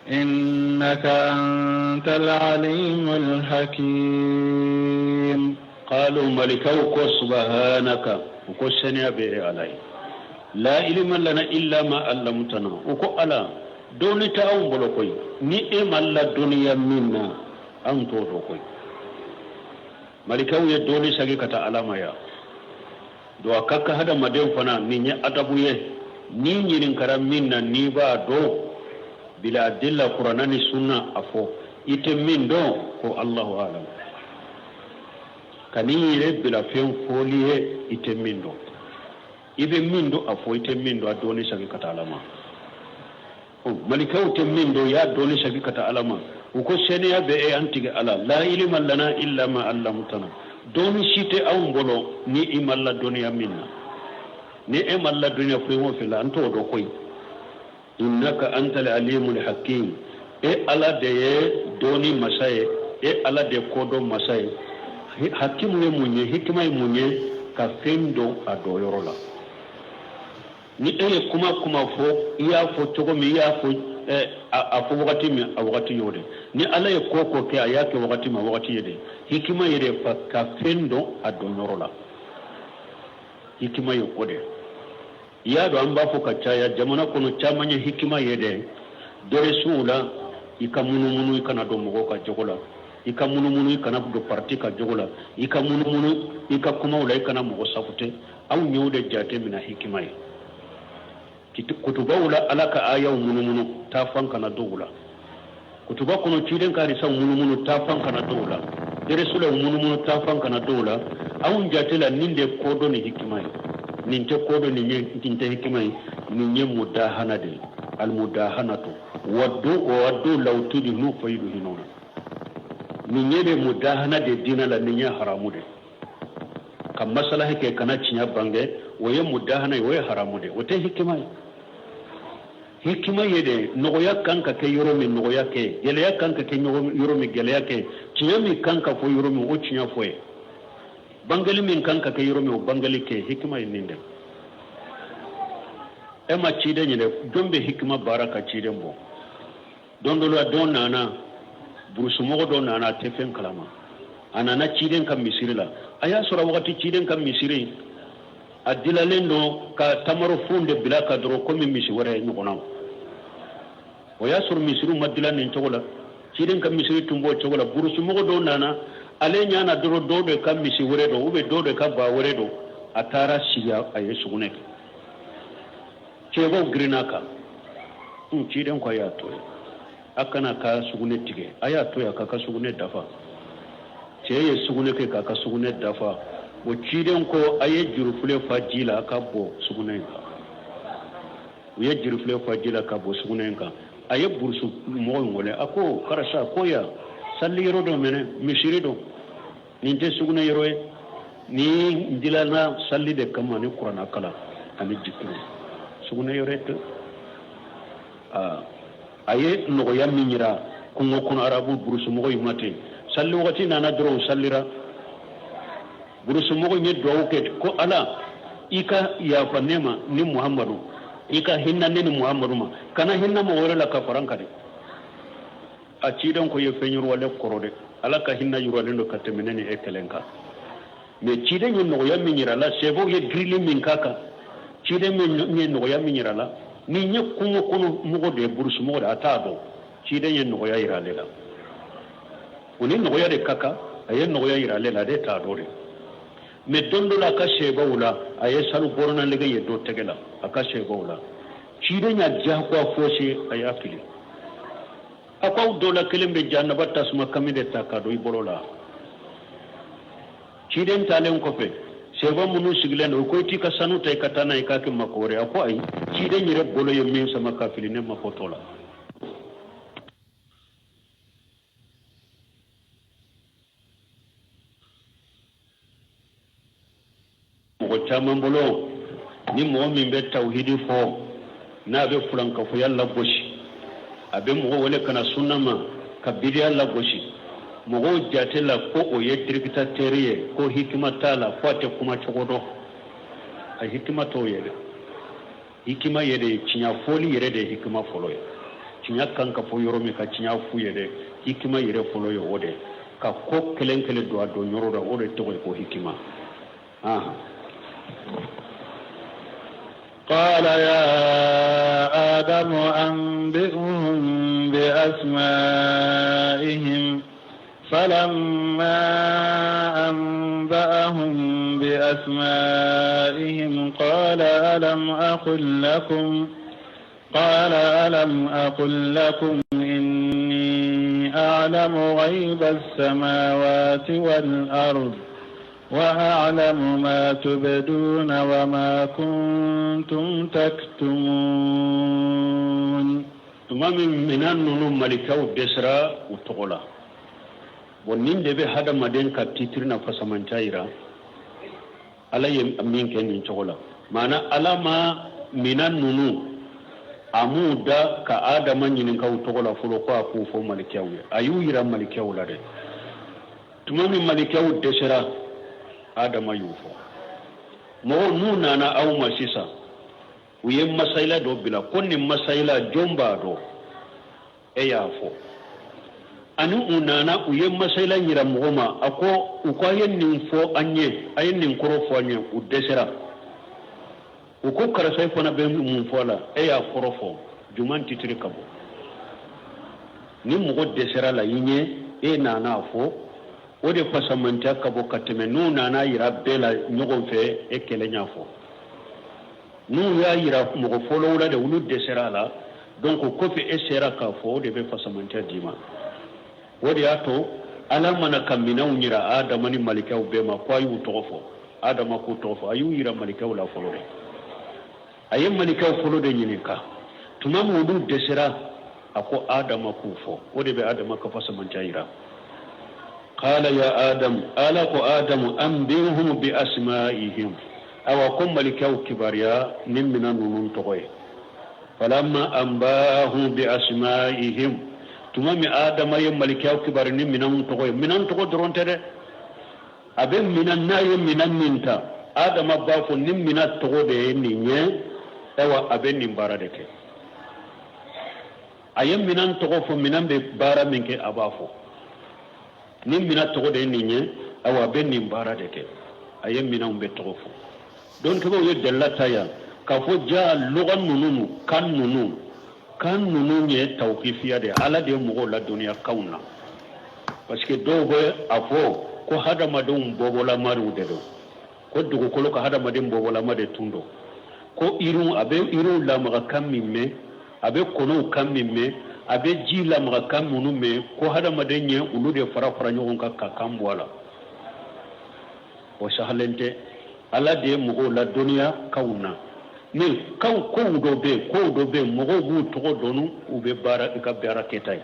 إنك أنت العليم الحكيم. قالوا malikaw ko سبحانك, u ko seniya bɛ e Ala ye, لا علم لنا إلا ما علمتنا. U ko Ala, dɔnni tɛ anw bolo koyi, ni e ma ladɔnniya min na, anw t'o dɔn koyi. Malikaw ye dɔnni sagi ka taa Ala ma. Ya don a ka kan hadamaden fana, nin ye adabu ye, n'i ɲininkara min na, n'i b'a dɔn bila adilla Kurana ni sunna, a fɔ. I tɛ min dɔn, ko الله أعلم. Kan'i yɛrɛ bila fɛn fɔli ye i tɛ min dɔn. I bɛ min dɔn, a fɔ. I tɛ min dɔn, a dɔnni sagi ka taa Ala ma. Malikaw tɛ min dɔn, y'a dɔnni sagi ka taa Ala ma. U ko seniya bɛ e an tigi Ala, لا علم لنا إلا ما علمتنا, dɔnni si tɛ anw bolo ni i ma ladɔnniya min na. Ni e ma ladɔnniya fɛn o fɛn la, an t'o dɔn koyi. إنك أنت العليم الحكيم, e Ala de ye dɔnni masa ye, e Ala de ye kodɔn masa ye. Hakimu ye mun ye? Hikima ye mun ye? Ka fɛn dɔn a dɔn yɔrɔ la. Ni e ye kuma kuma fɔ, i y'a fɔ cogo min, i y'a fɔ a fɔ wagati min, a wagati y'o de. Ni Ala ye ko ko kɛ, a y'a kɛ wagati min, a wagati ye de. Hikima ye de ka fɛn dɔn a dɔn yɔrɔ la. Hikima ye o de. I y'a dɔn, an b'a fɔ ka caya jamana kɔnɔ, caman ye hikima ye dɛ. Dɔrɛsiw la, i ka munumunu, i kana don mɔgɔw ka jogo la. I ka munumunu, i kana don parti ka jogo la. I ka munumunu i ka kumaw la, i kana mɔgɔ safute. Aw y'o de jate minɛ hikima ye. Kutubaw la, Ala ka ayaw munumunu, taafan kana dɔw la. Kutuba kɔnɔ, ciden ka hadisaw munumunu, taafan kana dɔw la. Deresulaw munumunu, taafan kana dɔw la. Anw jate la, nin de kodɔn ni hikima ye. Nin tɛ kodɔn, nin ye, nin tɛ hikima ye, nin ye mudahana de ye. المداهنة ودوا وودوا لو تدهن فيدهنون. Nin ye de mudahana de diinɛ la, nin ye haramu de. Ka masalahi kɛ kana tiɲɛ bange, o ye mudahana ye, o ye haramu de, o tɛ hikima ye. Hikima ye de, nɔgɔya kan ka kɛ yɔrɔ min, nɔgɔya kɛ. Gɛlɛya kan ka kɛ yɔrɔ min, gɛlɛya kɛ. Tiɲɛ min kan ka fɔ yɔrɔ min, o tiɲɛ fɔ ye. Bangeli min kan ka kɛ yɔrɔ min, o bangeli kɛ. Hikima ye nin de. E ma ciden yɛrɛ, jɔn bɛ hikima baara ka ciden bɔ? Don dɔ la, dɔ nana, burusumɔgɔ dɔ nana, a tɛ fɛn kalama. A nana ciden ka misiri la. A y'a sɔrɔ wagati ciden ka misiri a dilalen don ka tamarofun de bila ka dɔrɔn komi misi wɛrɛ ɲɔgɔnna. O y'a sɔrɔ misiriw ma dilan nin cogo la. Ciden ka misiri tun b'o cogo la. Burusumɔgɔ dɔw nana, ale ɲana dɔrɔn dɔw de ka misi wɛrɛ don ou bien dɔw de ka ba wɛrɛ don. A taara sigi, a ye sugunɛ kɛ. Cɛbaw girinna kan. Ciden ko a y'a to yen, a kana ka sugunɛ tigɛ, a y'a to yen a k'a ka sugunɛ dafa. Cɛ ye sugunɛ kɛ k'a ka sugunɛ dafa. O ciden ko a ye jurufile fa ji la, a ka bɔ sugunɛ in kan. U ye jurufile fa ji la ka bɔ sugunɛ in kan. A ye burusu mɔgɔ in wele, a ko karisa, ko yan sali yɔrɔ dɔ minɛ, misiri dɔ, nin tɛ sugunɛ yɔrɔ ye. Ni dilanna sali de kama ni kuranna kalan ani jikuru, sugunɛ yɔrɔ tɛ. A ye nɔgɔya min yira kungo kɔnɔ arabu burusumɔgɔ in ma ten, sali wagati nana dɔrɔn, u salira. Burusumɔgɔ in ye duwawu kɛ ko Ala, i ka yafa ne ma ni Muhamadu, i ka hinɛ ne ni Muhamadu ma, kana hinɛ mɔgɔ wɛrɛ la ka fara n kan dɛ. A ciden ko ye fɛn yiriwalen kɔrɔ dɛ, Ala ka hinɛ yiriwalen don ka tɛmɛ ne ni e kelen kan. Mais ciden ye nɔgɔya min yira la, sɛbɛw ye girili min k'a kan, ciden min ye nɔgɔya min yira la, nin ye kungo kɔnɔ mɔgɔ de ye, burusumɔgɔ de, a t'a dɔn. Ciden ye nɔgɔya yira ale la, o ni nɔgɔya de ka kan. A ye nɔgɔya yira ale la, ale t'a dɔn de. Mais don dɔ la, a ka sɛbɛw la, a ye sanu bɔrɔnalɛgɛ ye dɔ tɛgɛ la. A ka sɛbɛw la, ciden y'a diyagoya fɔsi, a y'a fili. A ko aw dɔ la kelen bɛ jahanaba tasuma kami de ta ka don i bolo la. Ciden taalen kɔfɛ, sɛbɛn minnu sigilen don, ko i t'i ka sanu ta, i ka taa n'a ye, i k'a kɛ mako wɛrɛ. A ko ayi, ciden yɛrɛ bolo ye min sama ka fili, ne mako t'o la. Mɔgɔ caman bolo Ni mɔgɔ min bɛ tawhidi fɔ, n'a bɛ fulankafoya lagosi, a bɛ mɔgɔ wele ka na sunna ma ka bidiya lagosi, mɔgɔw jate la ko o ye dirikitatɛri ye, ko hikima t'a la, ko a tɛ kuma cogo dɔn. A hikima t'o ye dɛ. Hikima yɛrɛ ye tiɲɛ fɔli yɛrɛ de ye hikima fɔlɔ ye. Tiɲɛ kan ka fɔ yɔrɔ min, ka tiɲɛ f'u ye dɛ, hikima yɛrɛ fɔlɔ ye o de. Ka ko kelen kelen don a don yɔrɔ la, o de tɔgɔ ye ko hikima. قال يا آدم أنبئهم بأسمائهم فلما أنبأهم بأسمائهم قال ألم أقل لكم إني أعلم غيب السماوات والأرض وأعلم ما تبدون وما كنتم تكتمون. Tuma min minan ninnu malikaw dɛsɛra u tɔgɔ la, bon, nin de bɛ hadamaden ka titiri na fasamanca yira. Ala ye min kɛ nin cogo la, maana Ala ma minan ninnu a m'u da ka Adama ɲininka u tɔgɔ la fɔlɔ, ko a k'u fɔ malikaw ye. A y'u yira malikaw la dɛ. Tuma min malikaw dɛsɛra, Adama y'u fɔ. Mɔgɔw n'u nana aw ma sisan, u ye masayila dɔ bila ko nin masayila, jɔn b'a dɔn? E y'a fɔ. Ani u nana, u ye masayila yira mɔgɔ ma, a ko u ko a ye nin fɔ an ye, a ye nin kɔrɔ fɔ an ye. U dɛsɛra, u ko karisa, e fana bɛ mun fɔ a la? E y'a kɔrɔ fɔ. Juman titiri ka bon. Ni mɔgɔ dɛsɛra la i ɲɛ, e nana a fɔ, o de fasamantiya ka bon ka tɛmɛ n'u nana yira bɛɛ la ɲɔgɔn fɛ, e kelen y'a fɔ. N'u y'a yira mɔgɔ fɔlɔw la de, olu dɛsɛra a la, donc kɔfɛ e sera k'a fɔ, o de bɛ fasamantiya d'i ma. O de y'a to Ala mana ka minɛnw yira Adama ni malikaw bɛɛ ma ko a y'u tɔgɔ fɔ, Adama k'u tɔgɔ fɔ, a y'u yira malikaw la fɔlɔ de. A ye malikaw fɔlɔ de ɲininka. Tuma min olu dɛsɛra, a ko Adama k'u fɔ. O de bɛ Adama ka fasamantiya yira. Qala ya Adam, Ala ko Adamu, anbihum bi asma'ihim, awa ko malikaw kibaruya ni minan ninnu tɔgɔ ye. Falamma anbahum bi asma'ihim, tuma min Adama ye malikaw kibaru ni minanw tɔgɔ ye. Minan tɔgɔ dɔrɔn tɛ dɛ, a bɛ minan n'a ye minan min ta, Adama b'a fɔ ni minan tɔgɔ de ye nin ye, ayiwa, a bɛ nin baara de kɛ. A ye minan tɔgɔ fɔ, minan bɛ baara min kɛ, a b'a fɔ ni minan tɔgɔ de ye nin ye, ayiwa, a bɛ nin baara de kɛ. A ye minanw bɛ tɔgɔ fɔ. Dɔnnikɛbaaw ye dalila ta yan k'a fɔ ja lɔgɔ ninnu, kan ninnu ye tawkifiya de ye. Ala de ye mɔgɔw ladɔnniya kanw na, parce que dɔw bɛ a fɔ ko hadamadenw bɔbɔlamariw de don, ko dugukolo ka hadamaden bɔbɔlama de tun don, ko iriw, a bɛ iriw lamaga kan min mɛn, a bɛ kɔnɔw kan min mɛn, a bɛ ji lamaga kan minnu mɛn, ko hadamaden ye olu de fara fara ɲɔgɔn kan ka kan bɔ a la. O sahalen tɛ. Ala de ye mɔgɔw ladɔnniya kanw na. Mais kanw, kow dɔ bɛ yen, kow dɔ bɛ yen, mɔgɔw b'u tɔgɔ dɔn, u bɛ baara i ka baara kɛta ye.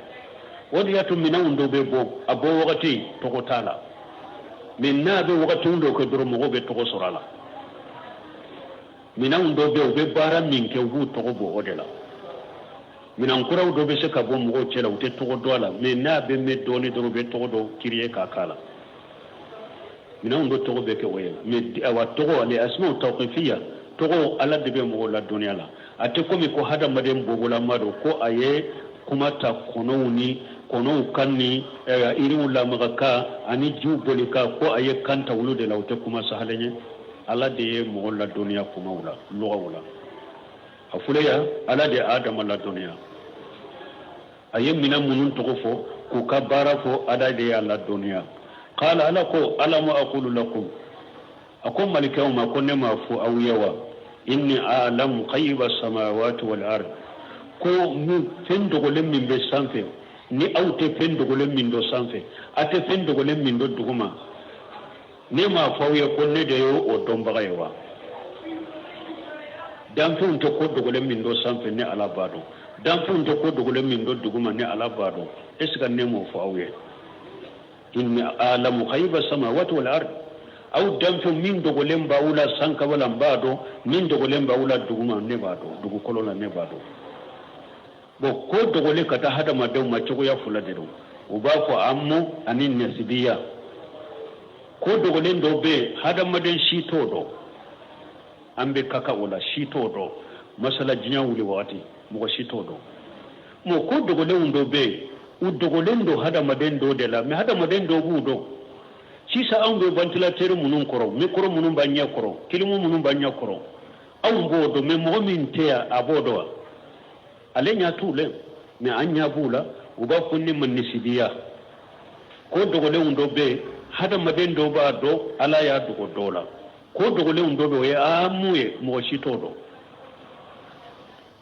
O de y'a to minɛnw dɔ bɛ bɔ, a bɔ wagati tɔgɔ t'a la, mais n'a bɛ wagati dɔ kɛ dɔrɔn, mɔgɔw bɛ tɔgɔ sɔrɔ a la. Minɛnw dɔ bɛ yen, u bɛ baara min kɛ, u b'u tɔgɔ bɔ o de la. Minɛn kuraw dɔ bɛ se ka bɔ mɔgɔw cɛ la, u tɛ tɔgɔ dɔn a la, mais n'a bɛ mɛn dɔɔnin dɔrɔn, u bɛ tɔgɔ dɔ créer k'a k'a la. Minɛnw dɔ tɔgɔ bɛ kɛ o ye. Mais awa, tɔgɔ ale asmaw tawqifiya, tɔgɔ, Ala de bɛ mɔgɔw ladɔnniya la. A tɛ komi ko hadamaden bɔbɔlama don, ko a ye kuma ta kɔnɔw ni kɔnɔw kan ni iriw lamaga kan ani jiw boli kan, ko a ye kan ta olu de la. O tɛ kuma sahalen ye. Ala de ye mɔgɔ ladɔnniya kumaw la, lɔgɔw la. A filɛ yan, Ala de ye Adama ladɔnniya. A ye minɛn minnu tɔgɔ fɔ k'u ka baara fɔ, Ala de y'a ladɔnniya. Qala, Ala ko, alamu aqulu lakum, a ko malikaw ma ko ne m'a fɔ aw ye wa, inni a'lamu ghayba samawati wal ard, ko min fɛn dogolen min bɛ sanfɛ, ni aw tɛ fɛn dogolen min dɔn sanfɛ, a tɛ fɛn dogolen min dɔn duguma, ne m'a fɔ aw ye ko ne de ye o dɔnbaga ye wa? Danfɛnw tɛ ko dogolen min dɔn sanfɛ, ne Ala b'a dɔn. Danfɛnw tɛ ko dogolen min dɔn duguma, ne Ala b'a dɔn. Est ce que ne m'o fɔ aw ye? Inni a'lamu ghayba samawati wal ard. Aw danfɛnw min dogolen b'aw la sankaba la n b'a dɔn, min dogolen b'aw la duguma ne b'a dɔn, dugukolo la ne b'a dɔn. Bon, ko dogolen ka taa hadamadenw ma cogoya fila de don, u b'a fɔ amu ani nasibiya. Ko dogolen dɔ bɛ yen, hadamaden si t'o dɔn, an bɛ ka kan o la, si t'o dɔn. Masala diɲɛ wuli wagati, mɔgɔ si t'o dɔn. Mɔ ko dogolenw dɔ bɛ yen, u dogolen don hadamaden dɔ de la, mɛ hadamaden dɔ b'u dɔn. Sisan anw bɛ ventilateur minnu kɔrɔ, micro minnu b'an ɲɛ kɔrɔ, clim minnu b'an ɲɛ kɔrɔ, anw b'o dɔn. Mɛ mɔgɔ min tɛ yan, a b'o dɔn wa? Ale ɲɛ t'u la, mɛ an ɲɛ b'u la. U b'a fɔ nin ma nisibiya. Ko dogolenw dɔ bɛ yen, hadamaden dɔ b'a dɔn, Ala y'a dogo dɔ la. Ko dogolenw dɔ bɛ yen, o ye amu ye, mɔgɔ si t'o dɔn.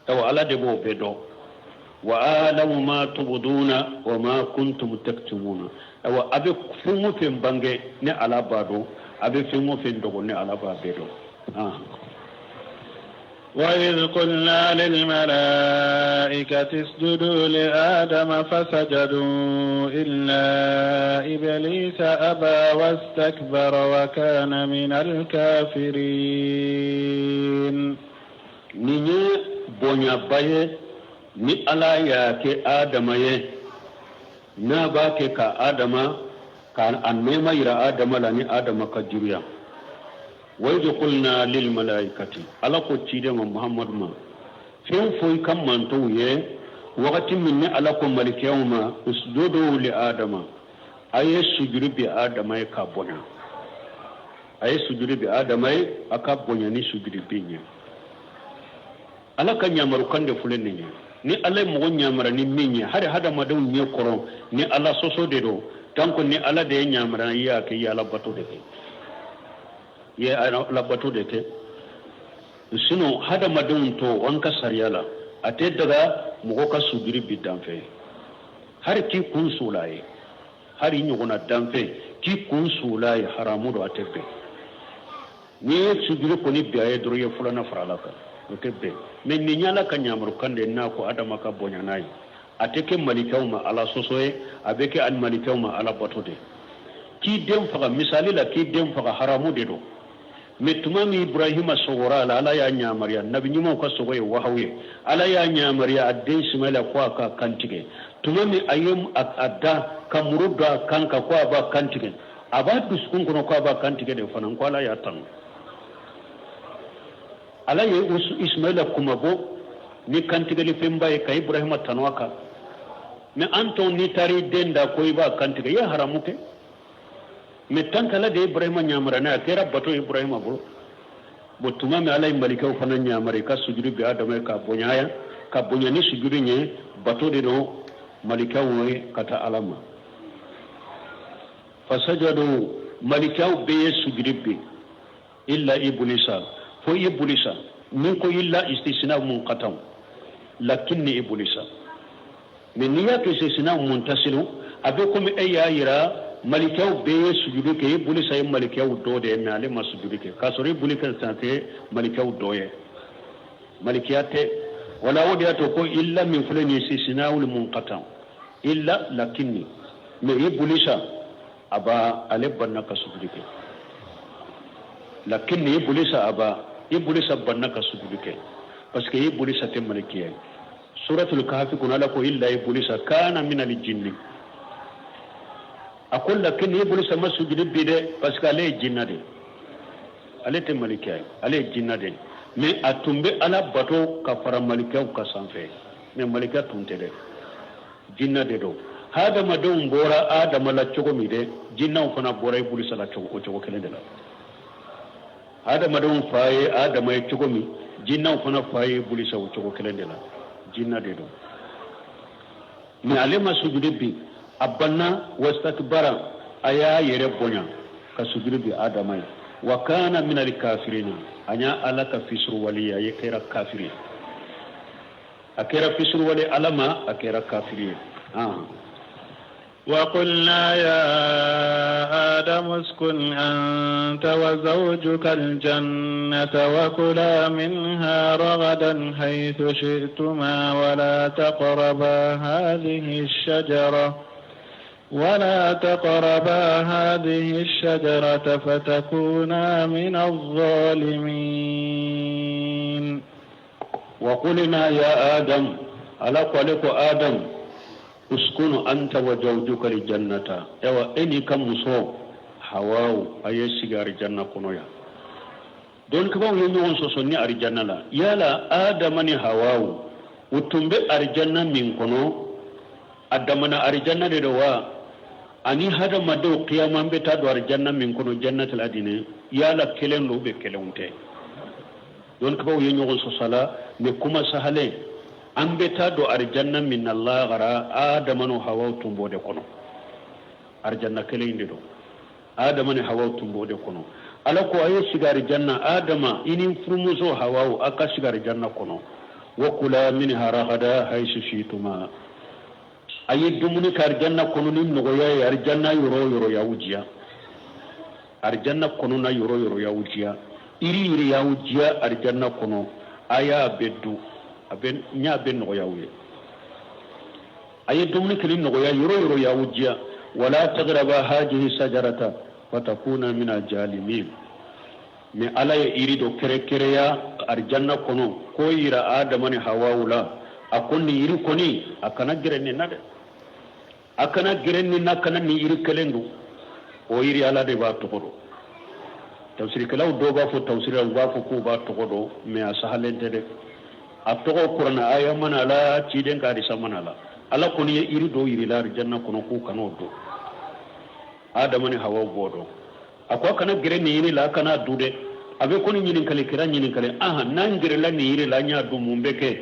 Awa, Ala de b'o bɛɛ dɔn. Wa alamu ma tubuduna wa ma kuntum taktumuna. Awa, a bɛ fɛn o fɛn bange, ne Ala b'a dɔn. A bɛ fɛn o fɛn dogo, ne Ala b'a bɛɛ dɔn. وإذ قلنا للملائكة اسجدوا لآدم فسجدوا إلا إبليس أبى واستكبر وكان من الكافرين. Nin ye bonyaba ye ni Ala y'a kɛ Adama ye, n'a b'a kɛ ka Adama ka a nɛɛma yira Adama la ni Adama ka juruya. Wa idh qulna lil malaikati, Ala ko ciden ma Muhammadu ma, fɛn fɔ i ka mantonw ye wagati min ni Ala ko malikeyaw ma: usjudu li Adama, a ye sujuru bi Adama ye k'a bonya, a ye sujuru bi Adama ye, a ka bonya ni sujuru bin ye. Ala ka ɲamarukan de filɛ nin ye. Ni Ala ye mɔgɔ ɲamara ni min ye, hali hadamadenw ɲɛ kɔrɔ, ni Ala sɔsɔ de don, tant que ni Ala de ye ɲamara, i y'a kɛ, i ye Ala bato de kɛ, i ye Ala bato de kɛ. Sinon hadamadenw to an ka sariya la, a tɛ daga mɔgɔ ka sujuru bi danfɛn, hali k'i kun sola ye, hali i ɲɔgɔnna danfɛn k'i kun sola ye, haramu don, a tɛ bɛn. N'i ye sujuru kɔni bi a ye dɔrɔn, i ye filanan fara Ala kan, o tɛ bɛn. Mɛ nin ye Ala ka ɲamarukan de ye n'a ko Adama ka bonya n'a ye. A tɛ kɛ malikaw ma Ala sɔsɔ ye, a bɛ kɛ ali malikaw ma Ala bato de. K'i den faga, misali la, k'i den faga, haramu de don. Mɛ tuma min Ibrahima sɔgɔra a la, Ala y'a ɲamariya, nabi ɲumanw ka sɔgɔ ye wahawu ye, Ala y'a ɲamariya a den Simayila ko a ka kantigɛ. Tuma min a ye a da ka muru don a kan kan ko a b'a kantigɛ, a b'a dusukun kɔnɔ ko a b'a kantigɛ de fana, ko Ala y'a tanu. Ala ye Ismaila kunmabɔ ni kantigɛli fɛnba ye ka Ibrahima tanu a kan. Mɛ an tɔn, n'i taara i den da ko i b'a kantigɛ, i ye haramu kɛ. Mɛ tant que Ala de ye Ibrahima ɲamara n'a ye, a kɛra bato Ibrahima bolo. Bon, tuma min Ala ye malikɛw fana ɲamara i ka sujuru bi Adama ye ka bonya yan, ka bonya ni sujuru ye, bato de don malikɛw ye ka taa Ala ma. Fasajadu, malikaw bɛɛ ye sujudi bi, illa Ibulisa, fo Ibulisa. Min ko illa istisna munqatan lakinni Ibulisa. Mɛ n'i y'a kɛ istisna muntasilu, a bɛ komi e y'a yira malikaw bɛɛ ye sujudu kɛ, Ibulisa ye malikaw dɔ de ye, mɛ ale ma sujudu kɛ, k'a sɔrɔ Ibulisa tɛ malikaw dɔ ye, malikiya tɛ. Wala o de y'a to ko illa min filɛ nin ye istisnawul munqatan, illa lakinni, mɛ Ibulisa aba, ale banna ka sujudu kɛ. Lakinni Ibulisa aba, Ibulisa banna ka sujudu kɛ, parce que Ibulisa tɛ malikiya ye. Suratul Kahfi kɔnɔ, Ala ko illa Ibulisa kana min al jinni. A ko lakinni Ibulisa ma sujudu bi dɛ, parce que ale ye jinna de, ale tɛ malikiya ye, ale ye jinna de. Mais a tun bɛ Ala bato ka fara malikaw ka sanfɛ, mais malikiya tun tɛ dɛ, jinna de don. Hadamadenw bɔra Adama la cogo min dɛ, jinnaw fana bɔra Ibulisa la cogo o cogo kelen de la. Hadamadenw fa ye Adama ye cogo min, jinnaw fana fa ye Ibulisa o cogo kelen de la, jinna de don. Mais ale ma sujudi bi, a banna, wastakbara, a y'a yɛrɛ bonya ka sujudi bi Adama ye. Wa kana min al kafirina, a y'a Ala ka fisuruwale, a ye kɛra kafiri ye, a kɛra fisuruwale Ala ma, a kɛra kafiri ye. وقلنا يا آدم اسكن أنت وزوجك الجنة وكلا منها رغدا حيث شئتما ولا تقربا هذه الشجرة. ولا تقربا هذه الشجرة فتكونا من الظالمين. وقلنا يا آدم ala ko ale ko Adam uskunu anta wa zawjuka aljannata ayiwa e n'i ka muso Hawawu a ye sigi arijanna kɔnɔ yan. Dɔnnikɛbaaw ye ɲɔgɔn sɔsɔ ni arijanna la yala Adama ni Hawawu u tun bɛ arijanna min kɔnɔ a damana arijanna de don wa ani hadamadenw kiyama bɛ taa don arijanna min kɔnɔ jannatul adini yala kelen don ou bien kelenw tɛ. Dɔnnikɛbaaw ye ɲɔgɔn sɔsɔ a la mais kuma sahalen an bɛ taa don arijanna min na lahara Adama ni Hawaw tun b'o de kɔnɔ arijanna kelen in de don Adama ni Hawaw tun b'o de kɔnɔ. Ala ko a ye sigi arijanna Adama i ni furumuso Hawaw a ka sigi arijanna kɔnɔ wa kula minha ragada haisu shituma a ye dumuni kɛ arijanna kɔnɔ ni nɔgɔya ye arijanna yɔrɔ o yɔrɔ y'aw diya arijanna kɔnɔna yɔrɔ o yɔrɔ y'aw diya yiri yiri y'aw diya arijanna kɔnɔ a y'a bɛɛ dun a bɛ n y'a bɛɛ nɔgɔya aw ye a ye dumuni kɛ ni nɔgɔya yɔrɔ o yɔrɔ y'aw diya wala tagraba hajihi sajarata fatakuna mina jalimin mais ala ye yiri dɔ kɛrɛkɛrɛya arijanna kɔnɔ k'o yira Adama ni Hawaw la a ko nin yiri kɔni a kana gɛrɛ nin na dɛ a kana gɛrɛ nin na kana nin yiri kelen dun o yiri ala de b'a tɔgɔ dɔn tafsirikɛlaw dɔw b'a fɔ tafsiri la u b'a fɔ k'u b'a tɔgɔ dɔn mais a sahalen tɛ dɛ a tɔgɔ kuranɛ aya ma na a la ciden ka hadisa ma na a la ala kɔni ye yiri dɔw yir'i la arijanna kɔnɔ k'u kan'o dun Adama ni Hawa b'o dɔn a ko a kana gɛrɛ nin yiri la a kana dun dɛ a bɛ komi ɲininkalikɛla ɲininkali ahan n'an gɛrɛla nin yiri la an y'a dun mun bɛ kɛ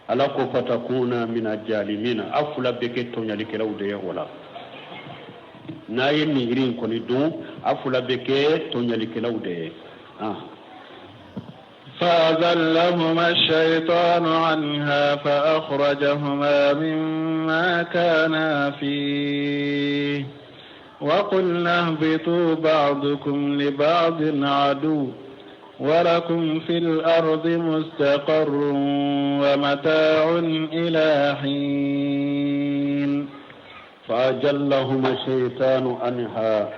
ala ko fatakuna mina jalimina a fila bɛ kɛ tɔɲalikɛlaw de ye o la n'a ye nin yiri in kɔni dun a fila bɛ kɛ tɔɲalikɛlaw de ye ahan فأزلهما الشيطان عنها فأخرجهما مما كانا فيه وقلنا اهبطوا بعضكم لبعض عدو ولكم في الأرض مستقر ومتاع إلى حين. فأزلهما الشيطان عنها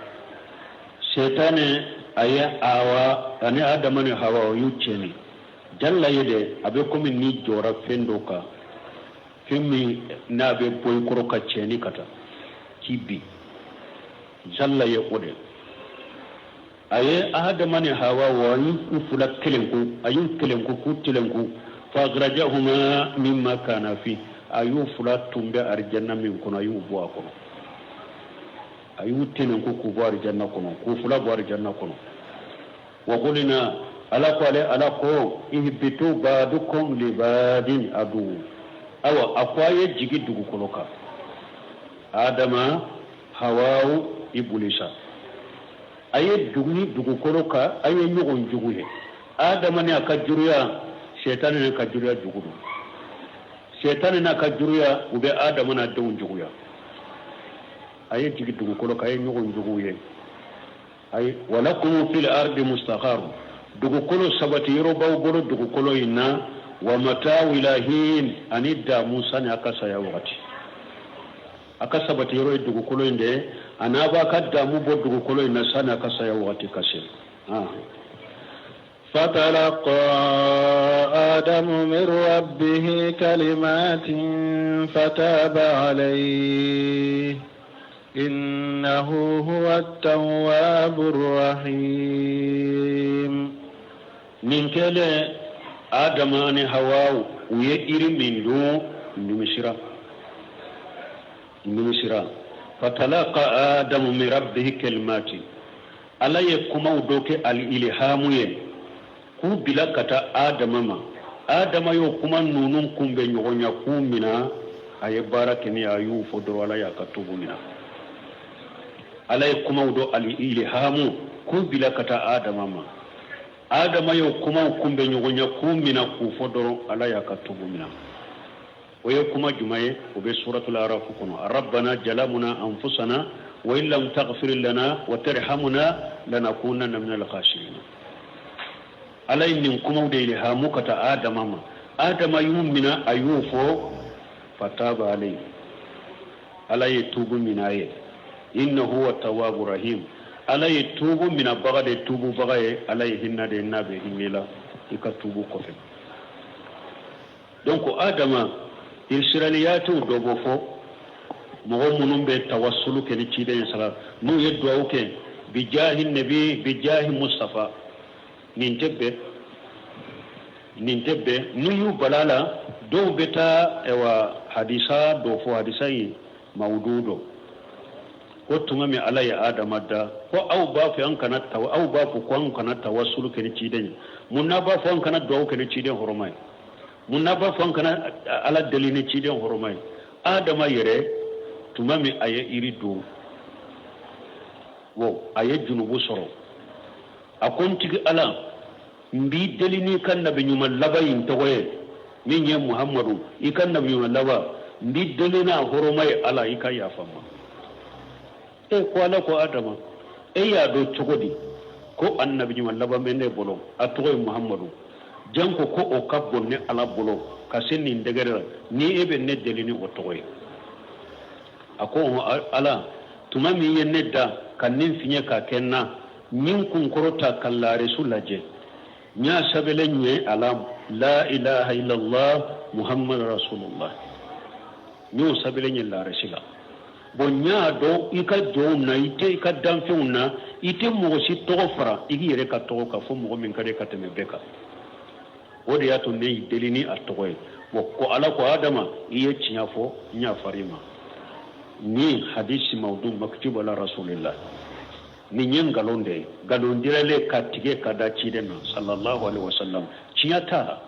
shetane a ye awa ani Adama ni Hawa o y'u cɛni jalla ye dɛ a bɛ komi n'i jɔra fɛn dɔ kan fɛn min n'a bɛ bɔ i kɔrɔ ka cɛni ka taa k'i bin jalla ye o de a ye Adama ni Hawa wa a y'u fila kelenku a y'u kelenku k'u telenku fa akhrajahuma mimma kana fi a y'u fila tun bɛ arijanna min kɔnɔ a y'u bɔ a kɔnɔ a y'u tenenku k'u bɔ arijanna kɔnɔ k'u fila bɔ arijanna kɔnɔ wa qulna ala ko ale ala ko ihbitu ba'dukum li ba'din adu awa a ko a ye jigi dugukolo kan Adama Hawawu Ibulisa a ye jigi dugukolo kan a ye ɲɔgɔn jugu ye Adama ni a ka juruya sɛtani n'a ka juruya jugu don sɛtani n'a ka juruya u bɛ Adama n'a denw juguya a ye jigi dugukolo kan a ye ɲɔgɔn jugu ye ayi walakum fil ardi mustaqar dugukolo sabati yɔrɔ b'aw bolo dugukolo in na wa mata'u ila hin ani damu sani a ka saya wagati a ka sabati yɔrɔ ye dugukolo in de ye a n'a b'a ka damu bɔ dugukolo in na sani a ka saya wagati ka se. فتلقى آدم من ربه كلمات فتاب عليه إنه هو التواب الرحيم. Nin kɛlen Adama ni Hawa u ye iri min dun nimisira nimisira fatalaqa Adamu min rabbihi kalimati ala ye kumaw dɔ kɛ al-ilhamu ye k'u bila ka taa Adama ma Adama y'o kuma ninnu kunbɛn ɲɔgɔnya kun min na a ye baara kɛ ni a y'u fɔ dɔrɔn ala y'a ka tubu minɛ ala ye kumaw dɔ al-ilhamu k'u bila ka taa Adama ma Adama y'o kumaw kunbɛn ɲɔgɔnya kun min na k'u fɔ dɔrɔn ala y'a ka tubu minɛ o ye kuma jumɛn ye o bɛ suratul arafu kɔnɔ rabbana jalamuna anfusana wa in lam taghfir lana wa tarhamuna lanakunanna minal khasirin ala ye nin kumaw de ilhamu ka taa Adama ma Adama y'u minɛ a y'u fɔ fataba alayhi. Ala ye tuubu minɛ a ye. Innahu huwa tawabu rahim. Ala ye tuubu minabaga de, tuububaga ye. Ala ye hinɛ de, n'a bɛ hinɛ la i ka tuubu kɔfɛ. Donc Adama, israiliyatiw dɔ b'o fɔ, mɔgɔ minnu bɛ tawasulu kɛ ni ciden ye sala, n'u ye duwawu kɛ bijahi nabi, bijahi Mustafa, nin tɛ bɛn, nin tɛ bɛn. N'u y'u bala la, dɔw bɛ taa ayiwa hadisa dɔ fɔ, hadisa in mawudu dɔ ko tuma min Ala ye Adama da, ko aw b'a fɔ an kana tawa, aw b'a fɔ ko an kana tawasulu kɛ ni ciden ye. Mun n'a b'a fɔ an kana duwawu kɛ ni ciden hɔrɔma ye? Mun n'a b'a fɔ an kana Ala deli ni ciden hɔrɔma ye? Adama yɛrɛ, tuma min a ye yiri dun, wo a ye junubu sɔrɔ. A ko: n tigi Ala, n b'i deli n'i ka nabi ɲuman laban in tɔgɔ ye, min ye Muhamadu, i ka nabi ɲuman laban, n b'i deli n'a hɔrɔma ye, Ala, i ka yafa n ma. E ko Ala ko: Adama, e y'a dɔn cogo di ko a nabi ɲuman laban bɛ ne bolo, a tɔgɔ ye Muhamadu, janko ko o ka bon ne Ala bolo ka se nin degré la, ni e bɛ ne deli ni o tɔgɔ ye? A ko: Ala, tuma min ye ne da ka nin fiɲɛ ka kɛ n na, n ye n kunkɔrɔ ta ka laresu lajɛ, n y'a sɛbɛnlen ye a la: la ilaha illallah Muhammad rasulullah. N y'o sɛbɛnlen ye laresi la. Bon, n y'a dɔn i ka jɔnw na, i tɛ i ka danfɛnw na, i tɛ mɔgɔ si tɔgɔ fara i k'i yɛrɛ ka tɔgɔ kan fo mɔgɔ min ka di ka tɛmɛ bɛɛ kan. O de y'a to ne y'i deli ni a tɔgɔ ye. Bon, ko Ala ko: Adama, i ye tiɲɛ fɔ, n yafara i ma. Ni hadisi mawdu maktubu ala rasulillah, nin ye nkalon de ye, nkalon diralen ka tigɛ ka da ciden na sallallahu alaihi wasallam. Tiɲɛ t'a la.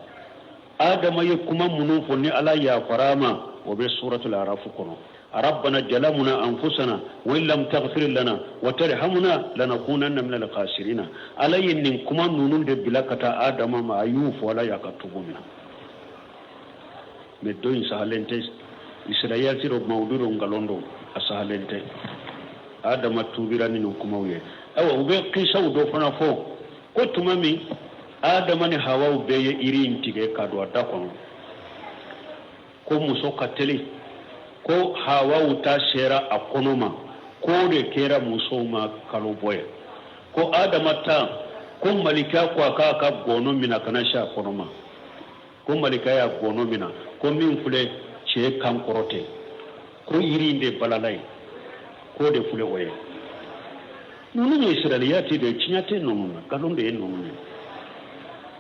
Adama ye kuma minnu fɔ ni Ala yafara ma, o bɛ suratul Arafu kɔnɔ: rabbana jalamuna anfusana wa in lam taghfir lana wa tarhamna lanakunanna min al-khasirina. Ala ye nin kuma ninnu de bila ka taa Adama ma, a y'u fɔ, Ala y'a ka tubu minɛ. Mais dɔ in sahalen tɛ, israiliyati dɔ, mawudu dɔ, nkalon dɔ, a sahalen tɛ. Adama tubira ni nin kumaw ye. Ayiwa, u bɛ kisaw dɔ fana fɔ ko tuma min Adama ni Hawaw bɛɛ ye yiri in tigɛ ka don a da kɔnɔ, ko muso ka teli, ko Hawaw ta sera a kɔnɔ ma, k'o de kɛra musow ma kalo bɔ ye. Ko Adama ta, ko malika ko a k'a ka gɔnɔ minɛ kana se a kɔnɔ ma, ko malika y'a gɔnɔ minɛ, ko min filɛ cɛ kan kɔrɔ tɛ, ko yiri in de balala ye, k'o de filɛ o ye. Ninnu ye israiliyati de ye, tiɲɛ tɛ ninnu na, nkalon de ye ninnu ye.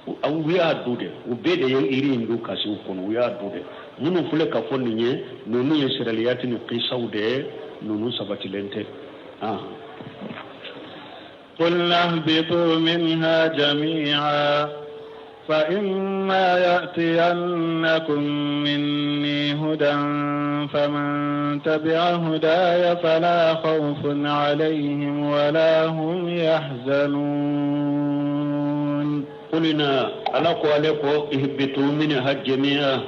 U y'a dun de, u bɛɛ de ye yiri in dun ka se u kɔnɔ, u y'a dun de. Minnu filɛ ka fɔ nin ye, ninnu ye israiliyati ni kisaw de ye, ninnu sabatilen tɛ. قلنا اهبطوا منها جميعا، فإما يأتينكم مني هدى فمن تبع هداي فلا خوف عليهم ولا هم يحزنون. قلنا, Ala ko, ale ko: ihbitu minha jami'a.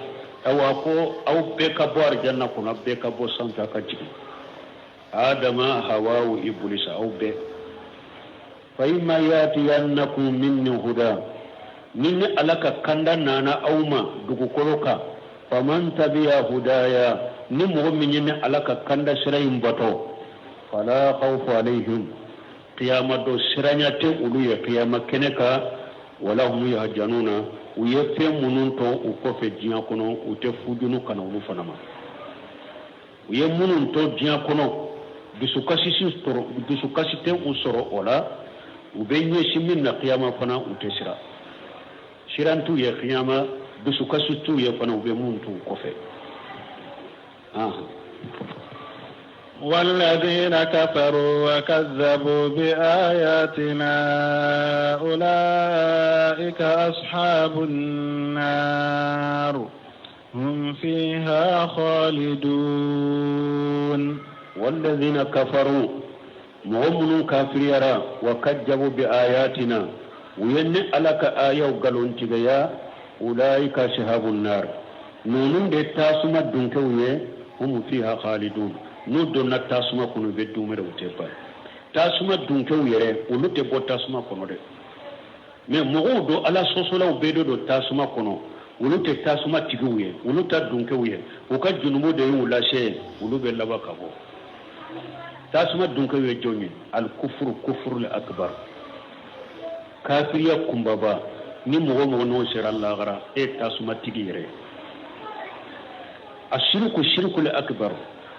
Awa, ko aw bɛɛ ka bɔ arijanna kɔnɔ, bɛɛ ka bɔ sanfɛ ka jigin, Adama, Hawawu, Ibulisa, aw bɛɛ. Fa imma yatiyannakum minni huda, ni ni Ala ka kanda nana aw ma dugukolo kan, faman tabiya hudaya, ni mɔgɔ min ye ni Ala ka kanda sira in bato, fala khawfu alayhim, qiyama do siranya tɛ olu ye qiyama kɛnɛ kan, wala hum yahzanuna. U ye fɛn minnu to u kɔfɛ diɲɛ kɔnɔ, u tɛ fujunu kana olu fana ma. U ye minnu to diɲɛ kɔnɔ, dusukasi sɔrɔ, dusukasi tɛ u sɔrɔ o la. U bɛ ɲɛsin min na kiyama fana, u tɛ siran, siran t'u ye kiyama, dusukasi t'u ye fana u bɛ mun t'u kɔfɛ. والذين كفروا وكذبوا بآياتنا أولئك أصحاب النار، هم فيها خالدون. والذين كفروا, mɔgɔ minnu kafiriyara, wa kajjabu bi ayatina, u ye ni Ala ka ayaw nkalontigiya, ulaika ashabun nar, ninnu de tasuma dunkew ye, hum fiha khalidun. N'u donna tasuma kɔnɔ, u bɛ dumɛrɛ, u tɛ ban. Tasuma dunkew yɛrɛ, olu tɛ bɔ tasuma kɔnɔ dɛ. Mais mɔgɔw don, Ala sɔsɔlaw bɛɛ de don tasuma kɔnɔ. Olu tɛ tasuma tigiw ye, olu t'a dunkew ye, u ka junubu de y'u lase, olu bɛ laban ka bɔ. Tasuma dunkew ye jɔn ye? Alikufuru, kufuru le akibar, kafiriya kunbaba. Ni mɔgɔ mɔgɔ n'o sera lahara, e tasuma tigi yɛrɛ. A siriku, siriku le akibar,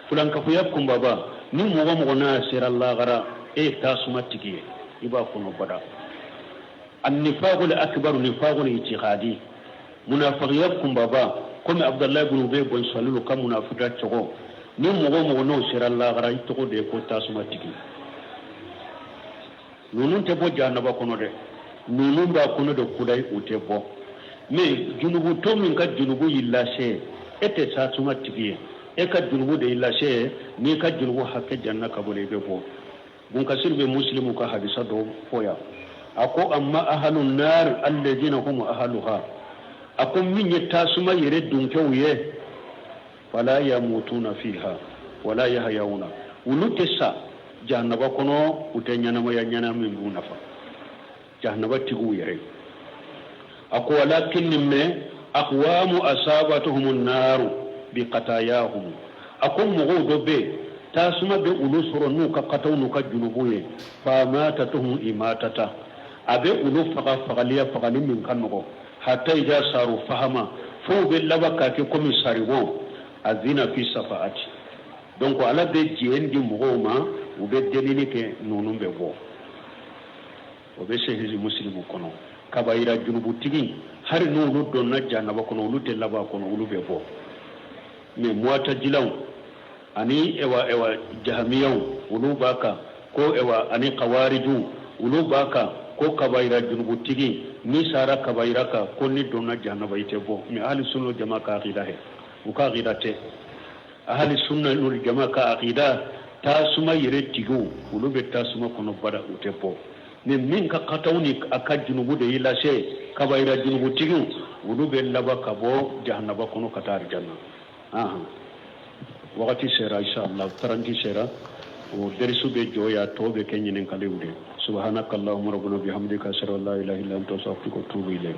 fulankafoya kunbaba. Ni mɔgɔ mɔgɔ n'a sera lahara, e tasuma tigi ye, i b'a kɔnɔ bada. Annifaaqu le akibaru, nifaaqu le itiqadi, munafiqiya kunbaba, komi Abudulayi bin Ubay bun Salulu ka munafiqiya cogo. Ni mɔgɔ mɔgɔ n'o sera lahara, i tɔgɔ de ye ko tasuma tigi. Ninnu tɛ bɔ jahanaba kɔnɔ dɛ, ninnu b'a kɔnɔ de kudayi, u tɛ bɔ. Mais junubutɔ min ka junubu y'i lase, e tɛ tasuma tigi ye, e ka junubu de y'i lase. N'i ka junubu hakɛ janna ka bɔ, i bɛ bɔ. Bunkasiri bɛ Musilimu ka hadisa dɔ fɔ yan. A ko: amma ahalu nar alladina hum ahaluha, a ko min ye tasuma yɛrɛ dunkew ye, fala yamutuna fiha wala yahyauna, olu tɛ sa jahanaba kɔnɔ, u tɛ ɲɛnamaya ɲɛna min b'u nafa, jahanaba tigiw yɛrɛ. A ko walakin, mais aqwamu asabatuhum naaru bi qatayahum, a ko mɔgɔw dɔ bɛ yen, tasuma bɛ olu sɔrɔ n'u ka kataw n'u ka junubu ye. Famatatuhum imatata, a bɛ olu faga fagaliya, fagali min ka nɔgɔ, hatta ida saru fahama, fo u bɛ laban k'a kɛ komi saribɔn. Azina fi safaati. Donc Ala bɛ diɲɛ di mɔgɔw ma, u bɛ delili kɛ, ninnu bɛ bɔ. O bɛ Sahih Musilimu kɔnɔ. Kabayira junubutigi, hali n'olu donna jahanaba kɔnɔ, olu tɛ laban kɔnɔ, olu bɛ bɔ. Mais Muwatajilaw ani ewa Jahamiyaw, olu b'a kan ko ewa, ani Kawariju, olu b'a kan ko kabayira junubutigi ni sara kabayira kan, ko ni donna jahanaba, i tɛ bɔ. Mais ahli sunna jama ka akida hɛ, u ka akida tɛ. Ahli sunna jama ka akida, tasuma yɛrɛ tigiw, olu bɛ tasuma kɔnɔ bada, u tɛ bɔ. Ni min ka kataw ni a ka junubu de y'i lase, kabayira junubutigiw, olu bɛ laban ka bɔ jahanaba kɔnɔ ka taa alijanna. Ahan, wagati sera, inshallah 30 sera, o derisu bɛ jɔ ya, tɔ bɛ kɛ ɲininkaliw de. Subhanaka allahumma rabbana bihamdika, ashhadu an la ilaha illa anta, astaghfiruka wa atubu ilayk.